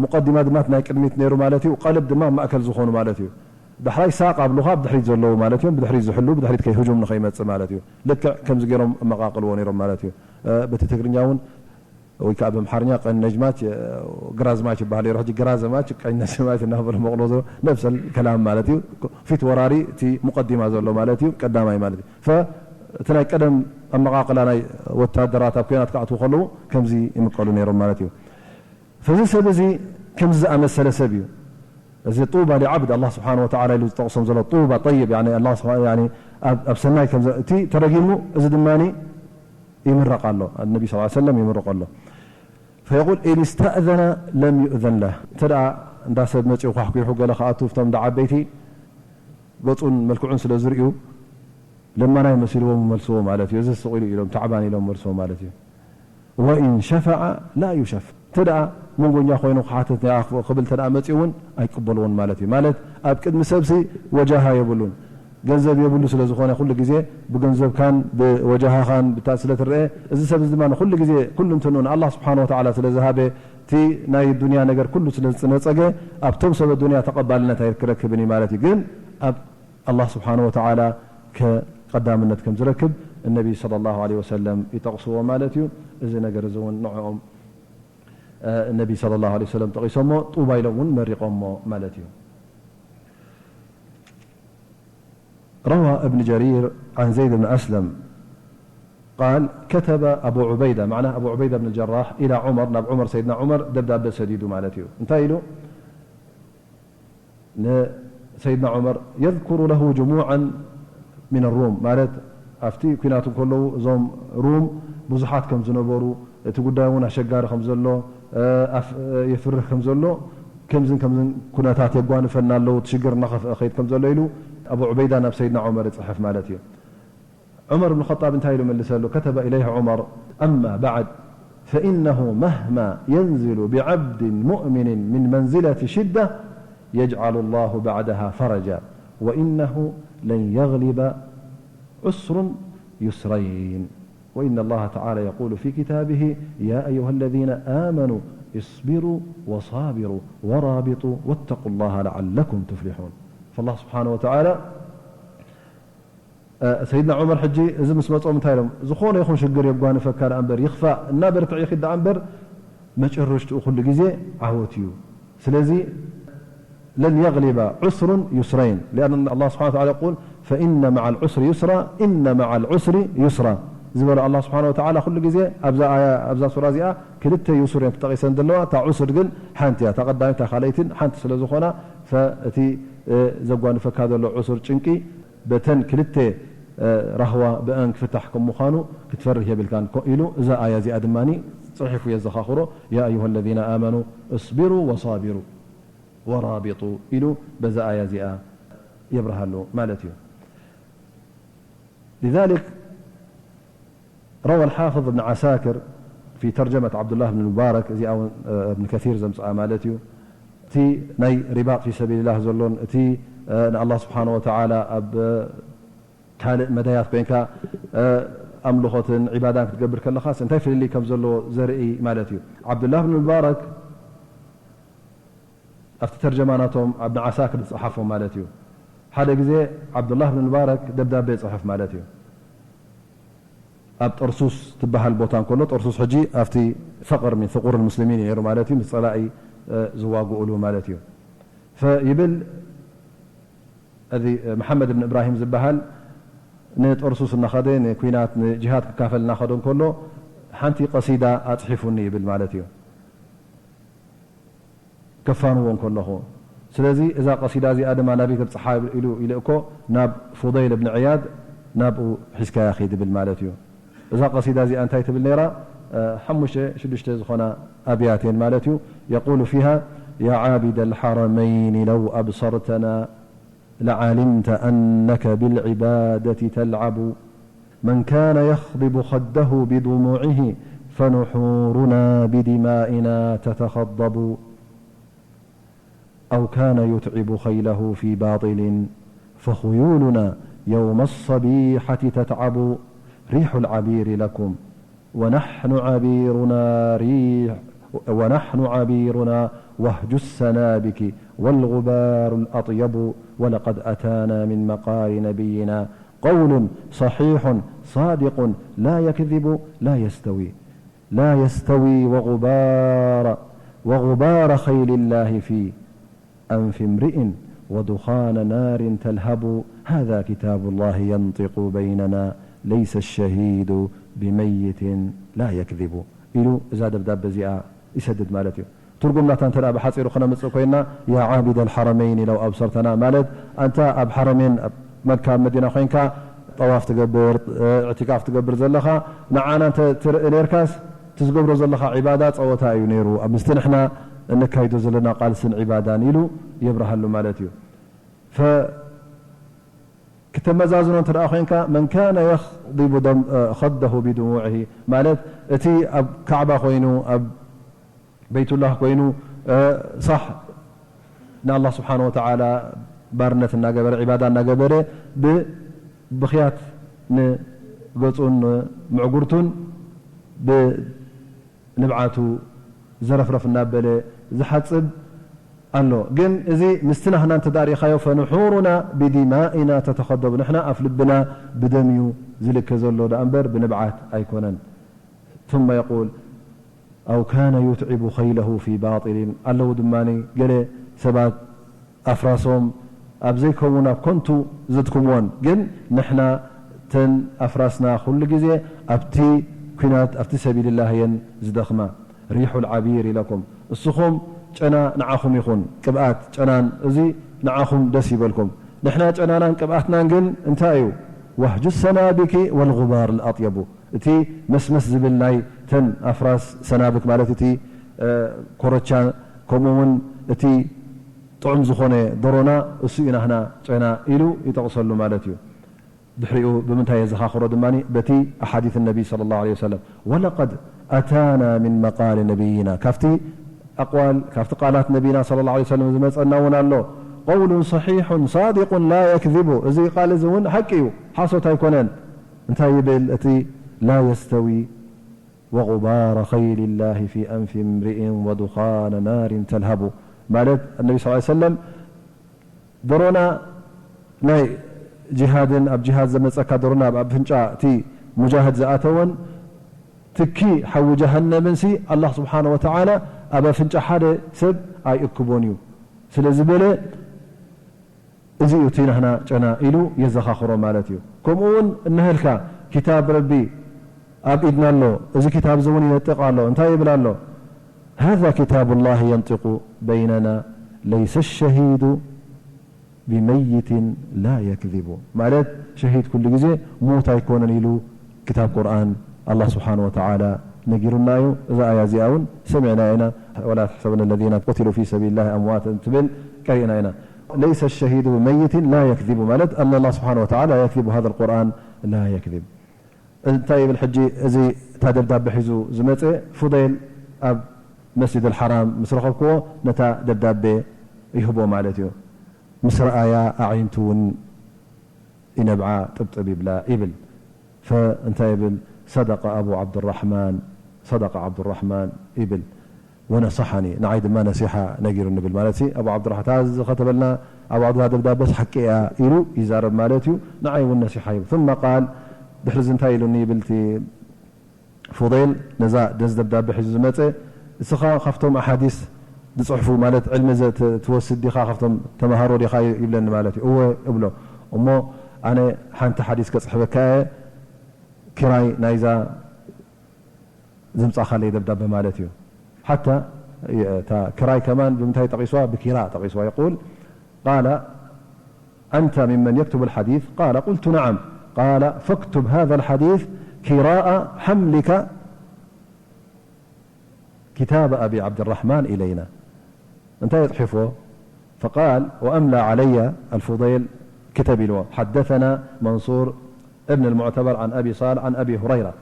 ሙቀዲማ ድማ እቲ ናይ ቅድሚት ነይሩ ማለት እዩ፣ ቀልብ ድማ ኣብ ማእከል ዝኾኑ ማለት እዩ። ዳሕራይ ሳቅ ኣብሉኻ፣ ብድሕሪት ዘለዉ ማለት እዮም፣ ብድሕሪት ዝሕሉ፣ ብድሕሪት ከይህጁም ንኸይመጽእ ማለት እዩ። ልክዕ ከምዚ ገይሮም መቓቕልዎ ነይሮም ማለት እዩ። እ፣ በቲ ትግርኛ እውን ወይ ከዓ ብኣምሓርኛ ቀኝ ነጅማች፣ እ፣ ግራዝማች ይበሃል ነይሩ። ሕጂ ግራዘማች፣ ቀኝ ነጅማች እናበሉ መቕሎ ዘሎ ነፍሰል ከላም ማለት እዩ። ፊት ወራሪ እቲ ሙቀዲማ ዘሎ ማለት እዩ፣ ቀዳማይ ማለት እዩ። ፈ-፣ እቲ ናይ ቀደም ኣመቓቕላ ናይ ወታደራት ኣብ ኲናት ክኣትዉ ከለዉ ከምዚ ይምቀሉ ነይሮም ማለት እዩ። ፈዚ ሰብ እዚ ከምዚ ዝኣመሰለ ሰብ እዩ። እዚ ጡባ ሊዓብድ ኣላህ ስብሓነ ወተዓላ ኢሉ ዝጠቕሶም ዘሎ ጡባ ጠይብ፣ ያኒ ኣላህ ስብሓ-፣ ያኒ ኣብ፣ ኣብ ሰናይ ከም ዘ-፣ እቲ ተረጊሙ እዚ ድማኒ ይምረቕ ኣሎ። ነቢ ስ ሰለም ይምረቕ ኣሎ። ፈየቁል፣ "ኢን ስተእዘነ ለም ዩእዘን ለህ።" እንተ ደኣ እንዳ ሰብ መጺኡ ኳሕኲሑ ገለ ክኣቱ፣ እቶም እንዳ ዓበይቲ ገጹን መልክዑን ስለ ዝርእዩ፣ ለማናይ መሲልዎም ይመልስዎ ማለት እዩ። እዚ ስቕ ኢሉ ኢሎም፣ ታዕባን ኢሎም መልስዎ ማለት እዩ። "ወኢን ሸፈዐ ላ ዩሸፈዕ።" እንተ ደኣ መንጎኛ ኮይኑ ክሓትት፣ "ንኣ ክብል" እንተ ደኣ መጺኡ እውን ኣይቅበልዎን ማለት እዩ። ማለት ኣብ ቅድሚ ሰብሲ ወጃሃ የብሉን። ገንዘብ የብሉ ስለ ዝኾነ፣ ኩሉ ግዜ ብገንዘብካን ብወጃሃኻን ብታ ስለ ትረአ፣ እዚ ሰብ እዚ ድማ ንኹሉ ግዜ ኩሉ እንትንኡ ንኣላህ ስብሓነ ወተዓላ ስለ ዝሃበ፣ እቲ ናይ ዱንያ ነገር ኩሉ ስለ ዝነጸገ፣ ኣብቶም ሰብ ዱንያ ተቐባልነት ኣይክረክብን እዩ ማለት እዩ። ግን ኣብ ኣላህ ስብሓነ ወተዓላ ከ-፣ ቀዳምነት ከም ዝረክብ እነቢ ሰለላሁ ዐለይሂ ወሰለም ይጠቕስዎ ማለት እዩ። እዚ ነገር እዚ እውን ንዕኦም፣ እ፣ እነቢ ሰለላሁ ዐለይሂ ወሰለም ጠቒሶሞ፣ ጡባ ኢሎም እውን መሪቖሞ ማለት እዩ። روى ابن جرير عن زيد بن أسلم قال: كتب أبو عبيدة، معناه أبو عبيدة بن الجراح، إلى عمر، ናብ ዑመር፣ ሰይድና ዑመር ደብዳቤ ሰዲዱ ማለት እዩ። እንታይ ኢሉ? ንሰይድና ዑመር፣ يذكر له جموعا من الروم، ማለት ኣብቲ ኲናት እንከለዉ እዞም ሩም ብዙሓት ከም ዝነበሩ፣ እቲ ጉዳይ እውን ኣሸጋሪ ከም ዘሎ፣ እ፣ ኣፍ-፣ እ፣ የፍርህ ከም ዘሎ፣ ከምዝን ከምዝን ኩነታት የጓንፈና ኣለዉ፣ እቲ ሽግር እናኸፍአ ኸይድ ከም ዘሎ ኢሉ ኣቡ ዑበይዳ ናብ ሰይድና ዑመር ይጽሕፍ ማለት እዩ። ዑመር ብን ኸጣብ እንታይ ኢሉ መልሰሉ? كتب إليه عمر: أما بعد، فإنه مهما ينزل بعبد مؤمن من منزلة شدة يجعل الله بعدها فرجا، وإنه لن يغلب عسر يسرين، وإن الله تعالى يقول في كتابه: يا أيها الذين آمنوا اصبروا وصابروا ورابطوا واتقوا الله لعلكم تفلحون. فالله سبحانه وتعالى እ፣ ሰይድና ዑመር ሕጂ እዚ ምስ መጾም እንታይ ኢሎም? ዝኾነ ይኹን ሽግር የጓንፈካ ደኣ እምበር፣ ይኽፋእ እና በርትዕ ይኺድ ደኣ እምበር፣ መጨረሽትኡ ኩሉ ግዜ ዓወት እዩ። ስለዚ፣ "ለን የግሊበ ዑስሩን ዩስረይን"፣ لأن الله سبحانه وتعالى يقول: "فإن مع العسر يسرا، إن مع العسر يسرا". ዝበሎ ኣላህ ስብሓነ ወተዓላ ኩሉ ግዜ ኣብዛ ኣያ፣ ኣብዛ ሱራ እዚኣ ክልተ ዩሱር እየን ተጠቒሰን ዘለዋ። እታ ዑሱር ግን ሓንቲ እያ። እታ ቀዳመይትን እታ ካልኣይትን ሓንቲ ስለ ዝኾና፣ ፈ-፣ እቲ፣ እ፣ ዘጓንፈካ ዘሎ ዑሱር ጭንቂ በተን ክልተ፣ እ፣ ራህዋ ብአን ክፍታሕ ከም ምዃኑ ክትፈርህ የብልካን ኮ-፣ ኢሉ እዛ ኣያ እዚኣ ድማ ጽሒፉ የዘኻኽሮ። ያ ኣዩሃ ለዚነ ኣመኑ እስቢሩ ወሳቢሩ ወራቢጡ ኢሉ በዛ ኣያ እዚኣ የብርሃሉ ማለት እዩ። لذلك روى الحافظ ابن عساكر في ترجمة عبد الله بن المبارك، እዚኣ እውን እብን ከሲር ዘምፅኣ ማለት እዩ። እቲ ናይ ሪባጥ ፊ ሰቢልላህ ዘሎን እቲ ንኣላህ ስብሓነ ወተዓላ ኣብ ካልእ መዳያት ኮይንካ ኣምልኾትን ዒባዳን ክትገብር ከለኻስ እንታይ ፍልልይ ከም ዘለዎ ዘርኢ ማለት እዩ። ዓብዱላህ ብን ሙባረክ ኣብቲ ተርጀማ ናቶም ኣብን ዓሳክር ዝጸሓፎ ማለት እዩ። ሓደ ግዜ ዓብዱላህ ብን ሙባረክ ደብዳቤ ይጽሕፍ ማለት እዩ። ኣብ ጠርሱስ ትበሃል ቦታ እንከሎ፣ ጠርሱስ ሕጂ ኣብቲ ፈቕር ሚን ፍቁር ሙስሊሚን እዩ ነይሩ ማለት እዩ፣ ምስ ጸላኢ ዝዋግኡሉ ማለት እዩ። ፈይብል እዚ መሓመድ ብን እብራሂም ዝበሃል ንጠርሱስ እናኸደ ንኲናት ንጅሃድ ክካፈል እናኸደ እንከሎ ሓንቲ ቀሲዳ ኣጽሒፉኒ ይብል ማለት እዩ። ከፋንዎ እንከለኹ። ስለዚ እዛ ቀሲዳ እዚኣ ድማ ናበይ ተብጽሓ ኢሉ ኢለ እኮ ናብ ፉደይል እብን ዕያድ ናብኡ ሒዝካያ ኺድ ይብል ማለት እዩ። እዛ ቀሲዳ እዚኣ እንታይ ትብል ነይራ? እ፣ ሓሙሽተ ሽዱሽተ ዝኾና ኣብያት እየን ማለት እዩ። የቁሉ ፊሃ፣ يا عابد الحرمين لو أبصرتنا لعلمت أنك بالعبادة تلعب. من كان يخضب خده بدموعه فنحورنا بدمائنا تتخضب. أو كان يتعب خيله في باطل فخيولنا يوم الصبيحة تتعب. ريح العبير لكم ونحن عبيرنا ريح، ونحن عبيرنا وهج السنابك والغبار الأطيب، ولقد أتانا من مقال نبينا قول صحيح صادق لا يكذب، لا يستوي، لا يستوي وغبار، وغبار خيل الله في أنف امرئ ودخان نار تلهب. هذا كتاب الله ينطق بيننا ليس الشهيد بميت لا يكذب ኢሉ እዛ ደብዳበ እዚኣ ይሰድድ ማለት እዩ። ትርጉም ናታ እንተ ደኣ ብሓጺሩ ክነምጽእ ኮይና፣ يا عابد الحرمين لو أبصرتنا ማለት፣ ኣንታ ኣብ ሓረሜን፣ ኣብ መካ፣ ኣብ መዲና ኮይንካ ጠዋፍ ትገብር፣ እዕቲካፍ ትገብር ዘለኻ፣ ንዓና እንተ ትርኢ ኔርካስ፣ እቲ ዝገብሮ ዘለኻ ዒባዳ ጸወታ እዩ ነይሩ። ኣብ ምስቲ ንሕና እንካይዶ ዘለና ቃልስን ዒባዳን ኢሉ የብርሃሉ ማለት እዩ። ፈ-፣ ክተመዛዝኖ እንተ ደኣ ኮይንካ፣ من كان يخضب دم-، خده بدموعه ማለት፣ እቲ ኣብ ካዕባ ኮይኑ፣ ኣብ በይቱላህ ኮይኑ፣ እ፣ ሳሕ ንኣላህ ስብሓነ ወተዓላ ባርነት እናገበረ፣ ዒባዳ እናገበረ፣ ብብኽያት ንገጹን ምዕጉርቱን ብንብዓቱ ዘረፍረፍ እናበለ ዝሓጽብ ኣሎ። ግን እዚ ምስቲ ናህና እንተ ደኣ ርኢኻዮ፣ فنحورنا بدمائنا تتخضب፣ ንሕና ኣፍ ልብና ብደም እዩ ዝልከ ዘሎ ደኣ እምበር ብንብዓት ኣይኮነን። ثم يقول، أو كان يتعب خيله في باطل። ኣለዉ ድማ ገለ ሰባት ኣፍራሶም ኣብ ዘይከውን ኣብ ከንቱ ዘድክምወን፣ ግን ንሕና ተን ኣፍራስና ኩሉ ግዜ ኣብቲ ኲናት ኣብቲ ሰቢልላህ እየን ዝደኽማ። ريح العبير لكم። እስኹም ጨና ንዓኹም ይኹን፣ ቅብኣት ጨናን እዚ ንዓኹም ደስ ይበልኩም። ንሕና ጨናናን ቅብኣትናን ግን እንታይ እዩ? وهج السنابك والغبار الأطيب። እቲ መስመስ ዝብል ናይ ተን ኣፍራስ ሰናብክ ማለት እቲ፣ እ፣ ኮረቻ፣ ከምኡ እውን እቲ ጥዑም ዝኾነ ደሮና፣ እሱ እዩ ናህና ጨና ኢሉ ይጠቕሰሉ ማለት እዩ። ድሕሪኡ ብምንታይ የዘኻኽሮ ድማ? በቲ ኣሓዲት ነቢ ሰለላሁ ዐለይሂ ወሰለም፣ ولقد أتانا من مقال نبينا፣ ካብቲ ኣቕዋል፣ ካብቲ ቃላት ነቢና ሰለላሁ ዐለይሂ ወሰለም ዝመጸና እውን ኣሎ። قول صحيح صادق لا يكذب። እዚ ቃል እዚ እውን ሓቂ እዩ፣ ሓሶት ኣይኮነን። እንታይ ይብል እቲ? لا يستوي وغبار خيل الله في أنف امرئ ودخان نار تلهب። ማለት ነቢ ሰለላሁ ዐለይሂ ወሰለም ደሮና ናይ ጅሃድን ኣብ ጅሃድ ዘመጸካ ደሮና ኣብ ኣፍንጫ እቲ ሙጃህድ ዝኣተወን ትኪ ሓዊ ጀሃነምንሲ ኣላህ ስብሓነ ወተዓላ ኣብ ኣፍንጫ ሓደ ሰብ ኣይእክቦን እዩ ስለ ዝበለ፣ እዚ እዩ እቲ ናህና ጨና ኢሉ የዘኻኽሮ ማለት እዩ። ከምኡ እውን እንሀልካ ኪታብ ረቢ ኣብ ኢድና ኣሎ። እዚ ክታብ እዚ እውን ይነጥቕ ኣሎ። እንታይ ይብል ኣሎ? هذا كتاب الله ينطق بيننا ليس الشهيد بميت لا يكذب ማለት ሸሂድ ኩሉ ግዜ ሙት ኣይኮነን ኢሉ ክታብ ቁርኣን ኣላህ ስብሓን ወተዓላ ነጊሩና እዩ። እዛ ኣያ እዚኣ እውን ሰሚዕና ኢና። ولا تحسبن الذين قتلوا في سبيل الله أمواتا ትብል ቀሪእና ኢና። ليس الشهيد بميت لا يكذب ማለት أن الله سبحانه وتعالى لا يكذب، هذا القرآن لا يكذب። እንታይ ይብል ሕጂ? እዚ እታ ደብዳቤ ሒዙ ዝመፀ ፉዴል ኣብ መስጅድ ኣልሓራም ምስ ረኸብክዎ ነታ ደብዳቤ ይህቦ ማለት እዩ። ምስ ረኣያ ኣዒንቱ እውን ይነብዓ ጥብጥብ ይብላ ይብል። ፈ-፣ እንታይ ይብል? ሰደቀ ኣቡ ዓብዱራሕማን፣ ሰደቀ ዓብዱራሕማን ይብል። ወነሰሓኒ፣ ንዓይ ድማ ነሲሓ ነጊሩ ንብል ማለት ሲ፣ ኣቡ ዓብዱራሕማን እታ ዝኸተበልና ኣቡ ዓብዱላ ደብዳበስ ሓቂ እያ ኢሉ ይዛረብ ማለት እዩ። ንዓይ እውን ነሲሓ ይብል። ثم قال ድሕሪ እዚ እንታይ ኢሉኒ ይብል እቲ ፉዴል ነዛ ደዚ ደብዳቤ ሒዙ ዝመፀ፣ እስኻ ካብቶም ኣሓዲስ ዝፅሕፉ ማለት ዕልሚ ዘ-፣ ት-፣ ትወስድ ዲኻ፣ ካብቶም ተምሃሮ ዲኻ ይብለኒ ማለት እዩ። እወ እብሎ። እሞ ኣነ ሓንቲ ሓዲስ ከፅሕፈካ እየ፣ ኪራይ ናይዛ ዘምፃእካለይ ደብዳቤ ማለት እዩ። ሓታ እታ ክራይ ከማን ብምንታይ ጠቒስዋ? ብኪራ ጠቒስዋ። يقول قال أنت ممن يكتب الحديث؟ قال قلت نعم. قال فاكتب هذا الحديث كراء حملك كتاب أبي عبد الرحمن إلينا. እንታይ የፅሒፎ? فقال وأملى علي الفضيل كتب له: حدثنا منصور ابن المعتبر عن أبي صالح عن أبي هريرة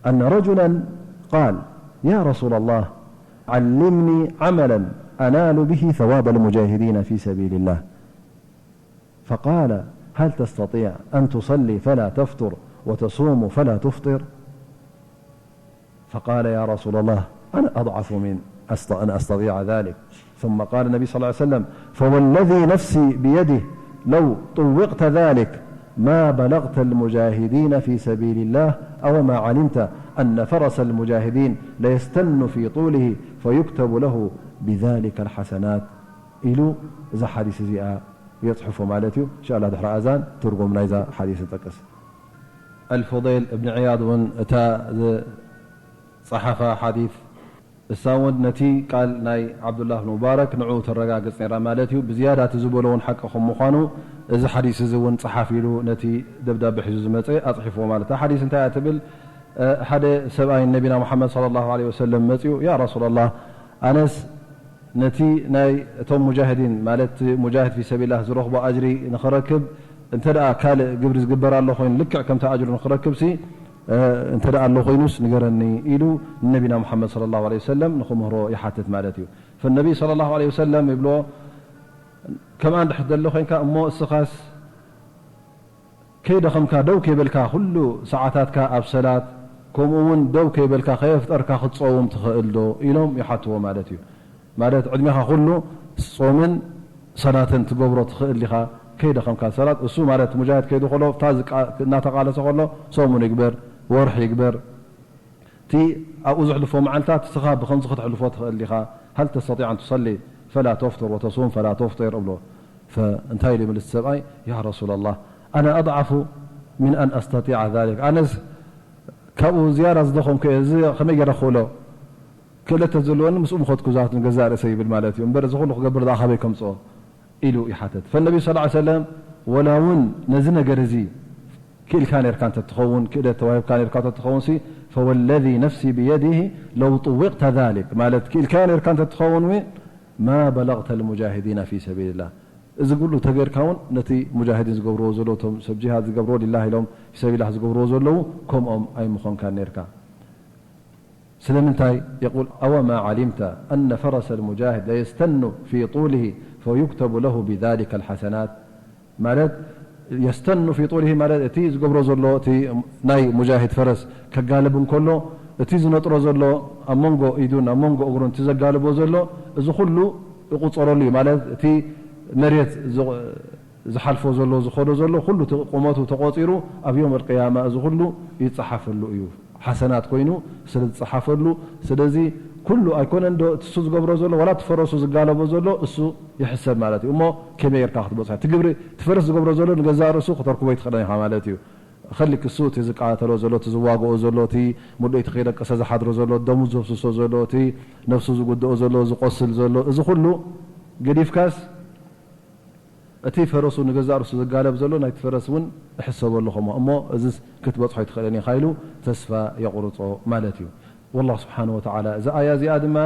أن رجلا قال: يا رسول الله، علمني عملا أنال به ثواب المجاهدين في سبيل الله. فقال: هل تستطيع أن تصلي فلا تفتر وتصوم فلا تفطر؟ فقال: يا رسول الله، أنا أضعف من أست-، أن أستطيع ذلك. ثم قال النبي صلى الله عليه وسلم: فوالذي نفسي بيده لو طوقت ذلك ما بلغت المجاهدين في سبيل الله، أوما علمت أن فرس المجاهدين ليستن في طوله فيكتب له بذلك الحسنات؟ ኢሉ እዛ ሓዲስ እዚኣ የፅሕፎ ማለት እዩ። እንሻላ ድሕሪ ኣዛን ትርጉም ናይዛ ሓዲስ ንጠቅስ። ኣልፉዴል እብኒ ዕያድ እውን እታ ዝፀሓፋ ሓዲስ እሳ እውን ነቲ ቃል ናይ ዓብዱላህ ብን ሙባረክ ንዕኡ ተረጋግፅ ነይራ ማለት እዩ። ብዝያዳ እቲ ዝበሎ እውን ሓቂ ከም ምዃኑ እዚ ሓዲስ እዚ እውን ፀሓፍ ኢሉ ነቲ ደብዳቤ ሒዙ ዝመፀ ኣፅሒፍዎ ማለት እዩ። ሓዲስ እንታይ እያ ትብል? ሓደ ሰብኣይ ነቢና ሙሓመድ ሰለላሁ ዐለይሂ ወሰለም መፂኡ፣ ያ ረሱላላህ፣ ኣነስ ነቲ ናይ እቶም ሙጃሂዲን ማለት ሙጃሂድ ፊ ሰቢልላህ ዝረኽቦ ኣጅሪ ንኽረክብ እንተ ደኣ ካልእ ግብሪ ዝግበር ኣሎ ኮይኑ ልክዕ ከምቲ ኣጅሩ ንኽረክብ ሲ እንተ ደኣ ኣሎ ኮይኑስ ንገረኒ ኢሉ ንነቢና ሙሓመድ ሰለላሁ ዐለይሂ ወሰለም ንኽምህሮ ይሓትት ማለት እዩ። ፈነቢይ ሰለላሁ ዐለይሂ ወሰለም ይብሎ ከምኣ እንድሕር ዘሎ ኮይንካ እሞ እስኻስ ከይደኸምካ ደው ከይበልካ ኩሉ ሰዓታትካ ኣብ ሰላት ከምኡ እውን ደው ከይበልካ ከየፍጠርካ ክትፀውም ትኽእል ዶ ኢሎም ይሓትዎ ማለት እዩ። ማለት ዕድሜኻ ኩሉ ጾምን ሰላትን ትገብሮ ትኽእል ዲኻ ከይደኸምካ ሰላት እሱ ማለት ሙጃሂድ ከይዱ ከሎ እታ ዝቃ-፣ እናተቃለሰ ከሎ ሰሙን ይግበር ወርሒ ይግበር እቲ ኣብኡ ዘሕልፎ መዓልታት እስኻ ብኸምዚ ከተሕልፎ ትኽእል ዲኻ? هل تستطيع أن تصلي فلا تفطر وتصوم فلا تفطر እብሎ። ፈ-፣ እንታይ ኢሉ ይምልስ ሰብኣይ? يا رسول الله، أنا أضعف من أن أستطيع ذلك. ኣነስ ካብኡ ዝያዳ ዝደኸምኩ እየ፣ እዚ ከመይ ገይረ ክኽእሎ? ክእለት ተዝህልወኒ ምስኡ ምኸድኩ ዛት ንገዛእ ርእሰይ ይብል ማለት እዩ። እምበር እዚ ኩሉ ክገብር ደኣ ካበይ ከምፅኦ? ኢሉ ይሓተት። ፈነቢዩ ሰለላሁ ዐለይሂ ወሰለም ወላ እውን ነዚ ነገር እዚ ክኢልካ ነርካ እንተትኸውን፣ ክእለት ተዋሂብካ ነርካ እንተትኸውን ሲ፣ ፈወለዚ ነፍሲ ብየዲሂ ለው ጥዊቅተ ዛሊክ፣ ማለት ክኢልካዮ ነርካ እንተትኸውን እውን፣ ማ በለግተ ልሙጃሂዲና ፊ ሰቢልላህ፣ እዚ ኩሉ ተገይርካ እውን ነቲ ሙጃሂዲን ዝገብርዎ ዘለዉ፣ እቶም ሰብ ጂሃድ ዝገብርዎ ሊላህ ኢሎም ፊ ሰቢልላህ ዝገብርዎ ዘለዉ፣ ከምኦም ኣይምኾንካን ነርካ። ስለምንታይ? የቁል፣ أوما علمت أن فرس المجاهد ليستن في طوله فيكتب له بذلك الحسنات؟ ማለት የስተኑ ፊ ጡሊሂ ማለት እቲ ዝገብሮ ዘሎ እቲ ናይ ሙጃሂድ ፈረስ ከጋልብ እንከሎ እቲ ዝነጥሮ ዘሎ ኣብ መንጎ ኢዱን ኣብ መንጎ እግሩን እቲ ዘጋልቦ ዘሎ እዚ ኩሉ ይቁፀረሉ እዩ። ማለት እቲ መሬት ዝ-፣ ዝሓልፎ ዘሎ ዝኸዶ ዘሎ ኩሉ እቲ ቁመቱ ተቆፂሩ ኣብ ዮም ኣልቅያማ እዚ ኩሉ ይፀሓፈሉ እዩ። ሓሰናት ኮይኑ ስለ ዝፀሓፈሉ፣ ስለዚ ኩሉ ኣይኮነን ዶ እቲ እሱ ዝገብሮ ዘሎ፣ ዋላ እቲ ፈረሱ ዝጋለቦ ዘሎ እሱ ይሕሰብ ማለት እዩ። እሞ ከመይ ጌርካ ክትበፅሖ? እቲ ግብሪ፣ እቲ ፈረስ ዝገብሮ ዘሎ ንገዛእ ርእሱ ክተርክቦ ኣይትኽእልን ኢኻ ማለት እዩ። ብኸሊእ ክሱ እቲ ዝቃተሎ ዘሎ፣ እቲ ዝዋግኦ ዘሎ፣ እቲ ምድለይቲ ከይደቀሰ ዝሓድሮ ዘሎ፣ ደሙ ዘፍስሶ ዘሎ፣ እቲ ነፍሱ ዝጉድኦ ዘሎ፣ ዝቆስል ዘሎ፣ እዚ ኩሉ ገዲፍካስ እቲ ፈረሱ ንገዛእ ርእሱ ዝጋለብ ዘሎ ናይቲ ፈረስ እውን እሕሰበሉ ከምኡ እሞ እዚስ ክትበጽሖ ኣይትኽእልን ኢኻ ኢሉ ተስፋ የቑርጾ ማለት እዩ። ወላህ ስብሓነ ወተዓላ እዛ ኣያ እዚኣ ድማ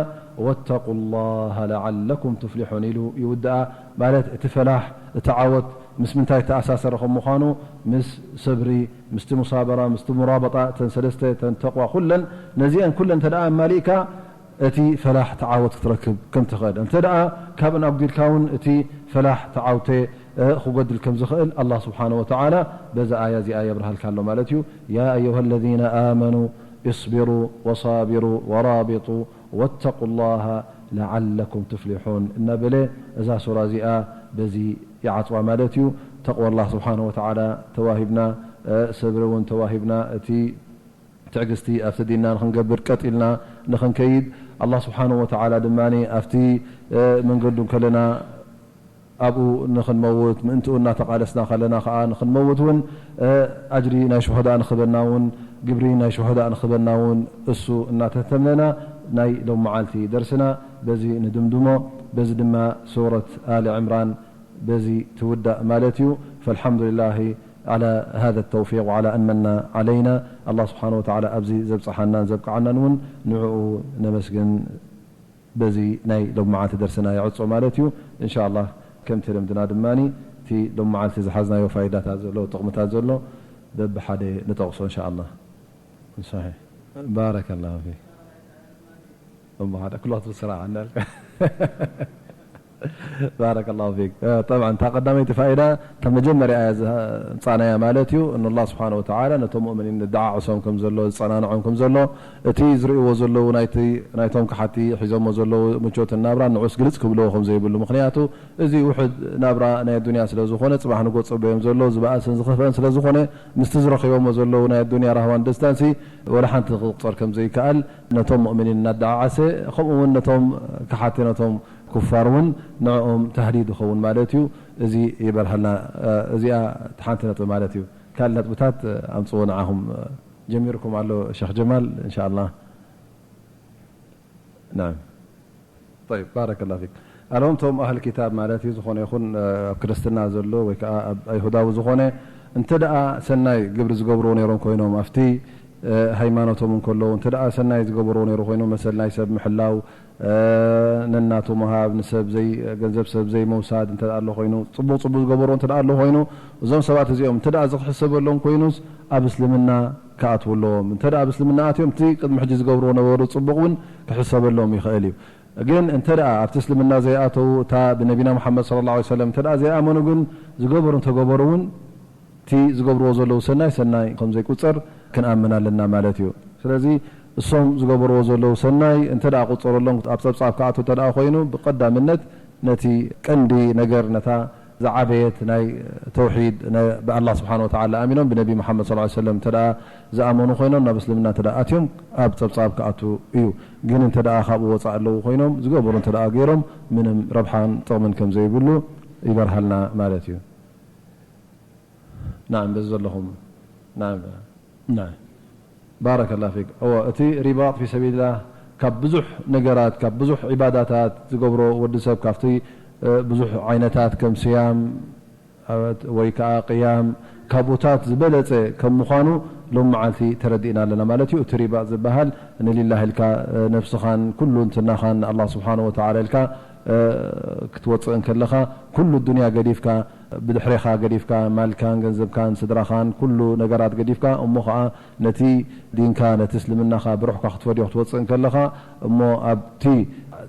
ወተቁ ላሃ ለዓለኩም ቱፍሊሑን ኢሉ ይውድኣ። ማለት እቲ ፈላሕ እቲ ዓወት ምስ ምንታይ ተኣሳሰረ ከም ምዃኑ ምስ ሰብሪ ምስቲ ሙሳበራ ምስቲ ሙራበጣ እተን ሰለስተ እተን ተቕዋ ኩለን ነዚአን ኩለን እንተ ደኣ ኣማሊእካ እቲ ፈላሕ ተዓወት ክትረክብ ከም ትኽእል እንተ ደኣ ካብን ኣጉዲልካ እውን እቲ ፈላሕ ተዓውተ ክጎድል ከም ዝኽእል ኣላህ ስብሓነ ወተዓላ በዛ ኣያ እዚኣ የብርሃልካ ኣሎ ማለት እዩ። ያ ኣዩሃ ለዚነ ኣመኑ እስቢሩ ወሳቢሩ ወራቢጡ ወተቁ ላሃ ለዓለኩም ትፍሊሑን እናበለ እዛ ሱራ እዚኣ በዚ ይዓፅዋ ማለት እዩ። ተቕዋ ኣላህ ስብሓነ ወተዓላ ተዋሂብና ሰብሪ እውን ተዋሂብና እቲ ትዕግስቲ ኣብቲ ዲንና ንኽንገብር ቀጥ ኢልና ንኽንከይድ ኣላህ ስብሓነ ወተዓላ ድማ ኣብቲ መንገዱ ከለና ኣብኡ ንኽንመውት ምእንትኡ እናተቓለስና ከለና ከዓ ንኽንመውት እውን ኣጅሪ ናይ ሽሆዳ ንኽበና እውን ግብሪ ናይ ሽሆዳ ንኽበና እውን እሱ እናተተምነና ናይ ሎም መዓልቲ ደርስና በዚ ንድምድሞ። በዚ ድማ ሱረት ኣሊ ዕምራን በዚ ትውዳእ ማለት እዩ። ፈልሓምዱሊላሂ ዓላ ሃዘ ተውፊቅ ወዓላ ኣን መና ዓለይና። ኣላህ ስብሓነ ወተዓላ ኣብዚ ዘብፅሓናን ዘብቅዓናን እውን ንዕኡ ነመስግን። በዚ ናይ ሎም መዓልቲ ደርስና ይዕጾ ማለት እዩ። እንሻ ኣላህ ከምቲ ልምድና ድማ እቲ ሎም መዓልቲ ዝሓዝናዮ ፋይዳታት ዘሎ ጥቕምታት ዘሎ በብሓደ ንጠቕሶ እንሻ ኣላህ። ሰሒሕ። ባረከላሁ ፊክ። እሞ ሓደ ክሎት ብስራሕ እንዳልካ። ባረከላሁ ፊክ። ጠብዓን እታ ቀዳመይቲ ፋይዳ እታ መጀመርያ እያ ዘምጻእናያ ማለት እዩ። ንላህ ስብሓነ ወተዓላ ነቶም ሙእምኒን ዝደዓዕሶም ከም ዘሎ ዝጸናንዖም ከም ዘሎ እቲ ዝርእይዎ ዘለዉ ናይቲ ናይቶም ክሓቲ ሒዞሞ ዘለዉ ምቾትን ናብራን ንዑስ ግልጽ ክብልዎ ከም ዘይብሉ። ምኽንያቱ እዚ ውሑድ ናብራ ናይ ኣዱንያ ስለ ዝኾነ ጽባሕ ንጎ ዝጸበዮም ዘሎ ዝበኣስን ዝኸፍአን ስለ ዝኾነ ምስቲ ዝረኺቦሞ ዘለዉ ናይ ኣዱንያ ራህዋን ደስታንሲ ወላ ሓንቲ ክቑጸር ከም ዘይከኣል ነቶም ሙእምኒን እናደዓዓሰ፣ ከምኡ እውን ነቶም ከሓቲ ነቶም ኩፋር እውን ንዕኦም ታህዲድ ይኸውን ማለት እዩ። እዚ ይበርሃልና። እዚኣ እቲ ሓንቲ ነጥቢ ማለት እዩ። ካልእ ነጥብታት ኣምፅዎ ንዓኹም። ጀሚርኩም ኣሎ ሸኽ ጀማል፣ እንሻ ኣላህ። ናም። ጠይብ፣ ባረከላሁ ፊክ። ኣሎም እቶም ኣህል ኪታብ ማለት እዩ፣ ዝኾነ ይኹን ኣብ ክርስትና ዘሎ ወይ ከዓ ኣብ ኣይሁዳዊ ዝኾነ እንተ ደኣ ሰናይ ግብሪ ዝገብርዎ ነይሮም ኮይኖም ኣብቲ ሃይማኖቶም እንከለዉ እንተ ደኣ ሰናይ ዝገበርዎ ነይሩ ኮይኑ መሰል ናይ ሰብ ምሕላው፣ ነናቱ ምሃብ፣ ንሰብ ዘይ ገንዘብ ሰብ ዘይመውሳድ እንተ ደኣ ኣሎ ኮይኑ፣ ጽቡቕ ጽቡቕ ዝገበርዎ እንተ ደኣ ኣሎ ኮይኑ፣ እዞም ሰባት እዚኦም እንተ ደኣ ዝኽሕሰበሎም ኮይኑስ ኣብ እስልምና ክኣትዉ ኣለዎም። እንተ ደኣ ኣብ እስልምና ኣትዮም እቲ ቅድሚ ሕጂ ዝገብርዎ ነበሩ ጽቡቕ እውን ክሕሰበሎም ይኽእል እዩ። ግን እንተ ደኣ ኣብቲ እስልምና ዘይኣተዉ እታ ብነቢና ሙሓመድ ሰለላሁ ዐለይሂ ወሰለም እንተ ደኣ ዘይኣመኑ ግን ዝገበሩ እንተገበሩ እውን እቲ ዝገብርዎ ዘለዉ ሰናይ ሰናይ ከም ዘይቁጸር ክንኣምን ኣለና ማለት እዩ። ስለዚ እሶም ዝገበርዎ ዘለዉ ሰናይ እንተ ደኣ ቁጸረሎም ኣብ ጸብጻብ ክኣቱ እንተ ደኣ ኮይኑ ብቀዳምነት ነቲ ቀንዲ ነገር ነታ ዝዓበየት ናይ ተውሒድ ብኣላህ ስብሓን ወተዓላ ኣሚኖም ብነቢ መሓመድ ሰለላሁ ዐለይሂ ወሰለም እንተ ደኣ ዝኣመኑ ኮይኖም ናብ እስልምና እንተ ደኣ ኣትዮም ኣብ ጸብጻብ ክኣቱ እዩ። ግን እንተ ደኣ ካብኡ ወጻእ ኣለዉ ኮይኖም ዝገበሩ እንተ ደኣ ገይሮም ምንም ረብሓን ጥቕምን ከም ዘይብሉ ይበርሃልና ማለት እዩ። ናም በዚ ዘለኹም ናም ናም ባረከላሁ ፊክ። እዎ እቲ ሪባጥ ፊ ሰቢልላህ ካብ ብዙሕ ነገራት ካብ ብዙሕ ዒባዳታት ዝገብሮ ወዲ ሰብ ካብቲ ብዙሕ ዓይነታት ከም ስያም ወይ ከዓ ቅያም ካብኡታት ዝበለጸ ከም ምዃኑ ሎም መዓልቲ ተረዲእና ኣለና ማለት እዩ። እቲ ሪባጥ ዝበሃል ንሊላህ ኢልካ ነብስኻን ኩሉ እንትናኻን ንኣላህ ስብሓን ወተዓላ ኢልካ ክትወፅእ እንከለኻ ኩሉ ዱንያ ገዲፍካ ብድሕሬኻ ገዲፍካ ማልካን ገንዘብካን ስድራኻን ኩሉ ነገራት ገዲፍካ እሞ ኸዓ ነቲ ዲንካ ነቲ እስልምናኻ ብሩሕካ ክትፈድዮ ክትወፅእ እንከለኻ እሞ ኣብቲ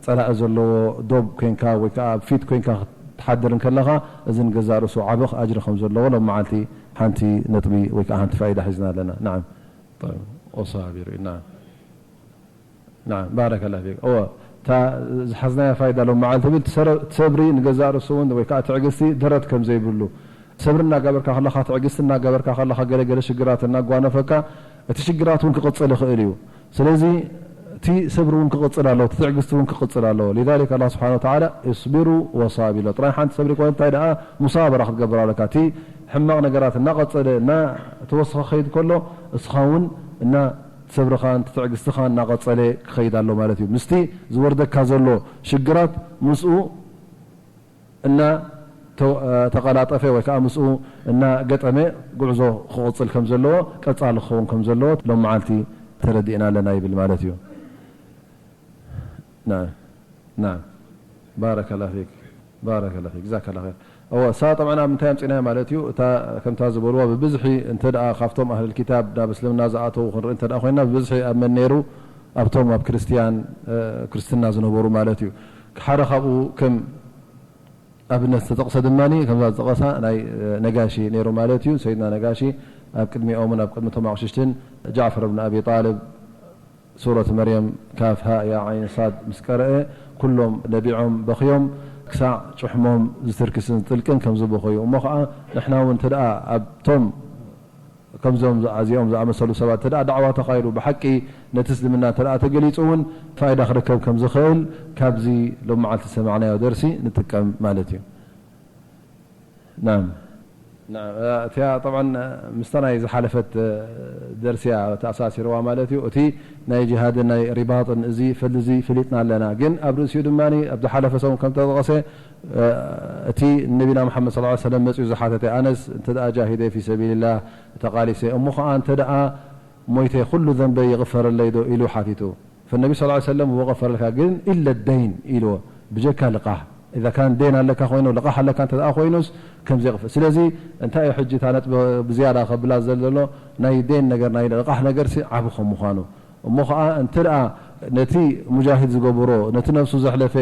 ፀላኢ ዘለዎ ዶብ ኮይንካ ወይ ከዓ ኣብ ፊት ኮይንካ ክትሓድር እንከለኻ እዚ ንገዛእ ርእሱ ዓብኽ ኣጅሪ ከም ዘለዎ ሎም መዓልቲ ሓንቲ ነጥቢ ወይ ከዓ ሓንቲ ፋይዳ ሒዝና ኣለና። ናዓም። ወሳቢሩ ኢና ናም ባረከላ ፊክ። እወ እታ ዝሓዝናያ ፋይዳ ሎም መዓልቲ ትብል ትሰረ- ትሰብሪ ንገዛእ ርእሱ እውን ወይ ከዓ ትዕግስቲ ደረት ከም ዘይብሉ ሰብሪ እናገበርካ ከለኻ ትዕግስቲ እናገበርካ ከለኻ ገለ ገለ ሽግራት እናጓነፈካ እቲ ሽግራት እውን ክቕፅል ይኽእል እዩ። ስለዚ እቲ ሰብሪ እውን ክቕፅል ኣለዎ፣ እቲ ትዕግስቲ እውን ክቕፅል ኣለዎ። ሊዛሊክ ኣላህ ስብሓን ወተዓላ እስቢሩ ወሳቢሮ ጥራይ ሓንቲ ሰብሪ ኮነ እንታይ ደኣ ሙሳበራ ክትገብር ኣለካ። እቲ ሕማቕ ነገራት እናቐጸለ እናተወሰኸ ክኸይድ ከሎ፣ እስኻ እውን እና ሰብርኻን ትዕግስትኻን እናቐጸለ ክኸይድ ኣሎ ማለት እዩ። ምስቲ ዝወርደካ ዘሎ ሽግራት ምስኡ እና ተ-፣ ተቐላጠፈ ወይ ከዓ ምስኡ እና ገጠመ ጉዕዞ ክቕጽል ከም ዘለዎ፣ ቀጻሊ ክኸውን ከም ዘለዎ ሎም መዓልቲ ተረዲእና ኣለና ይብል ማለት እዩ። ናም፣ ናም። ባረከላ ፊክ፣ ባረከላ ፊክ፣ ጀዛከላ ኸይር። እወ፣ እሳ ጠብዓን ኣብ ምንታይ ኣምፂናዮ ማለት እዩ? እታ፣ ከምታ ዝበልዋ ብብዝሒ እንተ ደኣ ካብቶም ኣህለል ኪታብ ናብ እስልምና ዝኣተዉ ክንርኢ እንተ ደኣ ኮይና፣ ብብዝሒ ኣብ መን ነይሩ? ኣብቶም ኣብ ክርስትያን፣ እ፣ ክርስትና ዝነበሩ ማለት እዩ። ሓደ ካብኡ ከም ኣብነት ዝተጠቕሰ ድማ፣ ከምዛ ዝጠቐሳ ናይ፣ እ፣ ነጋሺ ነይሩ ማለት እዩ። ሰይድና ነጋሺ ኣብ ቅድሚኦምን ኣብ ቅድሚ እቶም ኣቕሽሽትን ጃዕፈር ብን ኣቢ ጣልብ ሱረት መርየም ካፍ ሃ ያ ዓይን ሳድ ምስ ቀረአ፣ ኩሎም ነቢዖም በኽዮም፣ ክሳዕ ጭሕሞም ዝትርክስን ዝጥልቅን ከም ዝበኸዩ። እሞ ኸዓ ንሕና እውን እንተ ደኣ ኣብቶም ከምዞም እዚኦም ዝኣመሰሉ ሰባት እንተ ደኣ ዳዕዋ ተኻይዱ፣ ብሓቂ ነቲ እስልምና እንተ ደኣ ተገሊጹ እውን ፋይዳ ክርከብ ከም ዝኽእል ካብዚ ሎም መዓልቲ ዝሰማዕናዮ ደርሲ ንጥቀም ማለት እዩ። ናም። ናም። እቲኣ ጠብዓን ምስታ ናይ ዝሓለፈት ደርሲያ ተኣሳሲርዋ ማለት እዩ። እቲ ናይ ጅሃድን ናይ ሪባጥን እዚ ፈል-፣ እዚ ፍሊጥና ኣለና። ግን ኣብ ርእሲኡ ድማ ኣብ ዝሓለፈ ሰሙን ከም ተጠቐሰ፣ እቲ ነቢና መሓመድ ሰለላሁ ዐለይሂ ወሰለም መጺኡ ዝሓተተ፣ ኣነስ እንተ ደኣ ጃሂደ ፊ ሰቢልላህ ተቓሊሰ እሞ ኸዓ እንተ ደኣ ሞይተ ኩሉ ዘንበይ ይቕፈረለይ ዶ ኢሉ ሓቲቱ። ፈነቢ ሰለላሁ ዐለይሂ ወሰለም እወ ቐፈረልካ ግን ኢለ ደይን ኢልዎ። ብጀካ ልቓሕ። ኢዛ ካን ደይን ኣለካ ኮይኑ፣ ልቓሕ ኣለካ እንተ ደኣ ኮይኑስ ከምዚ ይቕፈ-፣ ስለዚ እንታይ እዩ ሕጂ እታ ነጥቢ ብዝያዳ ከብላ ዘሎ ናይ ደይን ነገር፣ ናይ ልቓሕ ነገርሲ ዓቢ ከም ምዃኑ። እሞ ኸዓ እንተ ደኣ ነቲ ሙጃሂድ ዝገበሮ፣ ነቲ ነብሱ ዘሕለፈ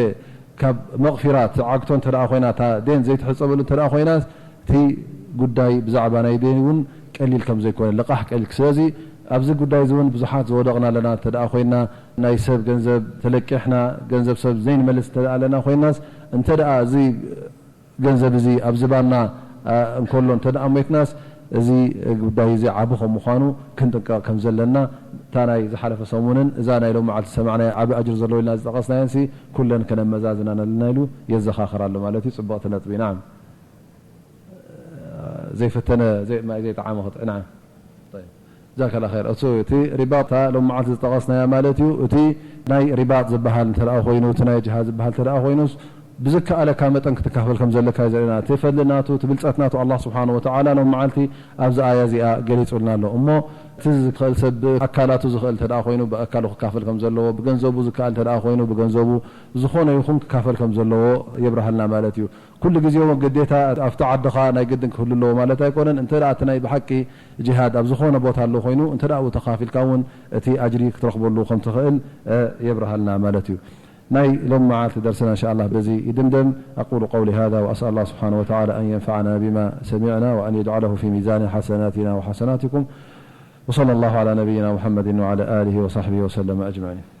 ካብ መቕፊራ ትዓግቶ እንተ ደኣ ኮይና፣ እታ ደይን ዘይትሕጸበሉ እንተ ደኣ ኮይናስ፣ እቲ ጉዳይ ብዛዕባ ናይ ደይን እውን ቀሊል ከም ዘይኮነ፣ ልቓሕ ቀሊል። ስለዚ ኣብዚ ጉዳይ እዚ እውን ብዙሓት ዝወደቕና ኣለና እንተ ደኣ ኮይና፣ ናይ ሰብ ገንዘብ ተለቂሕና፣ ገንዘብ ሰብ ዘይንመልስ እንተ ደኣ ኣለና ኮይናስ፣ እንተ ደኣ እዚ ገንዘብ እዚ ኣብ ዝባንና፣ አ፣ እንከሎ እንተ ደኣ ሞይትናስ፣ እዚ ጉዳይ እዚ ዓቢ ከም ምዃኑ ክንጥንቀቕ ከም ዘለና፣ እታ ናይ ዝሓለፈ ሰሙንን እዛ ናይ ሎም መዓልቲ ዝሰማዕናያ ዓቢ ኣጅሪ ዘለዎ ኢልና ዝጠቐስናየንሲ ኩለን ከነመዛዝናን ኣለና ኢሉ የዘኻኽር ኣሎ ማለት እዩ። ጽብቕቲ ነጥቢ። ናም። ዘይፈተነ፣ ዘይ-፣ ማይ ዘይጠዓመ ክጥዕና። ጠይብ። ጀዛከላ ኸይር። እሱ እቲ ሪባጥ እታ ሎም መዓልቲ ዝጠቐስናያ ማለት እዩ። እቲ ናይ ሪባጥ ዝበሃል እንተ ደኣ ኮይኑ፣ እቲ ናይ ጅሃድ ዝበሃል እንተ ደኣ ኮይኑስ፣ ብዝከኣለካ መጠን ክትካፈል ከም ዘለካ እዩ ዘርእየና። እቲ ፈድሊ ናቱ፣ እቲ ብልጸት ናቱ ኣላህ ስብሓነሁ ወተዓላ ሎም መዓልቲ ኣብዚ ኣያ እዚኣ ገሊጹልና ኣሎ። እሞ እቲ ዝኽእል ሰብ ብኣካላቱ ዝኽእል እንተ ደኣ ኮይኑ፣ ብኣካሉ ክካፈል ከም ዘለዎ፣ ብገንዘቡ ዝከኣል እንተ ደኣ ኮይኑ፣ ብገንዘቡ፣ ዝኾነ ይኹን ክካፈል ከም ዘለዎ የብርሃልና ማለት እዩ። ኩሉ ግዜ እውን ግዴታ ኣብቲ ዓድኻ ናይ ግድን ክህሉ ኣለዎ ማለት ኣይኮነን። እንተ ደኣ እቲ ናይ ብሓቂ ጅሃድ ኣብ ዝኾነ ቦታ ኣሎ ኮይኑ፣ እንተ ደኣ ኣብኡ ተኻፊልካ እውን እቲ ኣጅሪ ክትረኽበሉ ከም ትኽእል፣ እ፣ የብርሃልና ማለት እዩ። ናይ ሎም መዓልቲ ደርስና እንሻ ኣላህ በዚ ይድምደም። أقول قولي هذا وأسأل الله سبحانه وتعالى أن ينفعنا بما سمعنا وأن يجعله في ميزان حسناتنا وحسناتكم. وصلى الله على نبينا محمد وعلى آله وصحبه وسلم أجمعين.